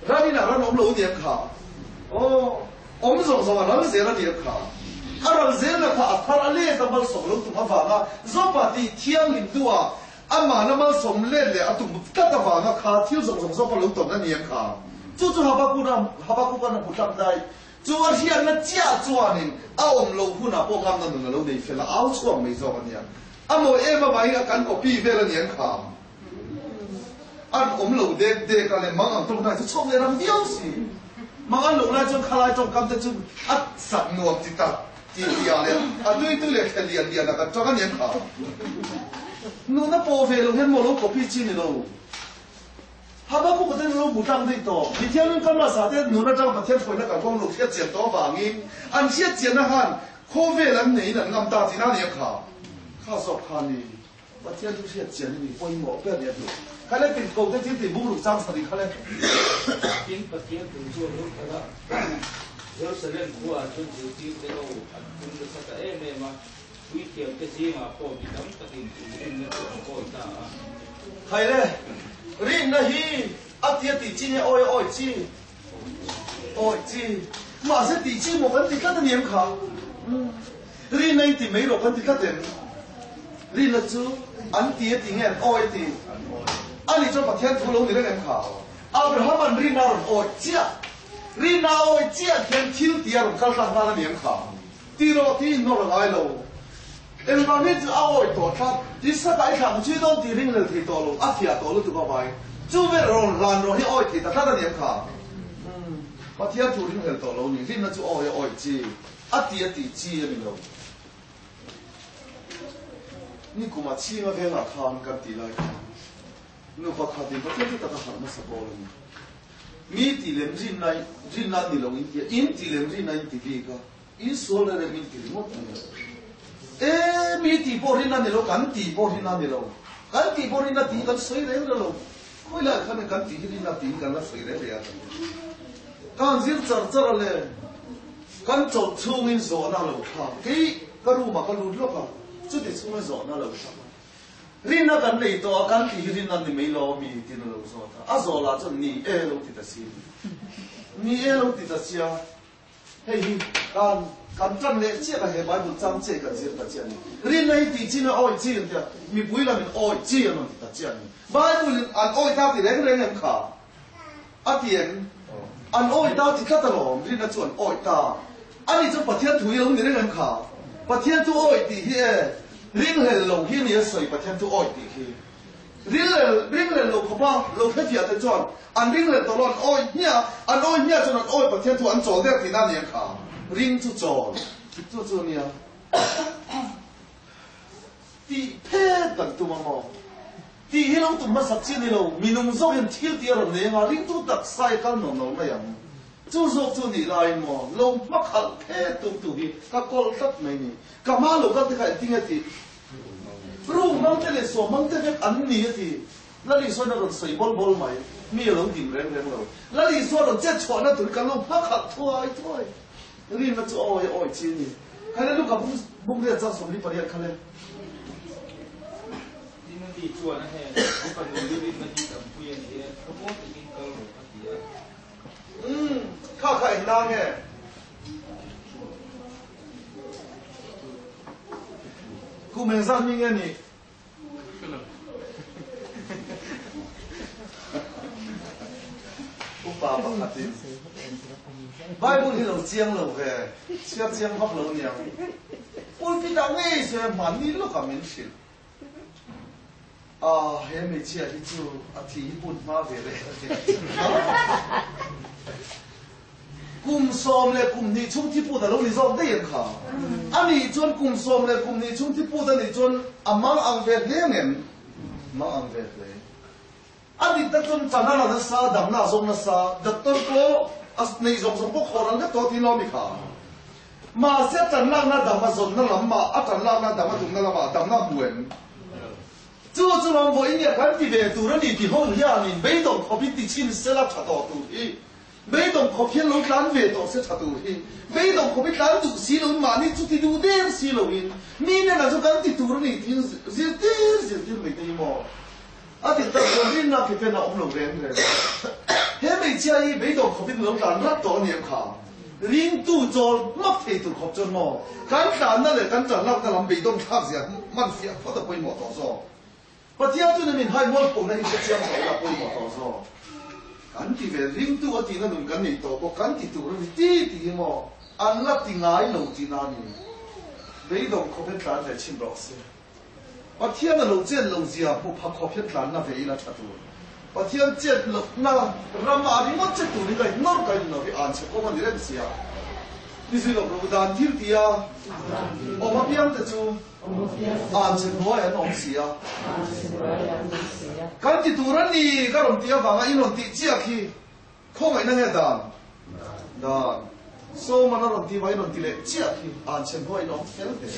ran inah ran awm lo aniang kha. Aw, awm zawng zawng a ral zel aniang kha. A ral zelna kha a thar a let a malsawm lo tum avanga Zopa tih thianghlim hnuah Amah na malsawm let leh a tum tlat avanga kha thil zawng zawng zawk a lo tawn a ni ang kha. Chu chu Habakkuk-a Habakkuk-a'n a hmu tlat dai. Chu a hriatna chiah chuanin a awm loh hunah pawh ngamna nun a lo nei fel a, au chhuak mai zawk a nia. A mawi em avangin a kan copy vel a ni ang kha. An awm lo dek dek a leh mang ang tawng lai chu chhuak leh ram viau si. Mang an loh lai chuan khalai tawngkam te chu a sak nuam ti tak. Ti tia leh a tui tui leh thel lian lian a kan tang a ni ang kha. Nuna pawh ve lo hian maw lo copy chi ni lo. Habakkuk te lo bu tlang daih tawh. Mi thianghlim kam la sa te nun atang Pathian hruaina kalkawng lo hriat chian tawh avangin an hriat chianna khan khawvel an neiin an ngam ta tihna a ni ang kha. Kha zawk kha ni. Pathian chu hriat chian hi mi pawimawh ber nia duh. Khale tirhko te thil tih bungruk chang sarih khale. Tin, Pathian thu chu a lo kal a, Jerusalem khuaah chuan zirtirte ho an pung nasa ta em em a, puithiamte zingah pawh mi tam takin chu rinna chu an kawi ta a. Khaile, rinna hi a tia tih chi nge awi awi chi? Awi chi. Mahse tih chi maw kan ti tlat a ni em kha? Rinna in ti mai rawh kan ti tlat em? Rinna chu an ti a ti nge an awi a ti? Ani chuan Pathian thu lo ni reng em kha? Abraham an rinna a rawn awi chiah. Rinna a awi chiah khian thil ti a rawn kal tlang nghal a ni em kha? Ti rawh ti in nawr a ngai lo. Engvangin chu a awi tawh tlat. Isaka i thlah chhui dawn tih ringlel thei tawh lo, a fiah tawh lutuk avangin chu vel rawn hlan rawh hi awi thei ta tlat a ni em kha? Pathian thu ringhlel tawh lo ni. Rinna chu awi a awi chi. A ti a tih chi a ni lo. Nikuma chhinga vengah khan kan tih lai khan nu pakhatin Pathian chu taka harh hmasa pawl a ni. Mi tih lem rinna rinna ni lo in tia, in tih lem rinna in ti bik a, in sual reng reng min ti ringawt a ni. E, mi tih pawh rinna ni lo, kan tih pawh rinna ni lo. Kan tih pawh rinna tih hi kan sawi reng reng lo. Khawi lai khan kan tih hi rinna tiin kan la sawi reng reng a. Kan zir char char a le. Kan chawlh chhungin zawhna a lo thlak. Kei ka room ah ka lut lawk a, chuti chhungin zawhna a lo thlak a. Rinna kan nei tawh a, kan tih hi rinna ni mai lo ami tiin a lo zawt a. A zawh lah chuan ni e lo ti ta si. Ni e lo ti ta sia. Hei hi kan kan tan leh chiah a he Bible chang che kan zir ta chiah a ni. Rinna hi tih chin a awih chi an ti a, mipui lamin awih chi an rawn ti ta chiah a ni. Bible in an awih ta ti reng reng em kha? A ti em? An awih ta ti tlat alawm, rinna chu an awih ta. Ani chu Pathian thu hi lo ni reng em kha? Pathian thu awih tih hi e, ringhlel lo hi a ni a sawi Pathian thu awih tih hi. Ringlel, ringlel lo khawpa lo hrefiah te chuan an ringlel tawh lo, an awih hmiah, an awih hmiah chuan an awih Pathian thu an chawl der tihna a ni ang kha. Ring chu chawl, chu chu a nia. Tih phet kan tum a maw? Tih hi lo tum hmasak chi a ni lo, minung zawk hian thil tih a rawn nei anga ringtu taksa i kal nuam lo mai ang. Chu zawk chu nih laiin maw lo hma khalh phet tum tu hi ka kawlh tlat mai ni. Ka hma lo kal te kha engtin nge tih? Ru hmang te leh suam hmang te vek an ni a ti. Lal Isuain a rawn sawi bawl bawl mai, mi a lo dim reng reng lo. Lal Isua rawn chet chhuahna tur hi kan lo hma khalh thuai thuai. Rinna chu awi awi chi a ni. Khale Luka bung riat chang 28 khale. Timothy chuan a hnen ah, I fanu hi rinna hi dampui a ni e, khawmuang takin kal rawh a ti a. Umm, kha kha eng na nge? Kum engzat mi nge nih? Upa pakhatin Bible hi lo chiang lo ve, chhiar chiang vak lo niang. Pulpit ah ngei se hmanni lawkah min hrilh. Ah, he hmeichhia hi chu a thi hi put hma ve reng a ti. Kum 12 chhung thi put a lo ni zawk daih ang kha. A nih chuan kum 12 chhung thi put a nih chuan a mang ang ve hle ang em? Mang ang ve hle. A dik tak chuan chan a la nasa, damna a zawng nasa, doctor pawh a nei zawng zawng pawh khawr an vek tawh tih lawm i kha. Mahse tan lakna dam a zawnna lam mah, a tan lakna dam a tumna lamah damna a hmu em? Chu chu lam vawiin nia kan ti ve tur a ni ti ho hianin beidawng khawp hi ti chhin sela tha tawh tur hi beidawng khawp hian lo tlan ve tawh se tha tur hi beidawng khawp hi tlan duh si loin mahni chu ti duh der si loin mi nena chu kan ti tur a ni tiin zirtir zirtir mai te hi maw a ti tak chuan rinna ke pen a awm lo reng reng he hmeichhia hi beidawng khawpin lo tlan rat tawh a ni em kha ringtu chawl hmak thei tur khawp chuan maw kan tlanna leh kan tlan lakna lam beidawng thlak zia hman fiah phawt a pawimawh tawh zawk Pathian chu min hai mual phona hi hrechiang tawh ila pawimawh tawh zawk kan ti ve ringtu a tihna nun kan nei tawh bawk kan ti tur a ni ti ti hi maw an la ti ngai lo tihna a ni beidawng khawpin tlan ve chhin rawh se. Pathian a lo chet loh zia hmu pha khawp hian tlanna ve ila tha tur. Pathian chet lohna ram ah ringawt che tur hi ka in nawr ka in nawr hi an chhe kawng a ni reng sia. Ni zui lo ro dan thil ti a awm apiang te chu an chhe hnuai an awm si a. Kan ti tur a ni ka rawn tih avanga in rawn tih chiah khi khawngaihna nge dan? Dan. Sawman a rawn tih vangin rawn ti leh chiah khi an chhe hnuai in awm fel hle.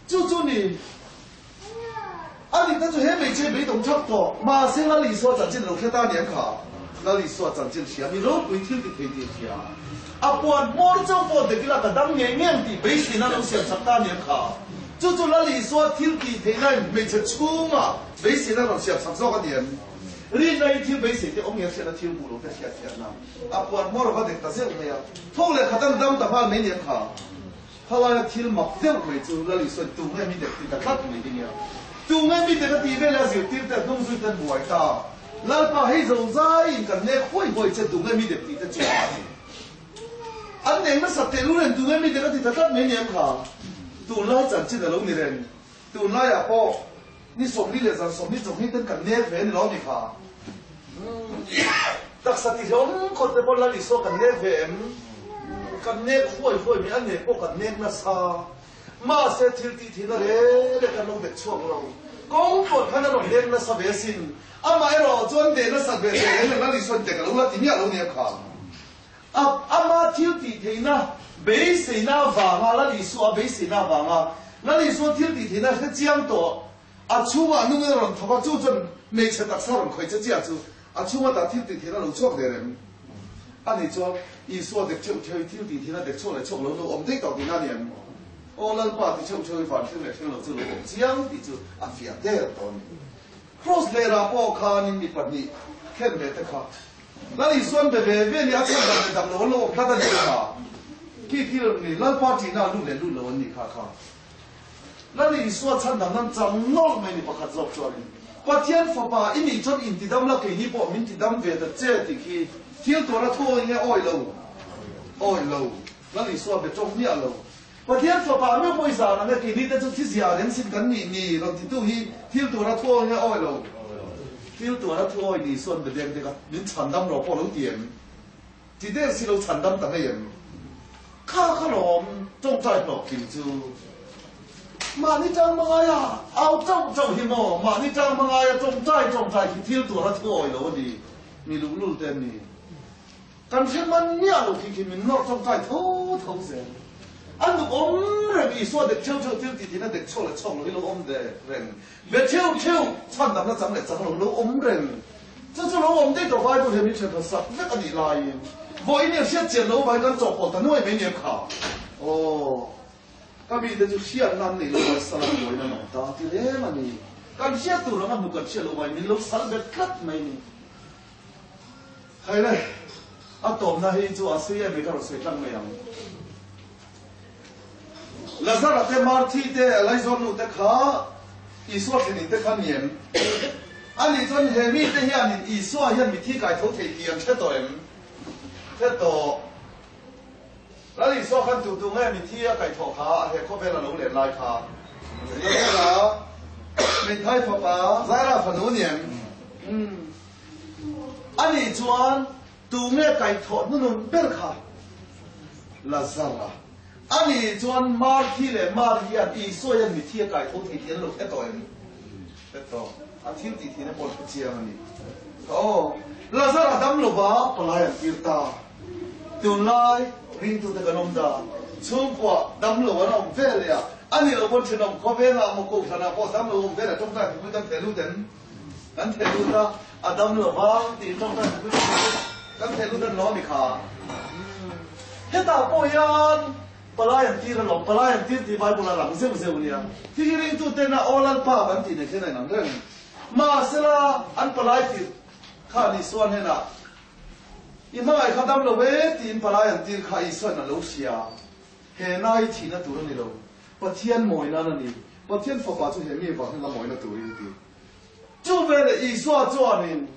Chu chu ni, a dikna chu he hmeichhe beidawng thak tawh, mahse Lal Isua chanchin lo hre ta ni ang kha. Lal Isua chanchin hria mi ropui thil ti thei tih hria. A puan hmawr chauh pawh dek ila ka dam ngei ngei ang tih beiseina lo siam chak ta ni ang kha. Chu chu Lal Isua thil tih theihna in hmeichhe chhungah beiseina rawn siam chak zawk a ni em? Rinna in thil beisei te awm nge hriatna thil hmuh lo te hriat fiahna. A puan hmawr va dek ta zeuh mai a, thawk leh khat an dam ta nghal mai ni ang kha. Khalaia thil mak deuh mai chu Lal Isuan tu nge mi dek ti ta tlat mai ding ia. Tu nge mi dek a tih veleh a zirtir te a hnung zui ten buai ta. Lalpa hei zo zai in kan nek huai huai che tu nge mi dek tih te chu a ti. An nek nasa teh lu reng tu nge mi dek a ti ta tlat mai ni em kha. Tunlai chanchin a lo ni reng. Tunlaiah pawh ni 40 leh zan 40 chawhni ten kan nek ve a ni lo ni kha. Taksa ti hlawm khawt te pawh Lal Isua kan nek ve em? Kan nek huai huai mai, a nek pawh kan nek nasa. Mahse thil tih thihna re re kan lo dek chhuak lo. Kawng tluan khan a rawn nek nasa ve asin. Amah erawh chuan deh nasat ve teh reng reng Lal Isuan dek a lo la ti miah lo nia kha. A ama thil tih theihna beiseina avanga Lal Isua a beiseina avanga Lal Isua thil tih theihna hre chiang tawh a chhungah nungin a rawn thawk a, chu chuan hmeichhe taksa rawn khawih che chiah chu a chhunga tah thil tih theihna lo chhuak der em? A nih chuan Isua dek cheuh cheuh i thil tih theihna dek chhuak leh chhuak lo lo awm daih tawh tihna a ni em? Aw Lalpa ti cheuh cheuh i van thleng leh thleng lo chu lo awm chiang tih chu a fiah der tawh a ni. Kraws lerah pawh khanin mi pahnih khen ve te kha Lal Isuan be ve ve nia a chhan dam leh dam lo an lo awm tlat a ni kha. Khi thil ni Lalpa ṭihna a lut leh lut lo an ni kha kha. Lal Isua chhan dam nan chang nawlh mai ni pakhat zawk chuanin Pathian fapa i nih chuan intidam la keini pawh min tidam ve ta che tih khi thil tuar a thu awih nge awih lo? Awih lo. Lal Isua be tawng miah lo. Pathian fapa meuh pawh i zan ang e, keini te chu thi zia reng sin kan nih ni rawn titu hi thil tur a thuawi nge awi lo? Thil tur a thuawi ni sawn be dek dek a, min chhandam rawh pawh lo ti em? Ti der si lo chhandam ta ngei em? Kha kha lawm tawngtai hlawk tling chu. Mahni tang hmangaia au chauh chauh hi maw? Mahni tang hmangaia tawngtai tawngtai hi thil tur a thuawi lo a ni, mi luhlul te an ni. Kan hre man miah lo khi khi min nawr tawngtai tho tho zel. An duh awm reng Isua dek theuh theuh thil tih tihna dek chhuak leh chhuak lo hi lo awm ve reng. Ve theuh theuh chhandamna chang leh chang lo lo awm reng. Chu chu lo awm daih tawh Bible hian min hre hmasak vek a nih laiin vawiin hi a hriat chian lo vangin kan chawhpawlh ta nuai mai nia kha. Aw. Ka mite chu hriatna an neih lo vai sal an buaina an awm ta ti reng a ni. Kan hriat tur anga hmu kan hriat lo vai min lo sal bet tlat mai ni. Khai le, a tawpna hi chu a sei em i ka rawn sawi tlang mai ang. Lazara te, Marthi te, Elaizawn nu te kha Isua thlenin te kha ni em? Ani chuan he mite hianin Isua hian mithi kai tho thei tih an hre tawh em? Hre tawh. Lal Isua khan tu tu nge mithi a kaihthawh kha a he khawvel a lo len lai kha? Lazara, hmeithai fapa, Zaira fanu ni em? Umm. Anih chuan tu nge kaihthawh hnunun ber kha? Lazara. Ani chuan Marthi leh Mari hian Isua hian mithi a kai tho thei tih an lo hre tawh em? Hre tawh. A thil tih thihna pawh an hre chiang a ni. Aw, Lazara dam lova palai an tir ta. Tunlai ringtute kan awm dan, chhungkua dam lo an awm vel leh a, a nih loh pawn thenawm khawvengah maw kohhranah pawh dam lo awm vel a tawngtai thupui kan theh lut em? Kan theh lut a, a dam lo vang tiin tawngtai thupui kan theh lut, kan theh lut an lo a ni kha. Hetah pawh hian palai an tir alawm, palai an tir tih Bible a lang zeuh zeuh nia. Hi hi ringtuten a aw Lalpa kan tih nen khian a inang reng. Mahsela an palai tir khan Isua hnenah I hmangaih kha dam lo e tiin palai an tir kha Isuain a lo hria. He na hi thihna tur a ni lo. Pathian mawi nan a ni. Pathian fapa chu he mi vang hian la mawina turin a ti. Chu veleh Isua chuanin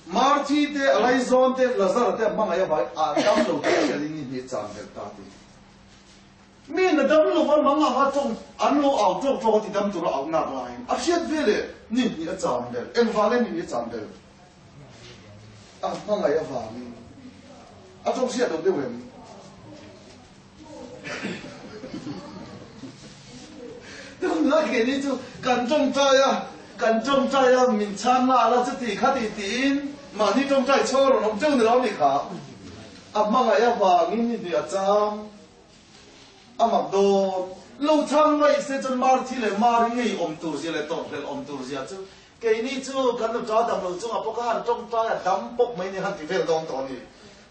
Marthi te, Alaizawn te, Lazara te a hmangaih avangin a dam lo tih hriain ni hnih chan belh ta a ti. Mi na dam lo va mang anga tawng an lo au tawk tawk a ti dam tura au nak laiin a hriat veleh ni hnih a chan belh. Engvang nge ni hnih a chan belh? A hmangaih avangin a tawng hriat lo deuh em? Tunlai keini chu kan tawngtai a, kan tawngtai a, min chhan nghal a, chuti khati tiin mahni tawngtai chhawr rawn awm teuh ni lo ni kha. A hmangaih avangin ni hnih a chang, a mak dawn. Lo chhang mai se chuan Marthi leh Mari ngei awm tur zia leh tawrhhlelh awm tur zia chu keini chu kan nuta dam lo chungah pawh kha han tawngtai a dam pawp mai ni han ti vel dawn tawh a ni.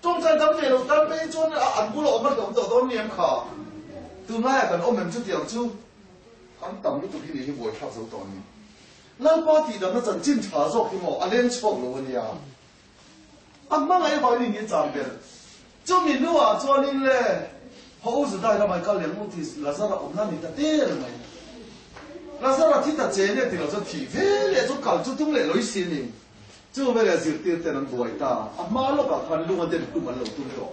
Tawngtai dam ve lo tan phei chuan an bula awm a hlawm tawh dawn ni em kha? Tunlaiah kan awm em chutiang chu kan tam lutuk hi nih hi buaithlak zo tawh a ni. Lalpa tihdamna chanchin tha zawk hi maw a leng chhuak lo a nia. A hmangaih avangin hi chan ber. Chumi hnuah chuanin le haw u Judai lamah i kal leh ang u tih Lazara awmna ni ta der mai. Lazara thi ta che nge ti lo chuan thih ve leh chu kal chu tum leh lo i si a ni. Chu veleh zirtir ten an buai ta, a hma lawkah khan lunga den hlum an lo tum tawh.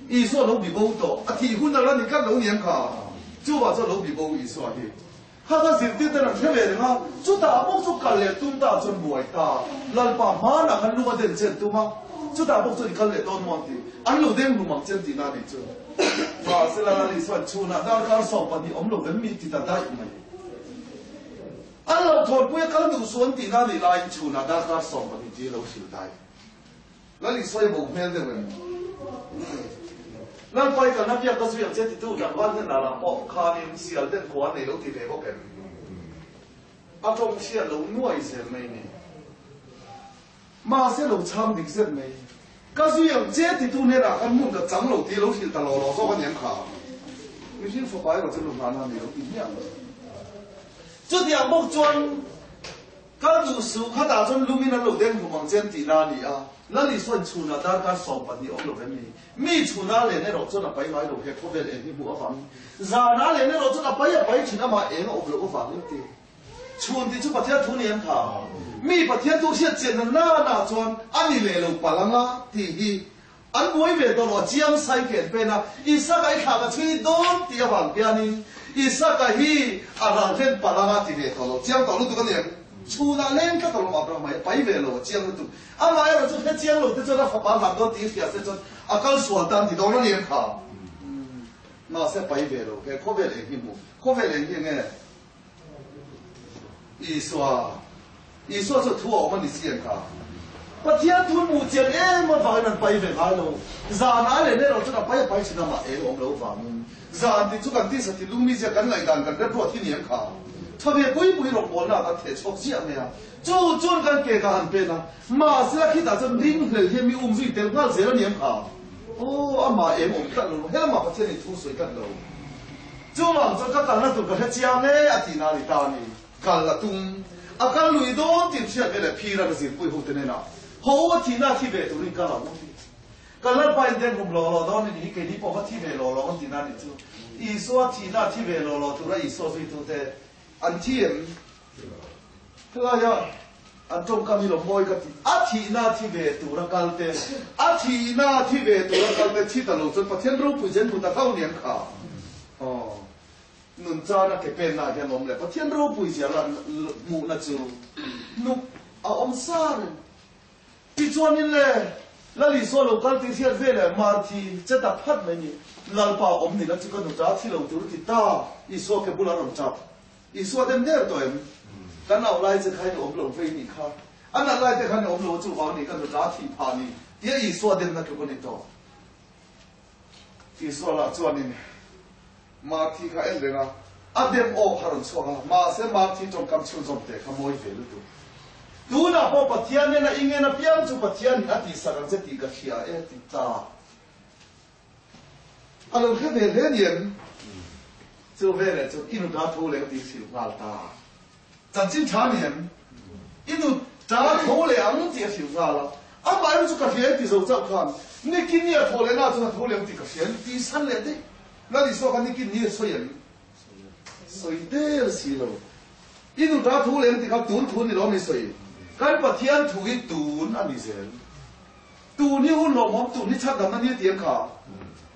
Isua lo bibo tawh, a thih hun a la ni tlat lo niang kha. Chuvah chuan lo bibo Isua hi. Kha kha zirtir ten an hre ve reng a, chutah bawk chu kal leh tum ta chuan buai ta. Lalpa hmanah khan lunga den che an tum a, chutah bawk chuan i kal leh dawn maw an ti. An lo deng hlum ang che an tihna a nih chu. Mahsela Lal Isua'n chhunah darkar 12 awm lo vem mi ti ta daih mai. An lo thawnpui a kal duh suh an tihna nih laiin chhunah darkar 12 chi a lo hrilh dai. Lal Isua i bo hmel deuh em? Lalpa i kalna biak ka zui ang che titu tlangval hnenah lah pawh khanin sial ten khua an nei lo ti ve bawk em? A tawng chhiat lo nuai zel mai ni. Mahse lo chhang dik zet mai. Ka zui ang che titu hnenah khan hmun ka chang lo tih lo hrilh ta lo lo zawk a ni ang kha. Mihring fapa erawh chu luhlana a ni lo ti hmiah ang. Chutiang bawk chuan kal duh suh khatah chuan lumin an lo deng hlum ang che an tihna a ni a. Lal Isua'n chhunah darkar 12 awm lo vem ni. Mi chhunah len erawh chuan a pai ngai lo he khawvel eng hi hmuh avangin. Zanah len erawh chuan a pai a pai thin amah eng a awm loh avangin ti. Chhun tih chu Pathian thu ni em kha? Mi Pathian thu hriat chianna nana chuan a ni leh lo palh anga tih hi an buai ve tawh lo a chiang sai ken pen a, Isaka i thlah ka chhui dawn tih avang hianin Isaka hi a ral hlen palh anga ti ve tawh lo chiang tawh lutuk a ni em? Chhunah leng tlat alawm Abraham hi a pai ve lo a chiang lutuk. Amah erawh chu hre chiang lo te chuan a fapa hlan dawn tih hria se chuan a kal sual tan ti dawn a ni em kha? Mahse a pai ve lo he khawvel eng hi hmu khawvel eng hi enge? Isua, Isua chu thu a awm a ni si ang kha. Pathian thu hmuh chian em avangin an pai ve ngai lo. Zan a len erawh chuan a pai a pai thin a, mah eng awm lo vangin. Zan tih chu kan tisa ti lungmi zia kan ngaihdan kan remruat hi ni ang kha. Tha ve pui pui rawngbawlna ah kan theh chhuak ziah mai a. Chu chuan kan ke kha han pen a, mahse a khitah chuan ringhlel hian mi um zui tel nghal zel a ni ang kha. Aw, amah eng awm tlat lo, helamah Pathian in thu sawi tlat lo. Chuvang chuan ka kalna tur ka hre chiang e a tihna a ni ta a ni. Kal a tum. A kal lui dawn tih hriat veleh phir a ka zirpui ho te hnenah ho a thihna a thi ve turin kal ang u tih. Ka Lalpa in den hlum law law dawn a ni hi keini pawh va thi ve law law ang tihna a nih chu. Isua thihna a thi ve law law tura Isua zuitute an thi em? Helaia an tawngkam hi lo mawi ka ti. A thihna a thi ve tura kal te, a thihna a thi ve tura kal te thi ta lo chuan Pathian ropui zen hmu ta kho ni ang kha. Aw, nun chana ke penna hian awm leh Pathian ropui zia la hmuhna chu hnuk a awm sa reng. Tichuanin le, Lal Isua lo kal tih hriat ve leh Marthi che ta phat mai ni. Lalpa awm ni la chu ka nuta thi lo tur ti ta, Isua ke bulah rawn tap. Isua dem der tawh em? Kan auh lai che kha in awm lo vei nih kha. A nat lai te khan i awm lo a chuvang nih ka nuta thih phah ni tia Isua demna tluk a ni tawh. Isua lah chuanin Marthi kha en reng a, a dem aw kha rawn chhuak a, mahse Marthi tawngkam chhunzawm teh kha mawi ve lutuk. Tunah pawh Pathian nena i ngen apiang chu Pathianin a tihsak ang che tih ka hria e ti ta. A lo hre ve hle ni em? Chu veleh chuan i nuta tho leh ang tih hrilh nghal ta. Chanchin tha ni em? I nuta tho leh ang tih a hrilh nghal a. Amah erawh chu ka hria e ti zo chauh khan nikin ni a tho leh na chuan a tho leh ang tih ka hria em tih san leh daih. Lal Isua khan nikin ni a sawi em? Sawi der si lo. I nuta tho leh ang tih kha tun thu ni lo mi sawi. Kan Pathian thu hi tun a ni zel. Tun hi hun lawmawm, tun hi chhandamna ni a ti ang kha.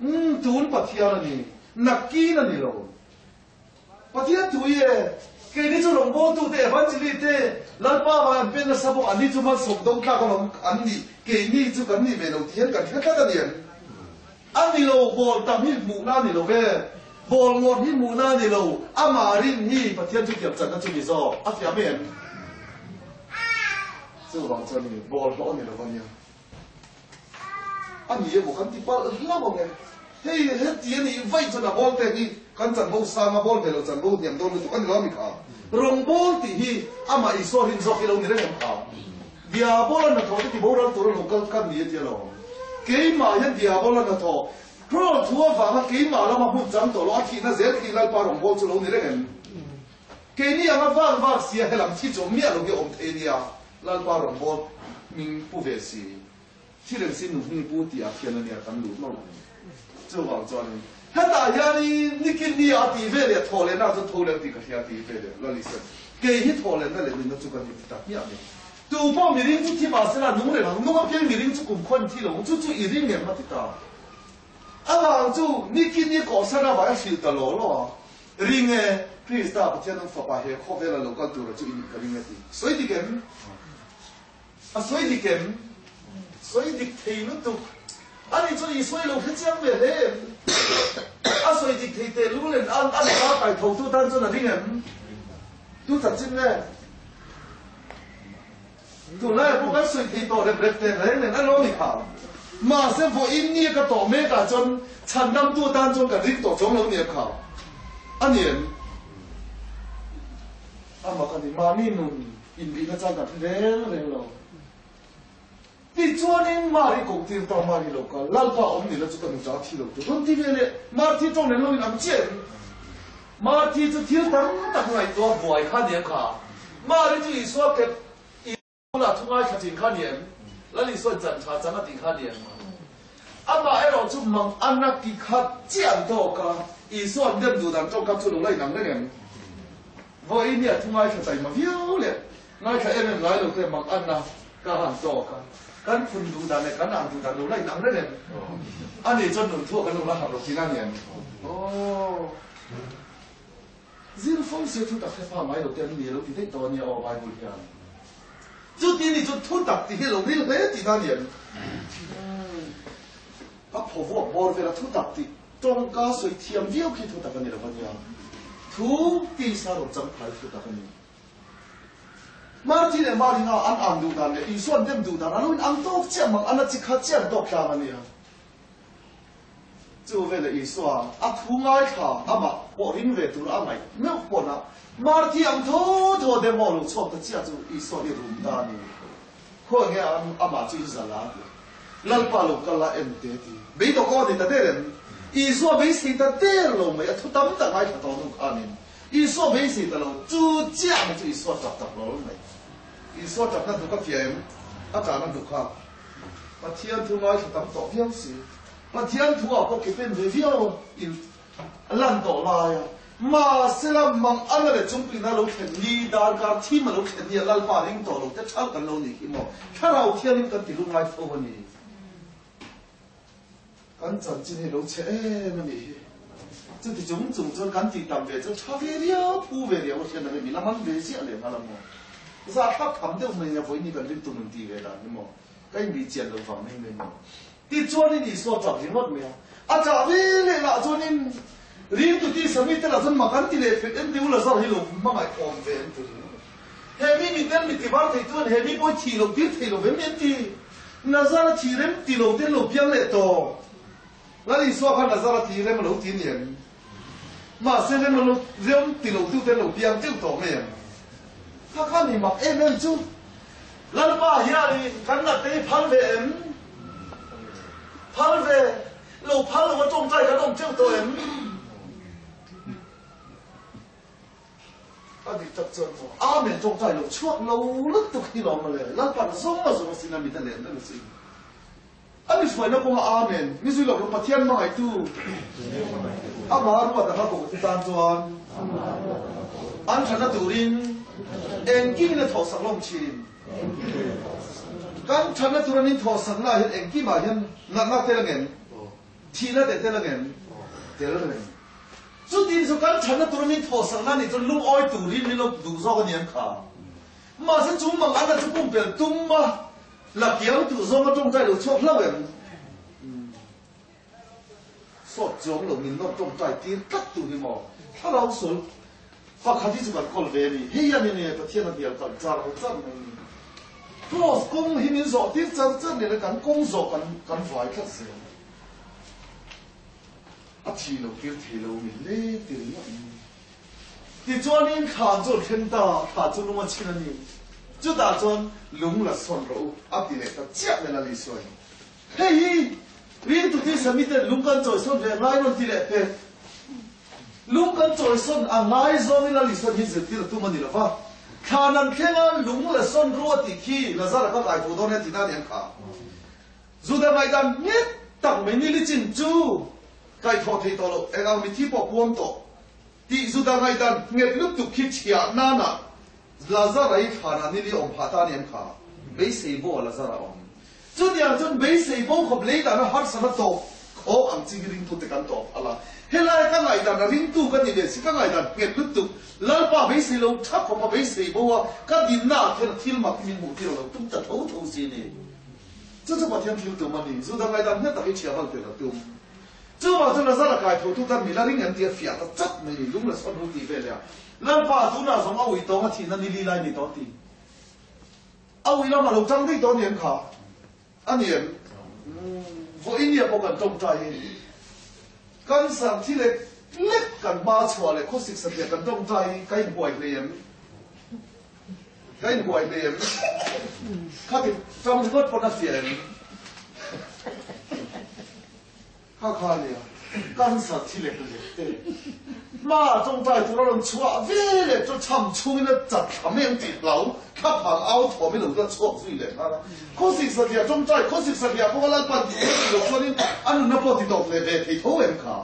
Umm, tun Pathian a ni, nakin a ni lo. Pathian thu hi e, keini chu rawngbawltute, Evangelist te, Lalpa vang an pen nasa bawk, anni chu malsawm dawng tlak alawm an ni, keini chu kan nih ve lo tih hian kan hre tlat a ni em? A ni lo, bawl tam hi hmuhna a ni lo ve, bawl ngawt hi hmuhna a ni lo, amah rin hi Pathian chu thiam channa chu ni zawk, a fiah mai em? Chuvang chuan i bawl hlawh a ni lo va nia. A ni emaw kan ti palh hlauh ang e. Hei heti a nih vaih chuan a bawl te hi kan chanvo sang a, bawl ve lo chanvo hniam dawn lutuk a ni lo a mi kha. Rawng bawl tih hi amah Isua rin zawk hi lo ni reng em kha. Diabola hnathawh te ti boral tur a lo kal kan ni a ti alawm. Keimah hian diabola hnathawh Pro thu avanga keimah lama hmun chang tawh lo a thihna zel khi Lalpa rawng bawl chu lo ni reng em? Keini anga vak vak sia helam thi chawm miah lo hi a awm thei nia, Lalpa rawn bawl hming pu ve si. Thi reng si nu hming pu tih ah khian ania kan luh hlawm ang. Chuvang chuanin hetah hianin nikin nia a tih ve leh thawh lehna chu tho leh tih ka hria tih ve leh Lalisem kei hi thawh lehna leh nunna chu ka ni ti ta hmiah mai. Tu pawh miring chu thi mah sela nung reng ang, nung apiang miring chu kumkhua in thi lo ang, chu chu i ring em a ti ta. A vang chu nikin ni kawhsan avang a hrilh ta law law a. Ring e, Krista Pathian an Fapa he khawvela lo kal tura chu i nih ka ring a ti. Sawi dik em? A sawi dik em? Sawi dik thei lutuk. Ani chuan Isua i lo hre chiang ve hle em? A sawi dik thei teh lul en an a nula kai tho tu tan chuan a ring em? Tu chanchin nge? Tunlaiah pawh kan sawi thei tawh rep rep teh reng nen a lo ni kha. Mahse vawiin ni ka tawh mekah chuan chhandamtu atan chuan kan ring tawh chuang lo nia kha. A ni em? Amah ka ni, mahni nun inbihna chang kan hre reng reng lo. Tichuanin Mari koh tir ta, Mari lo kal, Lalpa awm ni la chu ka nuta thi lo tur rawn ti ve leh, Marthi tawng nen lo in ang chiah em? Marthi chu thil tam tak ngaihtuah buai kha ni em kha? Mari chu Isua kep i bulah thu ngaithla thin kha ni em? Lal Isua'n chan tha chang a tih kha ni em? Amah erawh chu mang ana ti kha chiah an tawk a, Isua'n dem duh dan tawngkam chu lo la inang reng em? Vawiin hi a thu ngaithla taima viau leh Ngaithla em em ngai lo te mak anna ka han tawk a, kan phun duh dan leh kan ang duh dan lo la inang reng em? A nih chuan nun thuah kan lo la harh lo thin a ni em? Aw. Zir fo se thu tak hre fa ngai lo te an ni lo ti daih tawh a nia aw Bible hian. Chuti nih chuan thu tak tih hi a lo ril hle tihna a ni em? A phaw vuak bawr vel a thu tak tih tawngka sawi thiam viau khi thu tak a ni lo a nia. Thu tisa rawn chang phai thu tak a ni. Marthi leh Maringa an ang duh dan leh Isua an dem duh dan a lo inang tawk chiah mang, an a chi khat chiah an tawk tlang a nia. Chu veleh Isua a thu ngaithla amah pawh ring ve tur a ngaih meuh pawn a, Marthi ang tho tho dem aw lo chhuak ta chiah chu Isua hi rum ta a ni. Khawi nge amah chu i zal a ti. Lalpa lo kal a en te ti. Beidawng aw ni ta der em? Isua beisei ta der lo mai, a thu tam tak ngaithla tawh hnu khanin Isua beisei ta lo, chu chiah mai chu Isua tap tap lo mai. Isua tapna hnuk a fiah em? A tahna hnuk kha Pathian thu ngaithla tam tawh viau si. Pathian thu ah pawh ke pen ve viau in lan tawh lai a. Mahsela mang ana leh chungpuina lo thlen ni, darkar thim a lo thlen ni a Lalpa ring tawh lo te thal kan lo nih khi maw? Thlarau Thianghlim kan ti lungngai fo a ni. Kan chanchin hi lo chhe em a nih hi. Chuti chung chung chuan kan tih tam ve chu tha ve riau, phu ve riau a hriat ang e, min la man ve ziah leh nghal ang maw. Zah thlak tham deuh mai nia vawiin hi kan ring tum ang tih ve dan hi maw. Ka inbih chian loh vang mai mai maw. Tichuanin Isua tap ringawt mai a. A chah ve leh lah chuanin ringtu ti sami te lah chuan mak an ti leh pek en ti u Lazar hi lo hmangaih awm ve an ti ringawt. He mi miten mi ti var thei chuan he mi pawh hi thih loh tir thei lo ve mi an ti. Lazar a thih rem ti lo ten lo piang leh tawh. Lal Isua khan Lazar a thih rem a lo ti ni em? Mahse rem a lo rem ti lo tu ten lo piang teuh tawh mai em? Kha kha ni mak em em chu. Lalpa hianin kan nat te hi phal ve em? Phal ve. Lo phal lo a tawngtai kan awm teuh tawh em? A dik tak chuan maw? Amen tawngtai lo chhuak lo lutuk hi lawm mawle. Lalpan zawng a zawng a sin a mit a len reng a sin. A mi hruaina kawnga Amen, mi zui lo rawh Pathian hmangaihtu Amah ruat anga koh tan chuan an thatna turin engkim in a thawhsak lawm thin. Kan thatna tur an inthawhsakna ah hian engkimah hian natna tel angem? Thihna teh tel angem? Tel reng. Chutin chu kan thatna tur an inthawhsakna nih chuan lungawi turin min lo duh zawk a ni ang kha. Mahse chu mang an a chu pumpelh tum a. La kiang tur zawng a tawngtai lo chhuak hlauh em? Sawt chuang lo min nawr tawngtai tir tlat tur hi maw? Thlarau sual pakhat hi chu kan kawl ve a ni. Hei hian enge Pathian a hnial kalh char char mai ni. Cross kawng hi min zawh tir char char nena kan kawng zawh kan kan vai tlat zel. A thi lo tir thei lo min le ti ringawt mai. Tichuanin thla chu a thleng ta, thla chu lung a chhin a ni. Chutah chuan lung la sawn rawh u, a ti leh ta chiah mai Lal Isua in. Hei hi ringtu ti sami ten lung kan chawi sawn ve a ngai rawn ti leh pek. Lung kan chawi sawn a ngai zawngin Lal Isua hi zirtir a tum a ni lo va. Thla nan thlenga lung la sawn ru a tih khi Lazara ka kai tho dawn e tihna a ni ang kha. Juda ngaihdan nghet tak mai ni lichin chu kaihthawh thei tawh loh, eng ang mithi pawh puam tawh. Tih Juda ngaihdan nghet lutuk khi chhiah nana Lazara i thlanah nili awm phah ta a ni em kha? Beisei bo a Lazara awm. Chutiang chuan beisei bo khawp lei dana harsatna tawp khawk ang chi hi ringtute kan tawp phal a. Helai ka ngaihdan a ringtu ka ni ve si ka ngaihdan nghet lutuk Lalpa beisei lo tha khawp a beisei bo a ka dinna ah khian a thil mak hi min hmuh tir a lo tum ta tho tho si ni. Chu chu Pathian thil tum a ni. Juda ngaihdan nghet tak hi chhiah bal tel a tum. Chuvang chuan Lazara kai tho tu tan mila ring em tih a fiah ta chat mai ni, lung la sawn ru tih vel e a. Lalpa tunah zawng a ui tawng a thihna ni li lai ni tawh ti. A ui lamah lo tang daih tawh a ni em kha? A ni em? Vawiin nia pawh kan tawngtai hi cancer thi lek lek kan hma chhuah leh khawsik satliah kan tawngtai hi ka inhuai hlei em? Ka inhuai hlei em? Khati tang ringawt pawn a fiah em? Kha kha nia, cancer thi lek lek te hma tawngtai tur a rawn chhuah ve leh chu chham chhungin a chat thla mai ang tih hlau thla phang au thawm i lo la chhuak zui leh nghal a. Khawsik satliah tawngtai, khawsik satliah pawh a Lalpan tih leh tih loh chuanin a nunna pawh ti tawp leh ve thei tho em kha?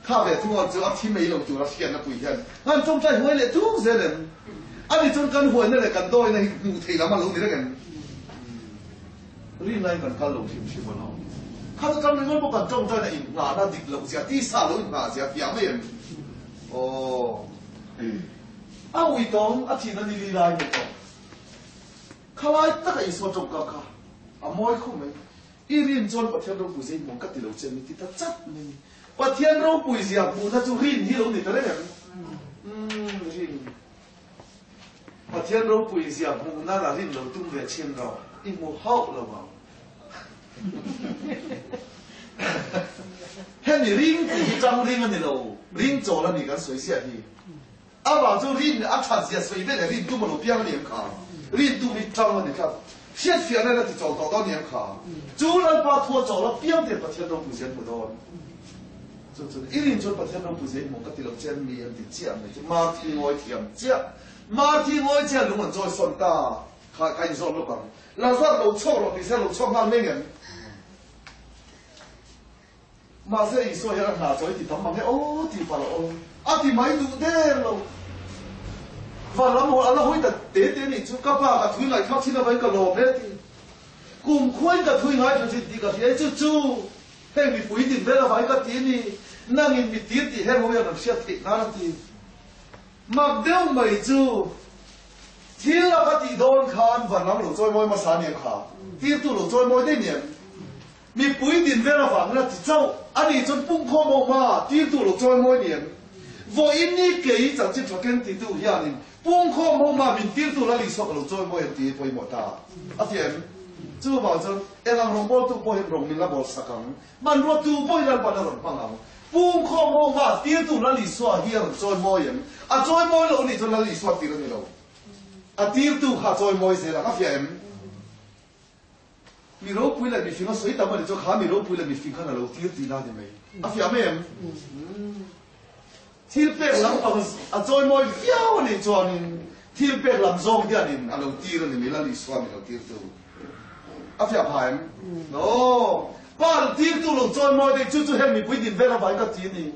Kha ve thung ang chu a thi mai lo tur a hriatna pui hian an tawngtai huai leh tuk zel em? Ani chuan kan huaina leh kan dawina hi hmuh theih lam a lo ni reng em? Rinlaiin kan kal lo hrim hrim a lo. Kha chu kan ringawt bawk kan tawngtaina inngahna dik loh zia, tisa lo inngah zia fiah mai em? Aw. A ui tawng a thihna ni li lai ni tawh. Khalai taka Isua tawngka kha a mawi khawp mai. I rin chuan Pathian ropui zia i hmu ang ka ti lo che mi ti ta chat mai ni. Pathian ropui zia hmuhna chu rin hi lo ni ta reng em? Umm rin. Pathian ropui zia hmuh nan a rin lo tum ve chin rawh, i hmu hauh lo ang. Hemi ring tih hi tang ring a ni lo, ring chawl a ni kan sawi ziah hi. Amah chu rin a that zia sawi ve leh rin tum a lo piang a ni em kha? Rin tum hi tang a ni tlat. Hriatfiahna in a ti chawl tawh dawn a ni em kha? Chu Lalpa thu a chawl a piang tir Pathian ropui zia an hmu dawn. Chu chu i rin chuan Pathian ropui zia i hmu ka ti lo che mi an ti chiah mai chu Marthi ngawi thiam chiah. Marthi ngawi chiah lung an chawi sawn ta kha ka inzawm lawk ang. Lazar lo chhuak rawh ti se lo chhuak nghal mai ngem? Mahse Isua hian a hna chawi ti tam mang e aw ti palh aw a ti mai duh der lo. Van lam haw a la hawi ta te te nih chu ka pa ka thui ngaihthlak thin avangin ka lawm e ti. Kum khuain ka thui ngaithla thin tih ka hria e chu chu heng mipui din vel avangin ka ti a ni. Nangin mi tir tih heng ho hian an hriat theih nan a ti. Mak deuh mai chu thil a ka tih dawn khan van lam lo chawi mawi hmasa aniang kha tirtu lo chawi mawi daih niang. Mipui din vel avangin a ti chauh a nih chuan pungkhawm ho hma tirtu lo chawi mawi ni em? Vawiin ni kei chanchin tha keng titu hianin pungkhawm ho hma min tirtu Lal Isua ka lo chawi mawi em tih hi pawimawh ta a ti em? Chuvang chuan eng ang rawngbawltu pawh hian rawng min la bawl sak ang, hmanrua tu pawhin Lalpan a rawn hmang ang. Pungkhawm ho hma tirtu Lal Isua hi a rawn chawi mawi em? A chawi mawi loh nih chuan Lal Isua tir a ni lo. A tirtu kha a chawi mawi zel ang a fiah em? Mi ropui leh mifing a sawi tam a ni chu kha mi ropui leh mifing khan a lo tir tihna a ni mai. A fiah mai em? Thil pek lampang a chawimawi viau a nih chuanin thil pek lam zawng hianin a lo tir a ni mai, Lal Isua mi lo tirtu. A fiah pha em? No. Pa lo tirtu lo chawimawi daih chu chu heng mipui din vel avangin ka ti a ni.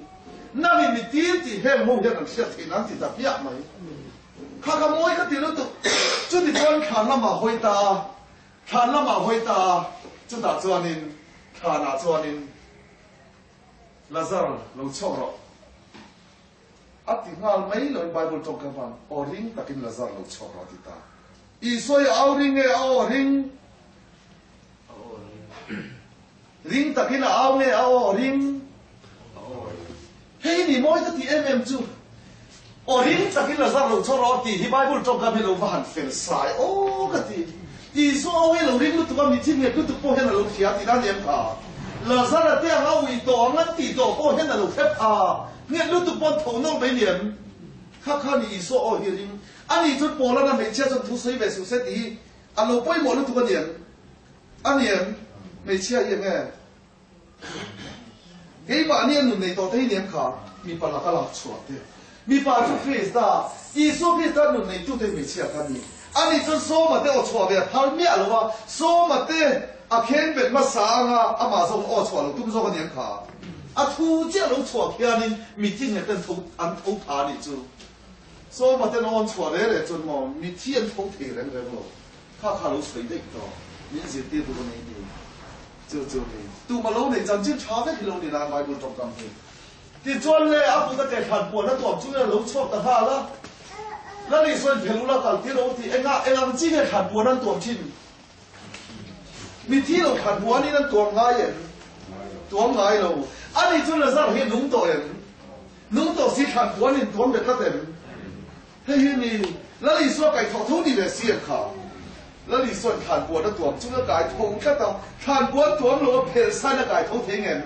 Nangin mi tir tih heng ho hian an hriat theih nan ti ta piah mai. Kha ka mawi ka ti lutuk. Chuti chuan thlan lamah hawi ta a, thlan lamah hawi ta a, chutah chuanin thlanah chuanin Lazar lo chhuak rawh a ti nghal mai loin Bible tawngka hman aw ring takin Lazar lo chhuak rawh a ti ta. Isua hi a au ring nge a aw ring? Ring takin a au nge a aw ring? Hei ni mawi ka tih em em chu aw ring takin Lazar lo chawr rawh tih hi Bible tawngkam hi lo va han fel sai aw ka ti. Isua aw hi lo ring lutuk a, mi thil nghet lutuk pawh hian a lo hria tih na ni em kha? Lazar a te ang a ui tawh ang an tih tawh pawh hian a lo hrep a, nghet lutuk pawn tho nawlh mai ni em? Kha kha ni Isua aw hi ring. Ani chuan Paula'n a hmeichhia chuan thu sawi ve suh se tih hi a lo pawimawh lutuk a ni em? A ni em? Hmeichhia hi enge? Keimahni a nun nei tawh te hi ni em kha? Mipa laka lak chhuah te. Mipa chu Krista, Isua Krista nun neitu te hi hmeichhia kha a ni. Ani chuan Sawma te aw chhuah ve a phal miah lo a, Sawma te a kheng bet hmasa anga amah zawng aw chhuah lo tum zawk a ni em kha? A thu chiah lo chhuah khianin mithi nghet ten tho an tho tha a nih chu. Sawma ten aw an chhuah re re chuan maw mithi an tho thei reng reng lo. Kha kha lo sawi daih tawh, min zirtir duh a nei ni. Chu chu ni. Tuma lo nei chanchin tha vek hi lo ni nan Bible tawngkam hi. Tichuan le a kut a ke thlan puan a tuam chungin a lo chhuak ta nghal a. Lal Isuain phel ula kal tir rawh u tih engah eng ang chi nge thlan puan an tuam thin? Mithi lo thlan puanin an tuam ngai em? Tuam ngai lo. Ani chu Lazar hi a nung tawh em? Nung tawh si thlan puanin tuam ve tlat em? Hei hi mi Lal Isua kaihthawh tho ni ve si ang kha. Lal Isua'n thlan puan a tuam chung a kai tho tlat a, thlan puan tuam lo a phel sain a kai tho thei ngem?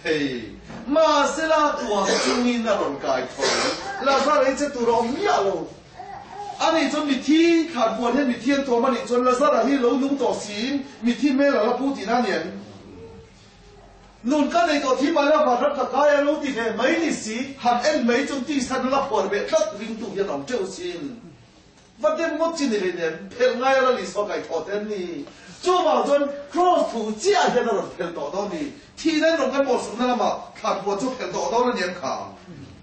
Thei. Mahsela tuam chungin a rawn kai tho. Lazar ei che tur a awm miah lo. Ani chuan mithi thlan puan hian mithi an tuam a nih chuan Lazara hi lo nung tawh siin mithi hmel a la pu tihna a ni em? Nun ka nei tawh thi mai la van ram ka kai a lo ti ve mai ni si, han en mai chuan tisa na la phuar beh tlat ringtu hian awm teuh sin. Va dem ngawt chi ni hlei nen phelh ngai a la Isua kaihthawh te an ni. Chuvang chuan Kraws thu chiah hian a rawn phelh tawh dawn ni. Thihna in rawn kan bawlsawmna lamah thlanpuan chu phelh tawh dawn a ni ang kha.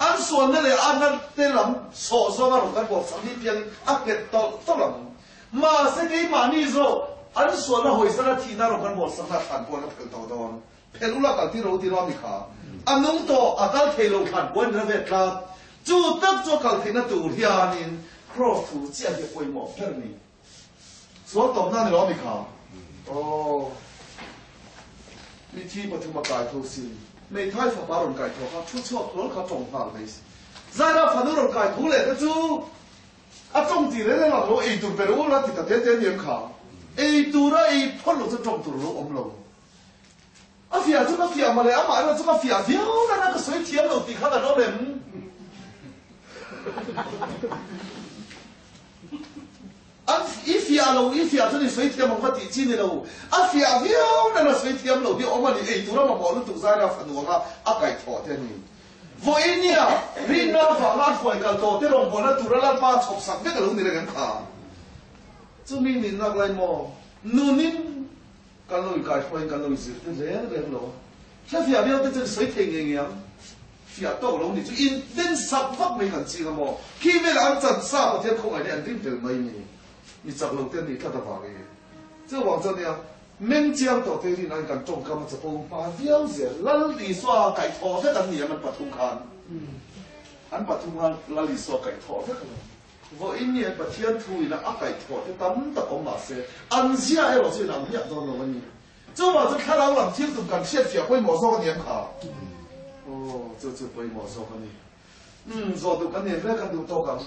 An sualna leh a na te lam sawh zawnga rawn kan bawlsawm hi piangin a nghet tawlh tawlh ang. Mahse keimahni zawk an sualna hawisana thihna rawn kan bawlsakna thlan puan a phelh tawh dawn. Phelh ula kal tir ro ti rawh a mi kha. A nung tawh, a kal thei lo thlan puan in a vet tlat. Chu tak chu a kal theihna tur hianin Kraws thu chiah hi a pawimawh ber ni. Sual tawpna a ni lo a mi kha. Aw. Mithi pathum a kai tho si. Meithai fapa rawn kai tho kha thu chhuak hlawl kha tawng nghal mai si. Zaira fanu rawn kai tho leh te chu A tawng tih reng reng ang lo, ei tur pe ru la ti ta te te aniang kha. Ei tur a ei phawt lo chuan tawng tur lo awm lo. A fiah chu ka fiah mawle, amah erawh chu ka fiah viau nana ka sawi thiam lo tih kha kan awm em? An i fiah lo, i fiah chuan i sawi thiam ang va tih chi ni lo. A fiah viau nana sawi thiam lo hi awm a ni, ei tur a mamawh lutuk Zaira fanu anga a kaihthawh te a ni. Vawinia rinna avanga a hruai kal tawh te rawngbawlna tura Lalpa chhawp sak vek a lo ni reng em kha? Chumi nin lak lai maw? Nunin kan lo inkaihruaiin kan lo inzirtir reng reng lo a. Hrefiah viau te chuan sawi thei ngei ngei ang. Fiah tawk lo ni chu inten sak vak mai kan ching a maw? Khi velah an chan sa Pathian khawngaih hi an ring tel mai ni. Mi chak lo te an nih tlat avangin. Chuvang chuan nia Meng chiang tawh te rin aiin kan tawngkam a chapo hma viau zel. Lal Isua kaihthawh vek an ni ang an pathum khan. An pathum khan Lal Isua kaihthawh vek a lo. Vawiin ni an Pathian thu ina a kaihthawh te tam tak awm mahse an zia erawh chu inang miah dawn lo a ni. Chuvang chu thlarau lam thil tum kan hriatfiah pawimawh zawk a ni ang kha. Aw, chu chu pawimawh zawk a ni. Umm, zawh duh kan nei hle kan duh tawk ang.